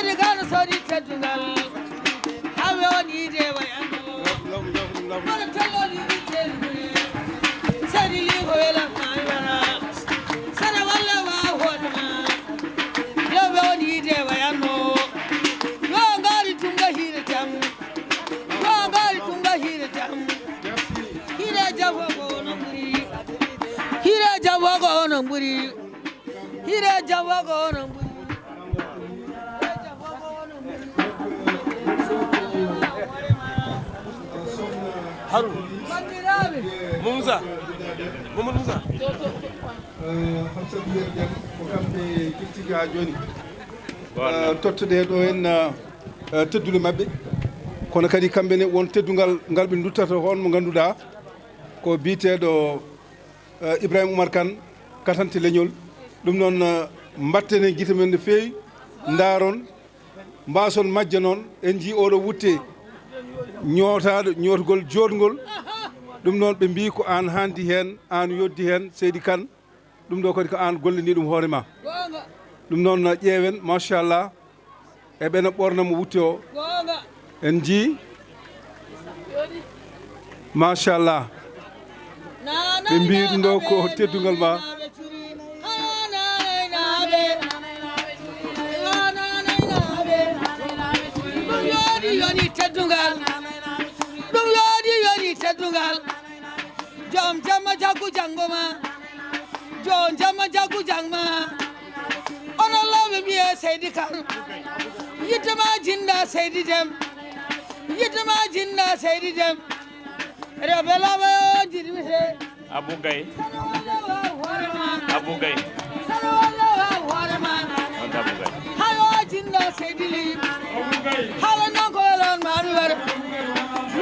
Gano sori teddungal, hawe on yiide wayanno. Kono tellol yiɗi teddungal. Sari li ko welan ma wara. Sara walla wa hoore ma. Lewɓe on yiide wayanno. Yo ngaari tunga hiire jam. Yo ngaari tunga hiire jam. Hiire jam ko ono ɓuri. Hiire jam ko ono ɓuri. Hiire jam ko ono ɓuri. Harun. Moussa. Mamadou Moussa. Hamsa Biyer Dem ko kamɓe kettiki haa jooni. Tottude ɗo en teddude maɓɓe. Kono kadi kamɓe ne won teddungal ngal ɓe duttata ko on mo ngannduɗaa ko biyeteeɗo Ibrahima Oumar Kane, katante leñol. Ɗum noon mbatten e gite men no feewi, ndaaron, mbaason majja noon. En njii oɗo wutte ñootaaɗo, ñootgol jooɗngol. Ɗum noon ɓe mbii ko aan haandi heen, aan yoddi heen, Seydi Kane. Ɗum ɗo kadi ko aan gollanii ɗum hoore ma. Ɗum noon ƴeewen, machallah, e ɓe no ɓorna mo wutte o. En njii, machallah, ɓe mbii ɗum ɗo ko teddungal ma. Ɗum yooɗi yoni teddungal. Ɗum yooɗi yoni teddungal. Jom jamma jaggu janngo ma. Jom jamma jaggu jang ma. Onon lawɓe mbiye Seydi Kane. Yitte ma jinna Seydi Dem. Yitte ma jinna Seydi Dem. Rewɓe lawɓe o jiɗmi he. Abou Gaye. Sano walla wa hoore ma. Abou Gaye. Sano walla wa hoore ma. On Abou Gaye. Hayo jinna Seydi Li. Hala non ko welon ma mi wara.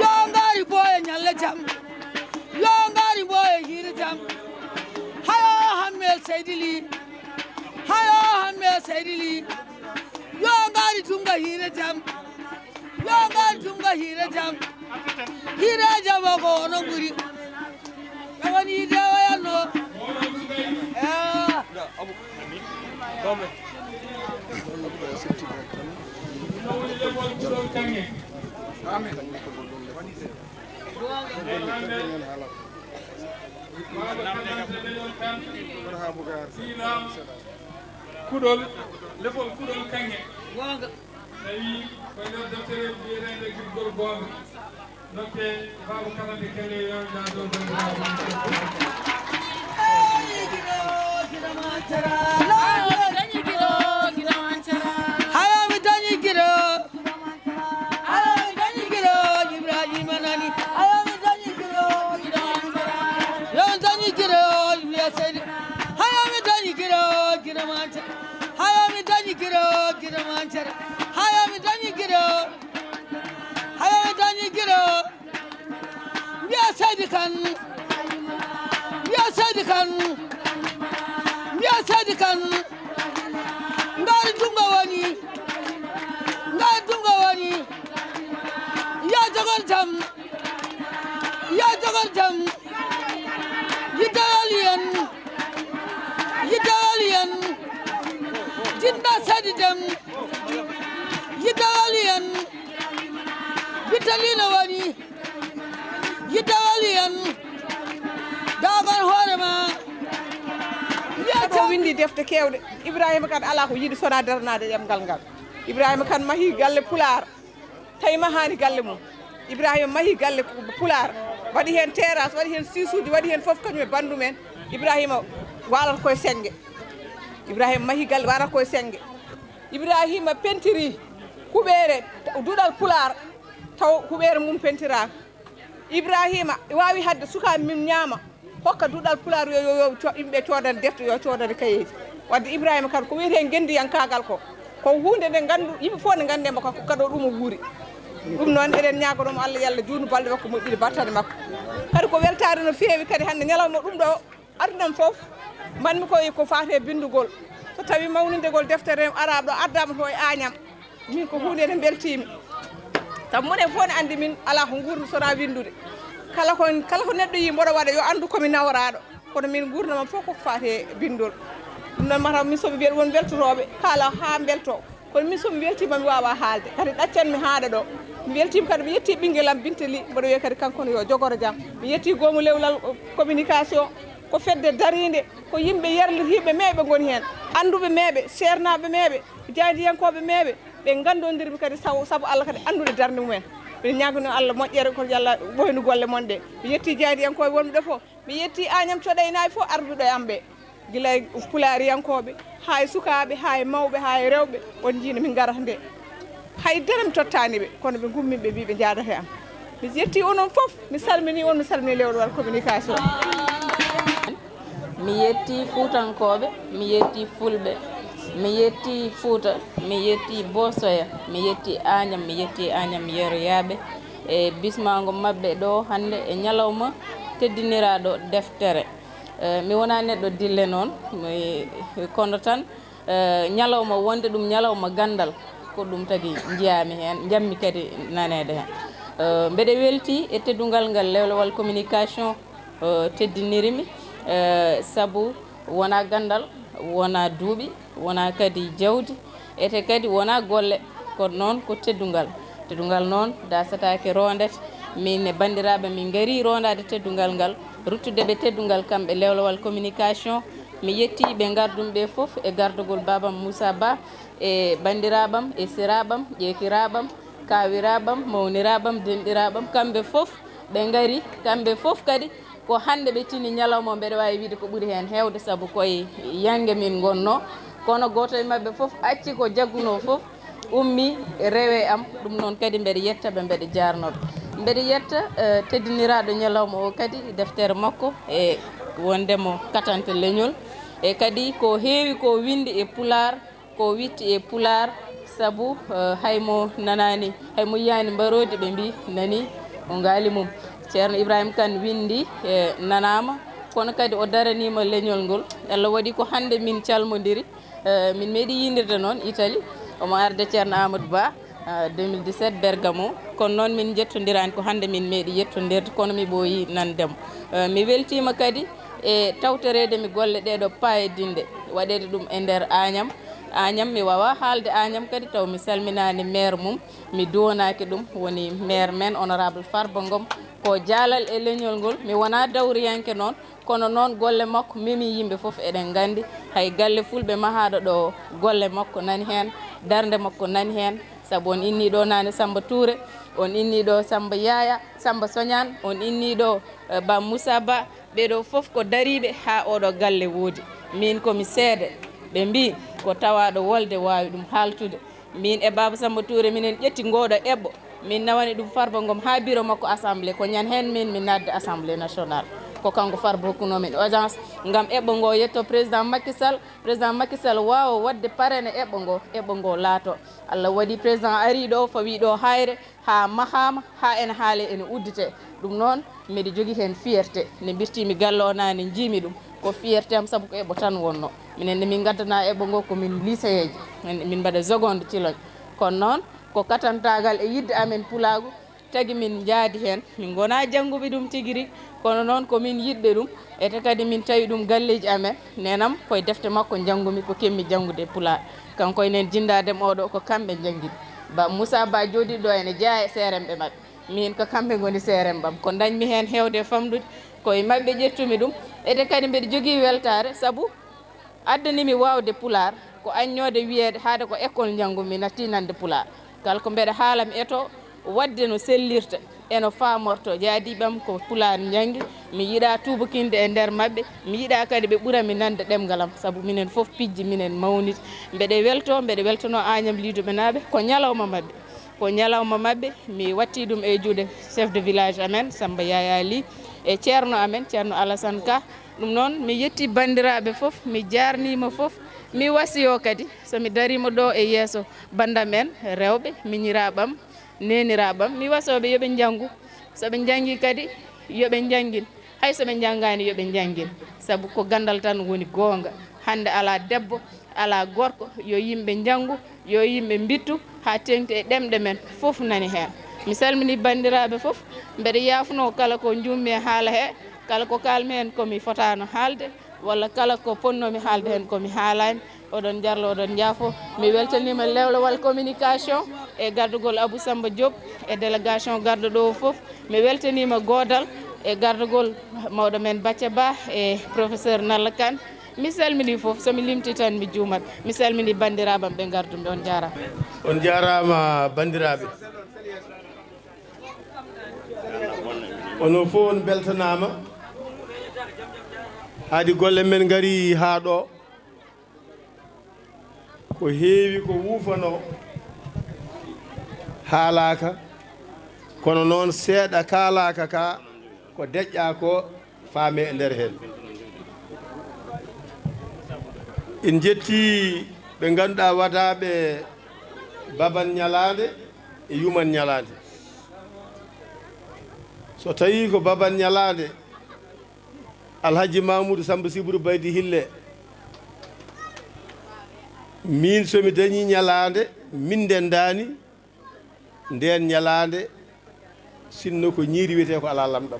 Yo ngaari boye ñalle jam. Yo ngaari mboye hiiri jam. Hayo hammel Seydi Li. Hayo hammel Seydi Li. Yo ngaari tunga hiire jam. Yo ngaari tunga hiire jam. Hiire jam o ko ono ɓuri. Ɓe woni yiide o yanno. Eh. Kuɗol, lefol kuɗol kaŋŋe. Tawi koy nder deftere biyeteende Giɗgol Goonga. Nokke Baaba Kala nde kele yo ndaa dow banndiraaɓe. Hayo mi dañi giɗo. Hayo mi dañi giɗo Ibrahima nani. Hayo mi dañi giɗo. Yo mi dañi giɗo Ibrahima Seydi. Hayo mi dañi giɗo giɗo mantere. Hayo mi dañi giɗo giɗo mantere. Hayo mi dañi giɗo. Hayo mi dañi giɗo. Mbiya Seydi Kane. Mbiya Seydi Kane. Mbiya Seydi Kane. Ngaari junngo woni. Ngaari junngo woni. Yo jogor jam. Yo jogor jam. Yiddawal yen. Yiddawal yen. Jinna Seydi Dem. Yiddawal yen. Bitaliino woni. Yiddawal yen. Daagal hoore ma. Kadi o winndi defte keewɗe. Ibrahima kadi alaa ko yiɗi sonaa daranaade ɗemngal ngal. Ibrahima kadi mahi galle Pulaar. Tawi mahaani galle mum. Ibrahima mahi galle Pulaar. Waɗi heen terrasse, waɗi heen siisuuji, waɗi heen fof kañum e banndum en. Ibrahima waalata koye sennge. Ibrahima mahi galle waalata koye sennge. Ibrahima pentiri huɓeere duɗal Pulaar taw huɓeere mum pentiraaka. Ibrahima waawi haɗde sukaaɓe mum ñaama, hokka duɗal Pulaar yo, yo, yo co-, yimɓe coodani defte, yo coodani kayeeji. Wadde Ibrahima kadi ko wiyetee ngenndiyankaagal ko, ko huunde nde nganndu, yimɓe fof ne nganndi mo kanko kadi o ɗum o wuuri. Ɗum noon eɗen ñaaganoo mo Allah yo Allah juutnu balɗe makko moƴƴude battane makko. Kadi ko weltaare no feewi kadi hannde ñalawma ɗum ɗo. Aduna am fof, mbaɗmi ko, ko faati e binndugol. So tawii mawnindegol deftere araaɓe ɗo addaama to e Añam, min ko huunde nde mbeltiimi. Sabu minen fof ne anndi min alaa ko nguurmi sonaa winndude. Kala ko, kala ko neɗɗo yii mboɗo waɗa, yo anndu ko mi nawraaɗo. Kono min nguurndam am fof koko faati e binndol. Ɗum noon mataw min so ɓe mbiya won mbeltotooɓe, kaala haa mbeltoo. Kono min, so mi weltiima, mi waawaa haalde. Kadi ɗaccan mi haaɗa ɗo. Mi weltiima kadi, mi yettii ɓinngel am Binta Ly, mboɗo wiya kadi kanko ne yo jogoro jam. Mi yettii Goomu Lewlal, eh, Communication, ko fedde dariinde, ko yimɓe yarlitiiɓe meeɓe ngoni heen, annduɓe meeɓe, seernaaɓe meeɓe, jaayndiyankooɓe meeɓe, ɓe nganndondirmi kadi sabu, sabu Allah kadi anndude darnde mumen. Mbiɗa ñaaganoo Allah moƴƴere, ko yo Allah ɓooynu golle mon ɗe. Mi yettii jaayndiyankooɓe wonɓe ɗo fof. Mi yettii Agnam Coɗaynaaɓe fof arduɓe e am ɓe. Gila e pulaariyankooɓe, haa e sukaaɓe, haa e mawɓe, haa e rewɓe, on njiino min ngarata nde. Hay dara mi tottaani ɓe, kono ɓe ngummi, ɓe mbii ɓe njaadata e am. Mi yettii onon fof, mi salminii on, mi salminii Lewlewal Communication. Mi yettii Fuutankooɓe, mi yettii Fulɓe, mi yettii Fuuta, mi yettii Boosoya, mi yettii Agnam, mi yettii Agnam yeroyaaɓe e bismaango maɓɓe ɗo hannde e ñalawma teddiniraaɗo deftere. Eh, mi wonaa neɗɗo dille noon, mi, kono tan, eh, ñalawma wonde ɗum ñalawma ganndal, ko ɗum tagi njiyaami heen, njammi kadi naneede heen. Eh, mbeɗe weltii e teddungal ngal Lewlewal Communication, eh, teddiniri mi, eh, sabu wonaa ganndal, wonaa duuɓi, wonaa kadi jawdi, ete kadi wonaa golle, kono noon ko teddungal. Teddungal noon daasataake, roondete. Min e banndiraaɓe, min ngarii roondaade teddungal ngal, ruttude ɓe teddungal kamɓe Lewlewal Communication. Mi yettii ɓe ngardumi ɓe fof e gardagol baabam Moussa Ba, e banndiraaɓam, e siraaɓam, ƴeekiraaɓam, kaawiraaɓam, mawniraaɓam, denɗiraaɓam. Kamɓe fof ɓe ngarii, kamɓe fof kadi ko hannde ɓe tini ñalawma o, mbeɗa waawi wiyde ko ɓuri heen heewde, sabu ko e yannge min ngonnoo. Kono gooto e maɓɓe fof acci ko jaggunoo fof, ummii, rewi e am. Ɗum noon kadi mbeɗa yetta ɓe, mbeɗa jaarnoo ɓe. Mbeɗa yetta, eh, teddiniraaɗo ñalawma o kadi, deftere makko, e wonde mo katante leñol. E kadi ko heewi ko winndi e Pulaar, ko witti e Pulaar, sabu, eh, hay mo nanaani, hay mo yiyaani mbaroodi, ɓe mbii nanii o ngaali mum. Ceerno Ibrahima Kane winndi, eh, nanaama, kono kadi o daraniima leñol ngol. Allah waɗi ko hannde min calmondiri. Eh, min meeɗi yiyndirde noon Italie, omo arde Ceerno Amadou Ba, eh, deux mille dix-sept Bergamo. Kono noon min njettondiraani, ko hannde min meeɗi yettondirde, kono mi ɓooyii nande mo. Eh, mi weltiima kadi e tawtoreede mi golle ɗee ɗoo paayodinɗe, waɗeede ɗum e nder Agnam. Agnam, mi waawaa haalde Agnam kadi taw mi salminaani maire mum, mi duwanaaki ɗum, woni maire men, honorable Farba Ngom. Ko jaalal e leñol ngol, mi wonaa dawriyanke noon, kono noon golle makko memi yimɓe fof, eɗen nganndi. Hay galle fulɓe mahaaɗo ɗo, golle makko nani heen, darnde makko nani heen, sabu on innii ɗo naane Samba Touré, on innii ɗo Samba Yaya, Samba Soñaan, on innii ɗo, eh, Ba Moussa Ba, ɓee ɗoo fof ko dariiɓe haa oo ɗoo galle woodi. Miin ko mi seede, ɓe mbii ko tawaaɗo wolde waawi ɗum haaltude. Miin e Baaba Samba Touré, minen ƴetti ngooɗo eɓɓo, min nawani ɗum Farba Ngom haa biro makko assemblée, ko ñande heen min, min naatde assemblée nationale. Ko kanko Farba hokkunoo min audience ngam eɓɓo ngoo yetto président Macky Sall, président Macky Sall waawa waɗde parrainer eɓɓo ngoo, eɓɓo ngoo laato. Allah waɗi président arii ɗo, fawii ɗo Haayre, haa mahaama, haa ene haalee, ene udditee. Ɗum noon, mbeɗa jogii heen fierté. Nde mbirtii-mi galle o naane, njiimi ɗum. Ko fierté am, sabu ko eɓɓo tan wonnoo. Minen nde min ngaddanaa eɓɓo ngoo, ko min liiseyeeje. Min, min mbaɗa seconde Ciloñ. Kono noon, ko katantaagal e yiɗde amen pulaagu tagi min njaadi heen. Min ngonaa jannguɓe ɗum tigi rigi, kono noon ko min yiɗɓe ɗum. Ete kadi min tawi ɗum galleeji amen. Neenam, ko e defte makko njanngumi, ko keɓmi janngude e Pulaar. Kanko enen jinndaade mo oɗo, ko kamɓe njanngini. Ba Moussa Ba jooɗiiɗo ɗo ene jeyaa e seeremɓe maɓɓe. Miin ko kamɓe ngoni seeremɓe am. Ko ndañmi heen heewde e famɗude, ko e maɓɓe ƴettumi ɗum. Ete kadi mbeɗa jogii weltaare, sabu addani mi waawde Pulaar, ko aññoode wiyeede haade ko école njanngumi, mi nattii nande Pulaar. Kala ko mbeɗa haala, mi etoo waɗde no sellirta e no faamortoo. Jaadiiɓe am ko Pulaar njanngi, mi yiɗaa tuubakinde e nder maɓɓe, mi yiɗaa kadi ɓe ɓura mi nande ɗemngal am, sabu minen fof pijji, minen mawniti. Mbeɗe weltoo, mbeɗe weltanoo Agnam Liiduɓenaaɓe, ko ñalawma maɓɓe. Ko ñalawma maɓɓe, mi wattii ɗum e juuɗe chef de village amen, Samba Yaya Ly, e ceerno amen, ceerno Alassane Ka. Ɗum noon, mi yettii banndiraaɓe fof, mi jaarniima fof, mi wasiyoo kadi, so mi dariima ɗo e yeeso banndam en rewɓe, miñiraaɓe am, neeniraaɓe am, mi wasoo ɓe yo ɓe njanngu. So ɓe njanngii kadi, yo ɓe njanngin. Hay so ɓe njanngaani, yo ɓe njanngin. Sabu ko ganndal tan woni goonga. Hannde alaa debbo, alaa gorko, yo yimɓe njanngu, yo yimɓe mbittu haa teeŋti e ɗemɗe men, fof nani heen. Mi salminii banndiraaɓe fof, mbeɗa yaafnoo kala ko njuummi e haala he, kala ko kaalmi heen ko mi fotaano haalde, walla kala ko potnoomi haalde heen ko mi haalaani, Oɗon njarlo, oɗon njaafo. Mi weltaniima lewlewal communication e gardugol Abou Samba Diop e délégation garɗo ɗo fof. Mi weltaniima goodal e gardugol mawɗo men Bacca Ba e professeur Nalla Kane. Mi salminii fof, so mi limtii tan mi juumat. Mi salminii banndiraaɓe am ɓe ngardumi, on njaaraama. On njaaraama, banndiraaɓe. Onon fof on mbeltanaama. Haadi golle men ngari haa ɗo. Ko heewi ko wuufanoo haalaaka, kono noon seeɗa kaalaaka ka, ko deƴƴa ko faame e nder heen. En njetti ɓe ngannduɗaa waɗaaɓe baban ñalaande e yuman ñalaande. So tawii ko baban ñalaande, Alhaji Mamoudou Samba Siburu Baydi Hille, miin so mi dañii ñalaande, min ndenndaani ndeen ñalaande, sinno ko ñiiri wiyetee ko alaa lamɗam.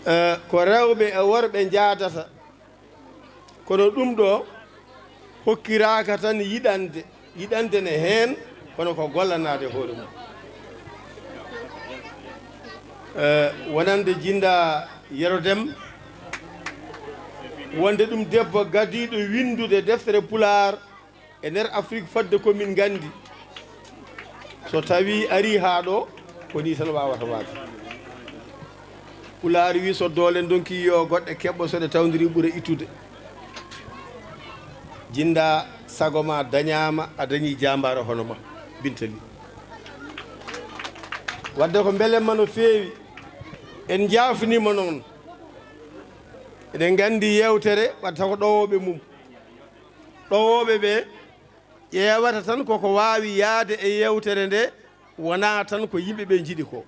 Eh, ko rewɓe e worɓe njaadata, kono ɗum ɗo hokkiraaka tan yiɗande, yiɗande ne heen, kono ko gollanaade hoore mum. Eh, wonande Jinda Yero Dem, wonde ɗum debbo gadiiɗo winndude deftere Pulaar e nder Afrik fodde ko min nganndi. So tawii arii haa ɗo, ko nii tan waawata waade. Pulaar wii, so doole ndonkii yo goɗɗe keɓɓo, so ɗe tawdiri ɓura ittude. Jinda, sago ma dañaama, a dañii jaambaaro hono ma, Binta Ly. Wadde ko mbelemma no feewi, en njaafniima noon. Eɗen nganndi yeewtere waɗata ko ɗowooɓe mum. Ɗowooɓe ɓe ƴeewata tan koko waawi yahde e yeewtere nde, wonaa tan ko yimɓe ɓe njiɗi ko.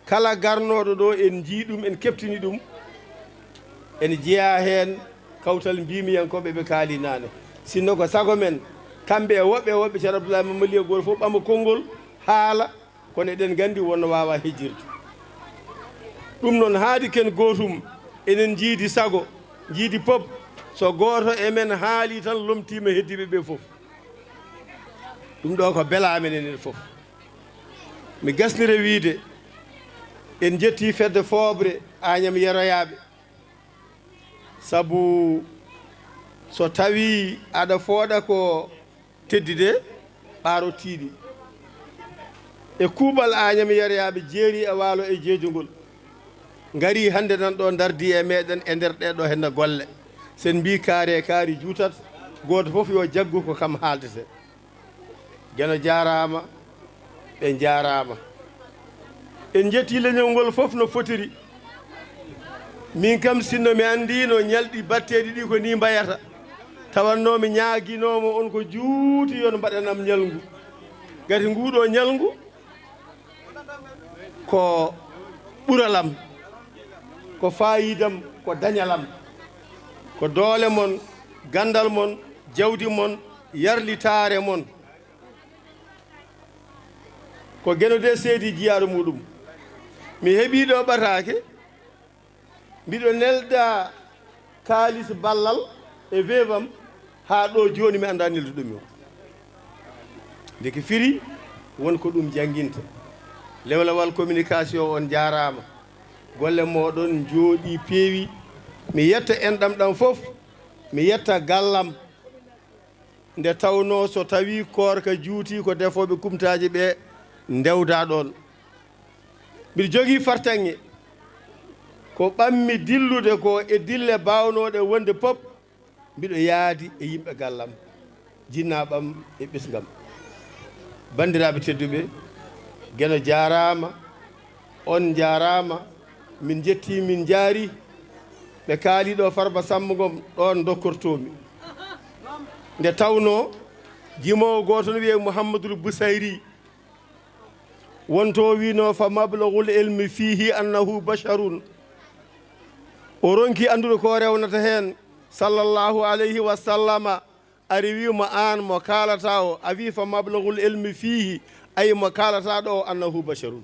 Kala garnooɗo ɗo, en njii ɗum, en keɓtini ɗum, en jeyaa heen kawtal mbiimiyankooɓe ɓe kaali naane. Sinno ko sago men, kamɓe e woɓɓe e woɓɓe, Ceerno Abdoulaye Mamma Ly e gooto fof ɓama konngol, haala, kono eɗen nganndi wonno waawa hejjirde. Ɗum noon, haadi ken gootum, enen njiidi sago, njiidi pop, so gooto e men haalii tan, lomtiima heddiiɓe ɓe fof. Ɗum ɗo ko bela amen enen fof. Mi gasnira wiide, en njettii fedde fooɓre Añam Yeroyaaɓe, sabu so tawii aɗa fooɗa ko teddude ɓaaro tiiɗi. E kuuɓal Añam Yeroyaaɓe jeeri e waalo e jeejungol, ngarii hannde nan ɗo, ndardii e meɗen e nder ɗee ɗo henne golle. Sen mbii kaari e kaari juutat, gooto fof yo jaggu ko kam haaldete. Geno jaaraama, ɓe njaaraama. En njettii leñol ngol fof no fotiri. Min kam, sinno mi anndiino ñalɗi batteeɗi ɗi ko nii mbayata, tawatnoo mi ñaaginoo mo on ko juuti, yo on mbaɗanam ñalngu. Ngati nguu ɗoo ñalngu ko ɓuralam, ko faayiidam, ko dañalam, ko doole mon, ganndal mon, jawdi mon, yarlitaare mon. Ko Geno de seedi jiyaaɗo muɗum. Mi heɓii ɗo ɓataake, mbiɗo nelda kaalis ballal e weewam, haa ɗo jooni mi anndaa nelduɗo mi o. Ndeke firi won ko ɗum jannginta. Lewlewal communication, on njaaraama. Golle mooɗon njooɗii, peewi. Mi yetta enɗam ɗam fof, mi yetta gallam. Nde tawnoo so tawii koorka juutii, ko defooɓe kumtaaji ɓe ndewdaa ɗoon. Mbiɗo jogii fartaŋŋe ko ɓammi dillude ko e dille baawnooɗe wonde pop, mbiɗo yaadi e yimɓe gallam, jinnaaɓam e ɓesngam. Banndiraaɓe tedduɓe, Geno jaaraama, on njaaraama, min njettii, min njaarii. Ɓe kaali ɗo Farba Sammba Ngom, ɗoon ndokkortoomi. Nde tawnoo jimoowo gooto no wiyee Muhammadul Busayri, wonto wiino: "Fa mablagul ilmi fiihi annahu basharun." O ronki anndude ko rewnata heen, sallallahu alayhi wa sallama, ari wi mo: "Aan mo kaalata o, a wi fa mablagul ilmi fiihi, ay mo kaalata ɗo o annahu basharun?"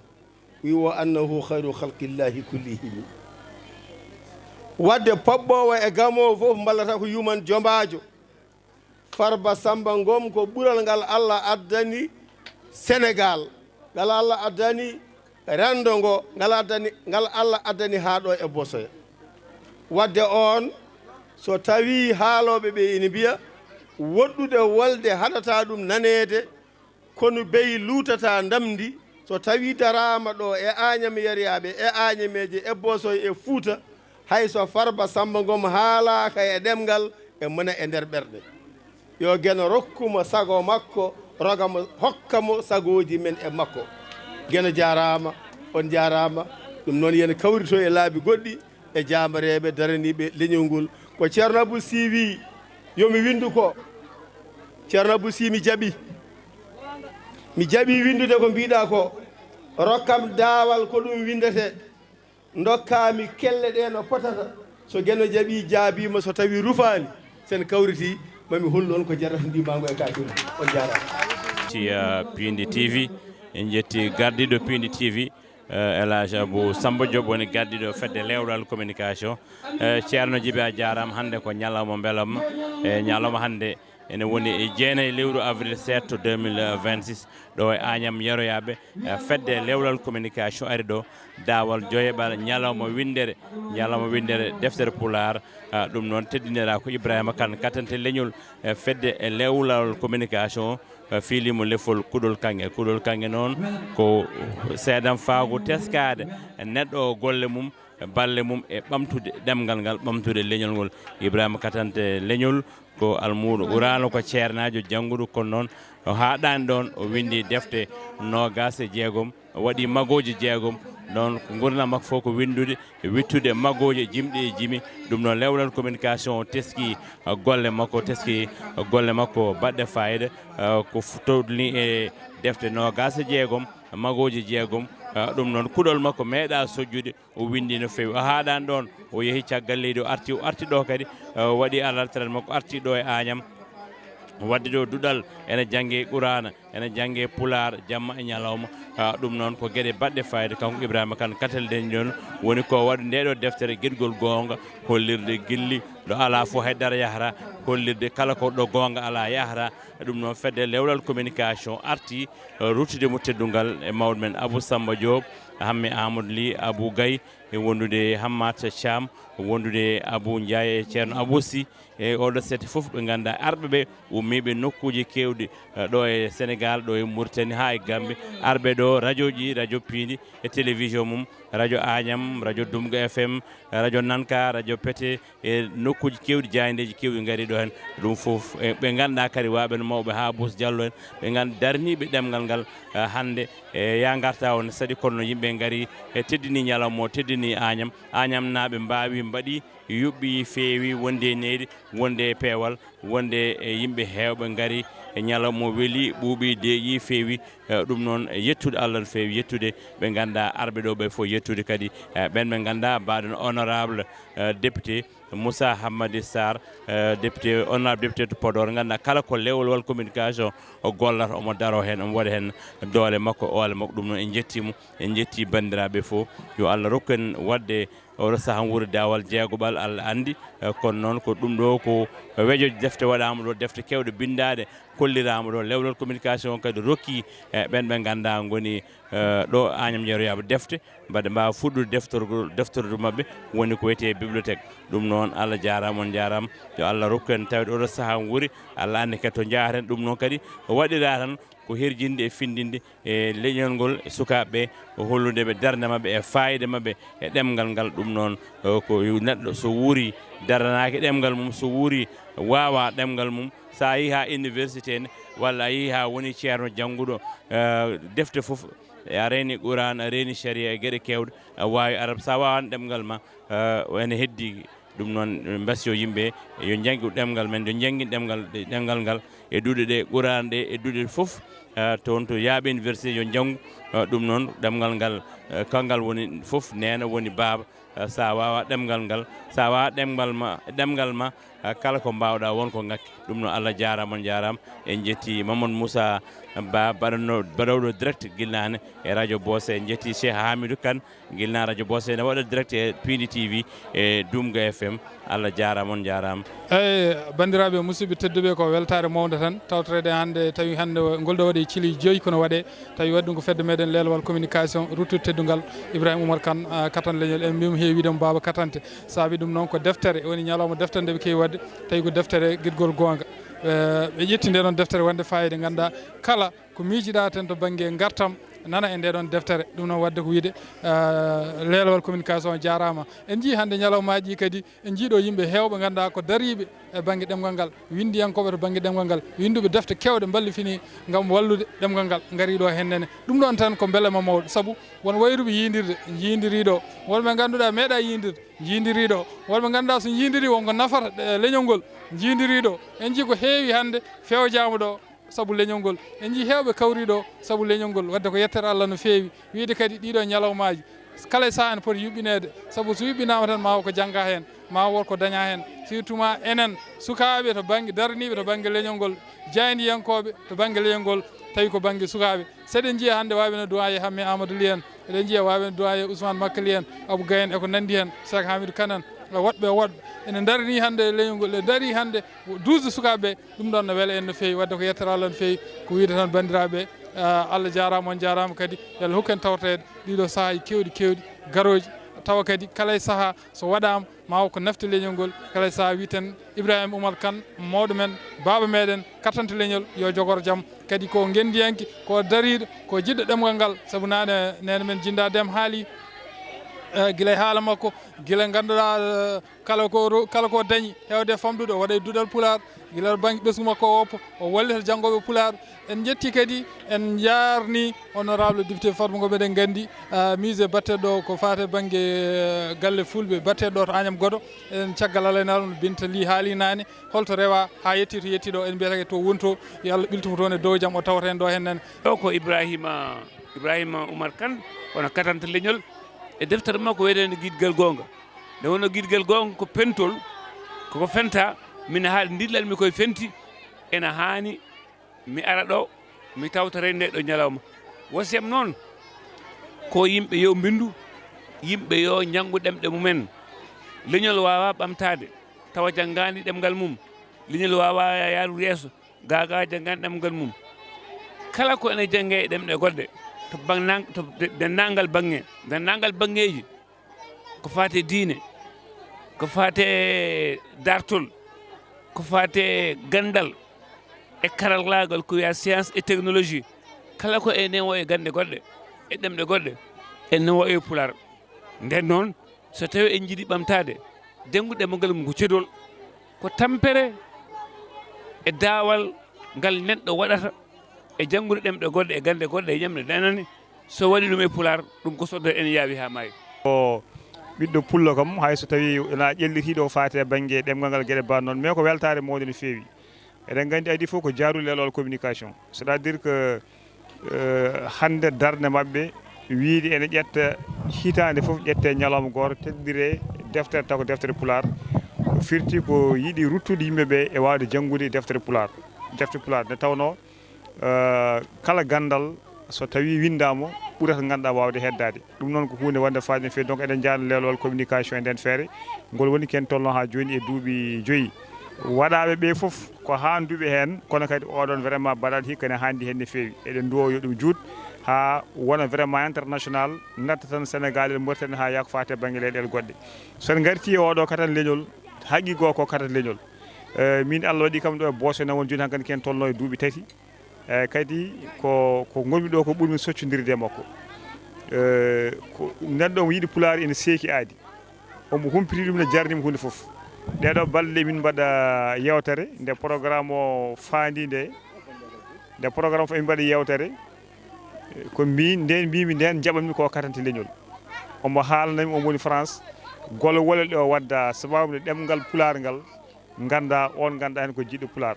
Wi: "Wa annahu khayru khalqillahi kullihim." Wadde paɓɓoowo e gamoowo fof mballata ko yuman jombaajo. Farba Samba Ngom ko ɓural ngal Allah addani Senegaal, ngal Allah addani renndo ngo, ngal addani, ngal Allah addani haa ɗo e Bosoya. Wadde oon, so tawii haalooɓe ɓe ina mbiya woɗɗude wolde haɗata ɗum naneede, kono beyi luutata ndamndi, so tawii daraama ɗo e Aañam Yaryaaɓe, e Aañameeje, e Bosoy, e Fuuta, hay so Farba Samba Ngom haalaaka e ɗemngal, e mona e nder ɓerɗe. Yo Geno rokku mo sago makko, roga mo, hokka mo sagooji men e makko. Geno jaaraama, on njaaraama. Ɗum noon, yen kawrito e laabi goɗɗi e jaambareeɓe daraniiɓe leñol ngol. Ko Ceerno Abou Sy wii yo mi winndu ko, Ceerno Abou Sy mi jaɓi. Mi jaɓi winndude ko mbiɗa ko. Rokkam daawal ko ɗum winndete. Ndokkaami kelle ɗe no potata. So Geno jaɓi, jaabiima, so tawi rufaani, sen kawriti, mami hollu on ko jarata ndimaango e kaakiri. On jaaraama. Ci, uh, Piindi T V, en jetti gardiiɗo Piindi T V, uh, El Hadj Abou Samba Diop woni gardiiɗo fedde lewlal communication. Uh, Ceerno Jibi, a jaaraama. Hannde ko ñalawma mbelamma. E ñalawma hannde ene woni e jeenayi lewru avril seeɗto deux mille vingt-six, ɗo e Aañam Yaroyaaɓe, uh, fedde lewlal communication ari ɗo, daawal joyeɓal ñalawma winndere, ñalawma winndere deftere Pulaar. Uh, ɗum noon teddinira ko Ibrahima Kane, katante leñol, uh, fedde e lewlal communication, uh, fiilimo lefol kuɗol kaŋŋe. Kuɗol kaŋŋe noon ko seedam faago teskaade neɗɗo o golle mum, balle mum e ɓamtude ɗemngal ngal, ɓamtude leñol ngol. Ibrahima Katante leñol ko almuudo Quraana, ko ceernaajo jannguɗo, kono noon o haaɗaani ɗoon, o winndi defte noogaas e jeegom, o waɗi magooji jeegom. Noon ko nguurndam makko fof ko winndude, wittude magooje jimɗi e jimi. Ɗum noon lewlal communication o teski, uh, golle makko, teski, uh, golle makko baɗɗe faayiida, uh, ko f-, tolni e defte noogaas e jeegom, magooji jeegom. Uh, ɗum noon kuɗol makko meeɗaa sojjude, o winndi no feewi. O haaɗaani ɗoon, o yehi caggal leydi, o arti, o arti ɗo kadi, uh, o waɗi alartiral makko, arti ɗo e Aañam. Waɗde ɗo duɗal, ene jannge Quraana, ene jannge Pulaar, jamma e ñalawma. Ah, ɗum noon ko geɗe baɗɗe faayiida. Kanko Ibrahima Kane Katante leñol woni ko waɗi nde ɗo deftere Giɗgol Goonga, hollirde gilli ɗo alaa fof hay dara yahata, hollirde kala ko ɗo goonga alaa yahata. Ɗum noon fedde lewlal communication arti, eh, ruttude mo teddungal e mawɗo men Abou Samba Diop, Hammi Amadou Ly, Abou Gaye, e wondude Hammat Thiam, wondude Abou Ndiaye e Ceerno Abou Sy. E oɗo seeɗa fof ɓe ngannduɗaa arɓe ɓe ummiiɓe nokkuuji keewɗi, eh, ɗo e Senegaal, ɗo e Mauritanie, haa e Gambie, arɓe ɗo radio ji, radio Piindi e télévision mum, radio Agnam, radio Dumga F M, radio Nanka, radio Pete, e nokkuuji keewɗi, jaayndeeji keewɗi ngari ɗo heen. Ɗum fof, e ɓe ngannduɗaa kadi waaɓe no mawɓe haa Bus Diallo en, ɓe nganndu darniiɓe ɗemngal ngal, eh, hannde, e yaa ngarta on saɗi kono yimɓe ngari e teddini ñalawma o, teddini Agnam. Agnamnaaɓe mbaawi mbaɗi yuɓɓi, feewi, wondi e nehdi, wondi e peewal, wondi e yimɓe heewɓe ngari e ñalawma o, weli, ɓuuɓi, deeƴi, feewi. Eh, ɗum noon, eh, yettude Allah no feewi, yettude ɓe ngannduɗaa arɓe ɗo ɓe fof, yettude kadi, eh, ɓen ɓe ngannduɗaa mbaɗen honorable, eh, député Moussa Hammadi Sarr, eh, député, honorable député to Podor, ngannduɗaa kala ko lewlewal communication o gollata, omo daro heen, omo waɗa heen doole makko, oole makko. Ɗum noon en njettii mo, en njettii banndiraaɓe fof. Yo Allah rokku en waɗde oɗo sahaa nguurdaawal jeegoɓal, Allah anndi, eh, kono noon ko ɗum ɗo ko wejo defte waɗaama ɗo, defte keewɗe binndaaɗe kolliraama ɗo. Lewlal communication kadi rokki, eh, ɓen ɓe ngannduɗaa ngoni, eh, ɗo Agnam Yeroyaaɓe defte, mbaɗa mbaawa fuɗɗude deftorgol, deftordu maɓɓe, woni ko wiyetee bibliothèque. Ɗum noon, Allah jaaraama, on njaaraama. Yo Allah rokku en tawde oɗo sahaa nguuri, Allah anndi kadi to njahaten. Ɗum noon kadi waɗiraa tan ko herjinde e findinde e leñol ngol, e sukaaɓe ɓe, o hollude ɓe darnde maɓɓe e faayiida maɓɓe e ɗemngal ngal. Ɗum noon, o, ko yo neɗɗo so wuuri daranaaki ɗemngal mum, so wuuri waawaa ɗemngal mum, so a yehii haa université ne, walla a yehii haa woni ceerno jannguɗo, eh, defte fof, a reeni Quraan, a reeni Sariya e geɗe keewɗe, a waawi Arab, so a waawaani ɗemngal ma, eh, ene heddii. Ɗum noon, mbasiyoo yimɓe yo njanngu ɗemngal men, yo njanngin ɗemngal, ɗemngal ngal e duɗe ɗe, Quraan ɗe, e duɗe fof, Eh, toon to Yaaɓe Université yo njanngu, eh, ɗum noon ɗemngal ngal, eh, kanngal woni fof neene woni baaba. Eh, so a waawaa ɗemngal ngal, so a waawaa ɗemngal ma, ɗemngal ma, eh, kala ko mbaawɗaa won ko ŋakki. Ɗum noon Allah jaaraama, on njaaraama. En njetti Mamadou Moussa Ba, baɗanno-, baɗowɗo direct gila naane e radio Bose. En njetti Cheikh Hamidou Kane, gila naane radio Bose, ene waɗa direct e Pindi T V e Dumga F M. Allah jaaraama, on njaaraama. Eyi, banndiraaɓe, musidɓe tedduɓe, ko weltaare mawnde tan tawtoreede hannde, tawi hannde ngol ɗo waɗi cili joyi kono waɗe, tawi waɗi ɗum ko fedde meɗen leelowal communication, ruttude teddungal Ibrahima Oumar Kane, ah, Katante Leñol. En mbiyum heewi wiide mo Baaba Katante, saabi ɗum noon ko deftere, woni ñalawma deftere nde ɓe keewi waɗde, tawi ko deftere giɗgol goonga. Eh, ɓe ƴetti nde ɗon deftere wonde fayida, ngannduɗaa kala ko miijiɗaa tan to bannge ngartam nana e nde ɗon deftere. Ɗum noon waɗde ko wiide, eh, leelowal communication jaaraama. En njii hannde ñalawmaaji ɗi kadi, en njii ɗo yimɓe heewɓe ngannduɗaa ko dariiɓe e bannge ɗemngal ngal, winndiyankooɓe to bannge ɗemngal ngal, winnduɓe defte keewɗe mballifini ngam wallude ɗemngal ngal, ngarii ɗo heen nene. Ɗum ɗoon tan ko mbelema mawɗo, sabu won wayruɓe yiindirde, njiindirii ɗo. Wonɓe ngannduɗaa meeɗaa yiindirde, njiindirii ɗo. Wonɓe ngannduɗaa so njiindirii won ko nafata, eh, leñol ngol, njiindirii ɗo. En njii ko heewi hannde fewjaama ɗo sabu leñol ngol. En njii heewɓe kawrii ɗo sabu leñol ngol. Waɗde ko yettere Allah no feewi. Wiide kadi ɗii ɗoo ñalawmaaji, kala e sahaa ene poti yuɓɓineede, sabu so yuɓɓinaama tan ma wo ko janngaa heen, ma wo ko dañaa heen. Surtout ma enen sukaaɓe to bannge, daraniiɓe to bannge leñol ngol, jaayndiyankooɓe to bannge leñol ngol, tawi ko bannge sukaaɓe. So eɗen njiya hannde waawi no doyen Hammet Amadou Ly en, eɗen njiya waawi no doyen Ousmane Makka Ly en, Abou Gaye en e ko nanndi heen, Cheikh Hamidou Kane en, e woɗɓe e woɗɓe. Ene ndaranii hannde leñol ngol, ene ndarii hannde duusde sukaaɓe ɓe. Ɗum ɗoon no wela en no feewi, waɗde ko yettere Allah no feewi, ko wiyde tan banndiraaɓe, ah, Allah jaaraama, on jaaraama kadi, yo Allah hokku en tawtoreede ɗii ɗoo sahaaji keewɗi, keewɗi, garooji, tawa kadi kala e sahaa so waɗaama, ma wo ko nafti leñol ngol, kala e sahaa wiyeten Ibrahima Oumar Kane, mawɗo men, baaba meɗen, Katante Leñol, yo jogor jam. Kadi ko ngenndiyanke, ko dariiɗo, ko jiɗɗo ɗemngal ngal, sabu naane neene men Jinndaa Dem haali, eh, gila e haala makko, gila ngannduɗaa, eh, kala ko ro-, kala ko dañi heewde e famɗude, o waɗa e duɗal Pulaar, gila bannge ɓesngu makko o woppa, o wallita janngooɓe Pulaar. En njetti kadi, en njaarni honorable député Farba Ngom, eɗen nganndi, ah, musée batteɗo ko faate bannge, eh, galle Fulɓe batteɗo to Agnam Godo. Eɗen caggal Allah e Nelaɗo Binta Ly haali naane, holto rewa haa yetti to yetti ɗo, en mbiyata to woni to, yo Allah ɓiltu mo toon e dow jam, o tawta heen ɗo heen nane. Ɗo ko Ibrahima, Ibrahima Oumar Kane, kono Katante Leñol, e deftere makko wiyeteende Giɗgol Goonga. Nde wonno Giɗgol Goonga ko pentol, koko fenta, min haaɗi ndillal mi koye fenti, ena haani mi ara ɗo, mi tawtore nde ɗo ñalawma. Wasiyam noon, ko yimɓe yo mbinndu, yimɓe yo njanngu ɗemɗe mumen. Leñol waawaa ɓamtaade, tawa janngaani ɗemngal mum. Leñol waawaa yahrude yeeso, gaa gaa janngaani ɗemngal mum. Kala ko ene janngee e ɗemɗe goɗɗe, to bannang-, to de-, denndaangal bannge, denndaangal banngeeji, ko faati e diine, ko faati e daartol, ko faati e ganndal e karallaagal ko wiyaa science et technologie. Kala ko ene wayi e gannde goɗɗe, e ɗemɗe goɗɗe, ene wayi e Pulaar. Nden noon, so tawii en njiɗi ɓamtaade, janngude ɗemngal mum ko cedol, ko tampere e daawal ngal neɗɗo waɗata e janngude ɗemɗe goɗɗe, e gannde goɗɗe, e ñamde nanani. So waɗi ɗum e Pulaar, ɗum ko sodde en yaawi haa maayi. Ko ɓiɗɗo pullo kam, hay so tawii wonaa ƴellitiiɗo ko faati e bannge ɗemngal ngal, geɗe baa noon, mais ko weltaare mawnde no feewi. Eɗen nganndi adii fof ko jaarul leelowal communication. C'est-à-dire que, euh, hannde darnde maɓɓe wiide ene ƴetta hitaande fof, ƴette ñalawma gooto, teddire deftere, taw ko deftere Pulaar. Firti ko yiɗi ruttude yimɓe ɓe e waawde janngude deftere Pulaar. Defte Pulaar nde tawnoo, eh, kala ganndal so tawii winndaama, ɓurata ngannduɗaa waawde heddaade. Ɗum noon ko huunde wonde faayiida no feewi. Donc, eɗen njaarna leelowal communication e ndeen feere. Ngol woni ko en tolnoo haa jooni e duuɓi joyi. Waɗaaɓe ɓee fof ko haanduɓe heen, kono kadi oɗon vraiment baɗaɗo hikka ne haandi heen no feewi. Eɗen nduwoo yo ɗum juut haa wona vraiment international, natta tan Senegaal e Mauritanie haa yaha ko faati e bannge leyɗeele goɗɗe. So en ngartii e oɗo Katante Leñol, haqiiqo ko Katante Leñol. Eh, miin Allah waɗi kam ɗo e Booso ne won jooni hankadi ko en tolnoo e duuɓi tati. Eh, kadi ko, ko ngonmi ɗo ko ɓurmi soccondirde e makko. Eh, ko neɗɗo omo yiɗi Pulaar, ene seeki aadi. Omo humpiti ɗum, ne jarni mo huunde fof. Ɗee ɗoo balɗe min mbaɗa yeewtere, nde programme o faandi nde, nde programme fof min mbaɗa yeewtere, eh, ko mbi-, ndeen mbimi ndeen njaɓanmi ko Katante Leñol. Omo haalanami, omo woni France, gole wole ɗe o wadda, sababu nde ɗemngal Pulaar ngal, nganndaa, oon nganndaa heen ko jiɗɗo Pulaar.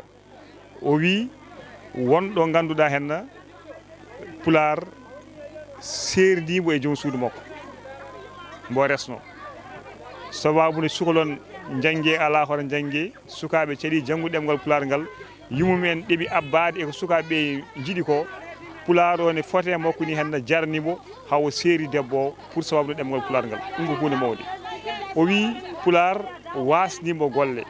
O wii, won ɗo ngannduɗaa heen, Pulaar seerdi mbo e joom suudu makko, mbo resno. Sabaabu nde cukalon njannge alaa hoto njannge, sukaaɓe caɗi janngude ɗemngal Pulaar ngal, yummum en ɗeɓi abbaade e ko sukaaɓe ɓe njiɗi ko. Pulaar o ne foti e makko ni hannde jarni mbo, haa o seeri debbo o pour sabaabu nde ɗemngal Pulaar ngal. Ɗum ko huunde mawnde. O wii Pulaar waasni mbo golle.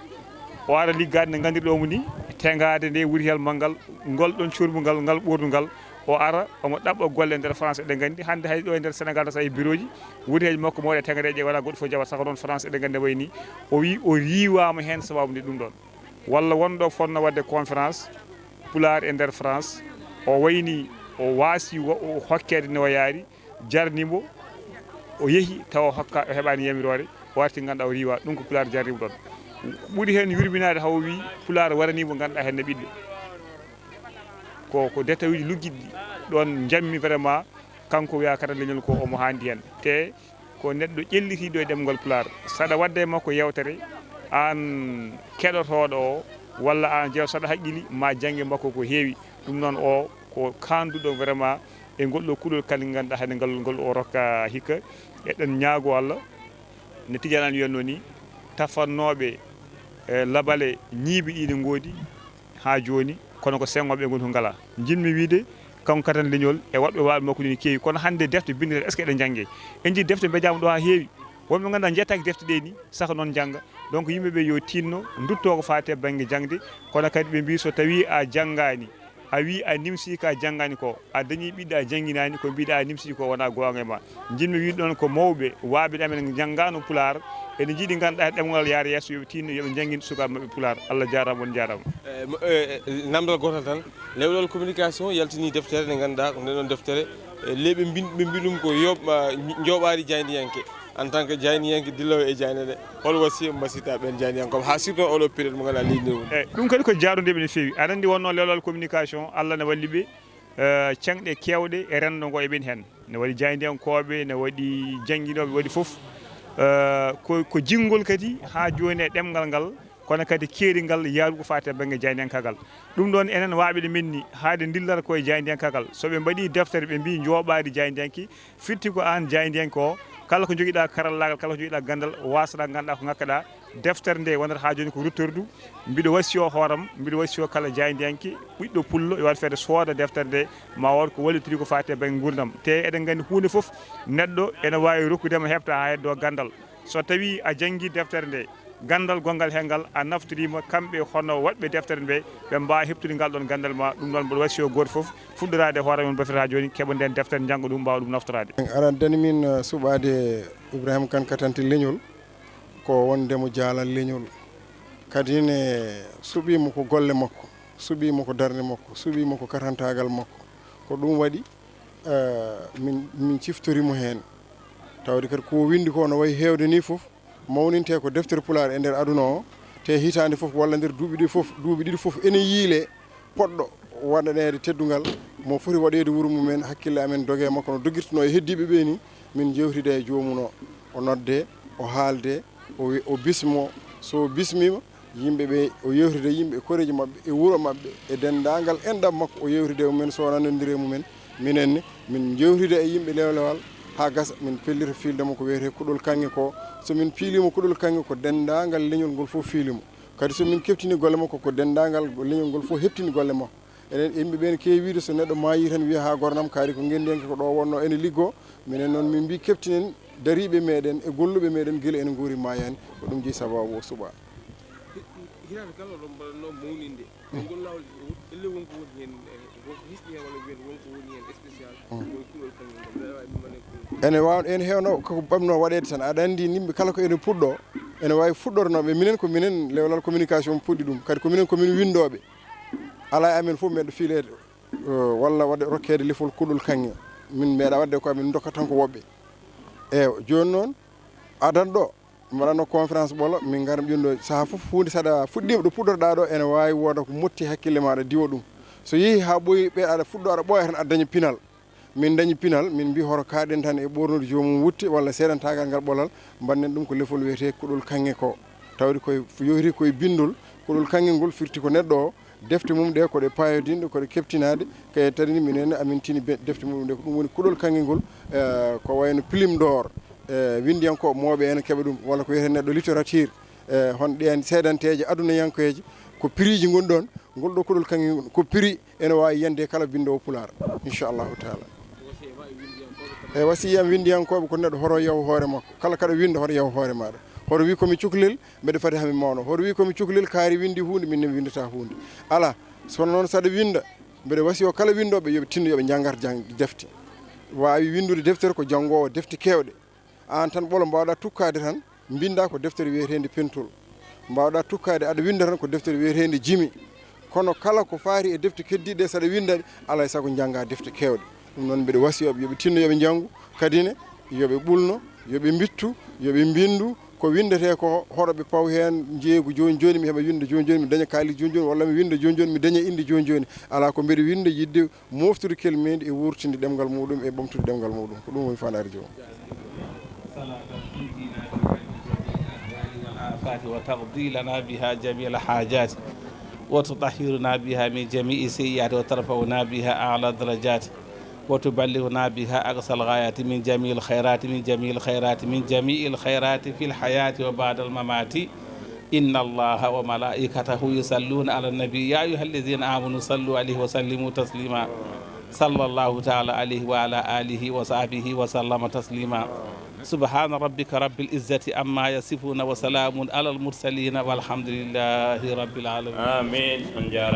O ara liggaade nde nganndirɗo mo ni, teŋaade nde wurihel maggal, ngol ɗon corbu ngal, ngal ɓoordu ngal. O ara, omo ɗaɓɓa golle nder France, eɗen nganndi. Hannde hay ɗo e nder Sénégal, so tawi birooji, wurihel makko mawɗe teŋareeje, wala goɗɗo fof jaɓata, saka noon France, eɗen nganndi wayni. O wii o riiwaama heen sabaabu nde ɗum ɗon. Walla wonɗo fotno waɗde conférence Pulaar e nder France, o wayni, o waasi wo-, o hokkeede no o yaari, jarni mbo, o yehi tawa o hokka, o heɓaani yamiroore, o arti ngannduɗaa o riiwa, ɗum ko Pulaar jarni mo ɗon. Ɓuri heen yurminaade haw o wii Pulaar warani mo ngannduɗaa heen ne ɓiɗɗo. Ko, ko détail uji luggiɗi ɗon njammi vraiment, kanko wiya kata leñol ko omo haandi heen. Te ko neɗɗo ƴellitiiɗo e ɗemngal Pulaar. Saɗa waɗde e makko yeewtere, aan keɗotooɗo o, walla aan jeew saɗa haqqili, ma jannge makko ko heewi. Ɗum noon o ko kaanduɗo vraiment e ngol ɗo kuɗol kadi ngannduɗaa hannde ngal, ngol o rokka hikka. Eɗen ñaago Allah no Tijaan en wiyatno ni, tafannooɓe, e, labale ñiibi ɗi ne ngoodi haa jooni, kono ko seŋooɓe ngoni ko ngalaa. Njiɗmi wiide, kanko kadi leñol e woɗɓe waalɓe makko ni keewi, kono hannde defte binndeteeɗe, est-ce que eɗen njannge? En njii defte mbejaama ɗo haa heewi. Wonɓe ngannduɗaa njettaaki defte ɗe ni, saka noon njannga. Donc yimɓe ɓe yo tinno, ndutto ko faati e bannge jaŋde, kono kadi ɓe mbii so tawii a janngaani, a wii a nimsii ka janngaani ko, a dañii ɓiɗɗo a jannginaani, ko mbiɗa a nimsii ko wonaa goonga e ma. Njiɗmi wiide ɗoon ko mawɓe, waaɓe amen njanngaano Pulaar, ene njiɗi ngannduɗaa ɗemngal yaara yeeso, yo ɓe tinno, yo ɓe njanngin sukaaɓe maɓɓe Pulaar. Allah jaaraama, on njaaraama. Eh, mo-, eh, eh, namdal gootal tan, Lewlewal Communication yaltinii deftere nde ngannduɗaa ko nde ɗoon deftere, eh, le ɓe mbin-, ɓe mbii ɗum ko yoɓ-, ah, njooɓaari jaayndiyanke. En tant que jaayndiyanke dilloowo e jaaynde nde, hol wasiya mbasiytaa ɓeen jaayndiyankooɓe, haa surtout oɗo période mo ngannduɗaa leydi ndi woni? Eeyi, ɗum kadi ko jaarunde ɓe no feewi. Aɗa anndi wonnoo Lewlewal Communication, Allah ne walli ɓe, eh, ceŋɗe keewɗe e renndo ngo e ɓeen heen. Ne waɗi jaayndiyankooɓe, ne waɗi jannginooɓe, waɗi fof. Eh, ko, ko jinngol kadi haa jooni e ɗemngal ngal, kono kadi keeringal yaaru ko faati e bannge jaayndiyankaagal. Ɗum ɗoon enen waaɓe ɗe men ni, haa ɗe ndillata ko e jaayndiyankaagal. So ɓe mbaɗii deftere, ɓe mbii njooɓaari jaayndiyanke, firti ko aan jaayndiyanke o, kala ko njogiɗaa karallaagal, kala ko njogiɗaa ganndal, waasata ngannduɗaa ko ngakkaɗaa. Deftere nde wonata haa jooni ko ruttordu. Mbiɗo wasiyoo hooram, mbiɗo wasiyoo kala jaayndiyanke, ɓiɗɗo pullo, yo waɗ feere sooda deftere nde, ma wood ko wallitiri ko faati e bannge nguurndam. Te eɗen nganndi huunde fof, neɗɗo ene waawi rokkude ma heɓta haa heddoo ganndal. So tawii a janngii deftere nde, ganndal gonngal heen ngal, a naftoriima kamɓe hono waɗɓe deftere nde, ɓe mbaawa heɓtude ngal ɗoon ganndal ma. Ɗum noon mboɗo wasiyoo gooto fof fuɗɗoraade e hoore mum bafet haa jooni, keɓa ndeen deftere, njannga ɗum, mbaawa ɗum naftoraade. Aɗa addani min, eh, suɓaade Ibrahima Kane Katante leñol, ko wonde mo jaalal leñol. Kadi ne suɓii mo ko golle makko, suɓii mo ko darnde makko, suɓii mo ko katantaagal makko. Ko ɗum waɗi, eh, min, min ciftori mo heen. Tawde kadi ko o winndi ko no wayi heewde nii fof, mawnintee ko deftere Pulaar e nder aduna o, te hitaande fof walla nder duuɓi ɗiɗi fof, duuɓi ɗiɗi fof ene yiilee poɗɗo waɗaneede teddungal, mo foti waɗeede wuro mum en, hakkille amen doge e makko no dogirtunoo e heddiiɓe ɓee nii, min njeewtida e joomum o, o nodde, o haalde, o wi-, o bismo, so o bismiima, yimɓe ɓe, o yewtida e yimɓe e koreeji maɓɓe, e wuro maɓɓe, e denndaangal enɗam makko, o yewtida e mum en, so o nanondiri e mum en, minen ne, min njewtida e yimɓe Lewlewal haa gasa, min pellita fiilde mo ko wiyetee kuɗol kaŋŋe ko. So min piiliima kuɗol kaŋŋe, ko denndaangal leñol ngol fof fiili mo. Kadi so min keptini golle makko, ko denndaangal leñol ngol fof heɓtini golle makko. Enen yimɓe ɓe ne keewi wiide so neɗɗo maayii tan wiya haa goornam kaari ko ngenndiyanke ko ɗo wonnoo ene liggoo. Minen noon min mbii keptinen dariiɓe meɗen e golluɓe meɗen gila ene nguuri maayaani. Ko ɗum jeyi sabaabu o suɓaa. Hi-, hitaande kala oɗon mbaɗatnoo mawninde. Mm. Ngol laawol, elle won ko woni heen, eh, won ko hisni heen walla wiyata won ko woni heen spécial, mm, ko e kuɗol kaŋŋe ngol. Mbeɗa waawi ɗum waɗde ko ene waaw, ene heewnoo ko ɓamnoo waɗeede tan. Aɗa anndi yimɓe kala ko ene puɗɗoo, ene waawi fuɗɗornooɓe. Minen ko minen Lewlewal Communication puɗɗi ɗum. Kadi ko minen, ko min winndooɓe. Alaa e amen fof meɗɗo fiileede, eh, walla waɗde rokkeede lefol kuɗol kaŋŋe. Min meeɗa waɗde ko amen, ndokka tan ko woɓɓe. Eewa, jooni noon, adan ɗo, mbaɗatnoo conférence ɓolo, min ngara mbiyen ɗo, sahaa fof huunde saɗa fuɗɗiima ɗo puɗɗorɗaa ɗo, ene waawi wooda ko motti hakkille maaɗa, diwa ɗum. So yehii haa ɓooyi, ɓe aɗa fuɗɗo, aɗa ɓooya tan, aɗa daña pinal. Min dañi pinal, min mbii hoto kaaɗen tan e ɓoornude joomum wutte walla seedantaagal ngal ɓolal, mbaɗnen ɗum ko lefol wiyetee kuɗol kaŋŋe ko. Tawde koye, yowiti koye binndol, kuɗol kaŋŋe ngol firti ko neɗɗo o, Defte mum ɗe ko ɗe paayodinɗe, ko ɗe keɓtinaade, kay tarini minen amin tini be-, defte mum ɗe. Ko ɗum woni kuɗol kaŋŋe ngol, eh, ko wayno pilim d'or, eh, winndiyankooɓe mooɓe ene keɓa ɗum, walla ko wiyetee neɗɗo littérature, eh, hon ɗeen seedanteeje adunayankeeje, ko prix ji ngoni ɗoon, ngol ɗo kuɗol kaŋŋe ngol, ko prix ene waawi yande kala binndoowo pulaar, inchallahu taala. E wasiyam winndiyankooɓe ko neɗɗo hoto yaw hoore makko, kala kaɗa winnda hoto yaw hoore maaɗa. Hoto wi ko mi cukalel, mbeɗa fadi hami mawno. Hoto wi ko mi cukalel, kaari winndi huunde, min ne mi winndata huunde. Alaa, so kono noon saɗa winnda, mbeɗa wasiyo kala winndooɓe yo ɓe tinno yo ɓe njanngat jang-, defte. Waawi winndude deftere ko janngoowo defte keewɗe. Aan tan ɓolo mbaawɗa tukkaade tan, mbinnda ko deftere wiyeteende pentol. Mbaawɗa tukkaade aɗa winnda tan ko deftere wiyeteende jimi. Kono kala ko faati e defte keddiiɗe ɗe saɗa winnda ɗe, alaa e sago njannga defte keewɗe. Ɗum noon mbeɗa wasiyo ɓe yo ɓe tinno yo ɓe njanngu, kadi ne yo ɓe ɓulno, yo ɓe mbittu, yo ɓe mbinndu ko winndetee ko, hoto ɓe paw heen njeeygu jooni jooni, mi heɓa winnde jooni jooni, mi daña kaalis jooni jooni, walla mi winnda jooni jooni, mi daña innde jooni jooni. Alaa, ko mbeɗa winnda yiɗde moftude kelmeendi e wuurtinde ɗemngal muɗum e ɓamtude ɗemngal muɗum. Ko ɗum woni faandaare joom. صلاة تنجينا بها من جميع الأهوال والآفات وتقضي لنا بها جميع الحاجات وتطهرنا بها من جميع السيئات وترفعنا بها أعلى الدرجات وتبلغنا بها أقصى الغايات من جميع الخيرات، من جميع الخيرات، من جميع الخيرات في الحياة وبعد الممات. إن الله وملائكته يصلون على النبي، يا أيها الذين آمنوا صلوا عليه وسلموا تسليما. صلى الله تعالى عليه وعلى آله وصحبه وسلم تسليما. سبحان ربك رب العزة عما يصفون وسلام على المرسلين والحمد لله رب العالمين. Amin. On njaaraama.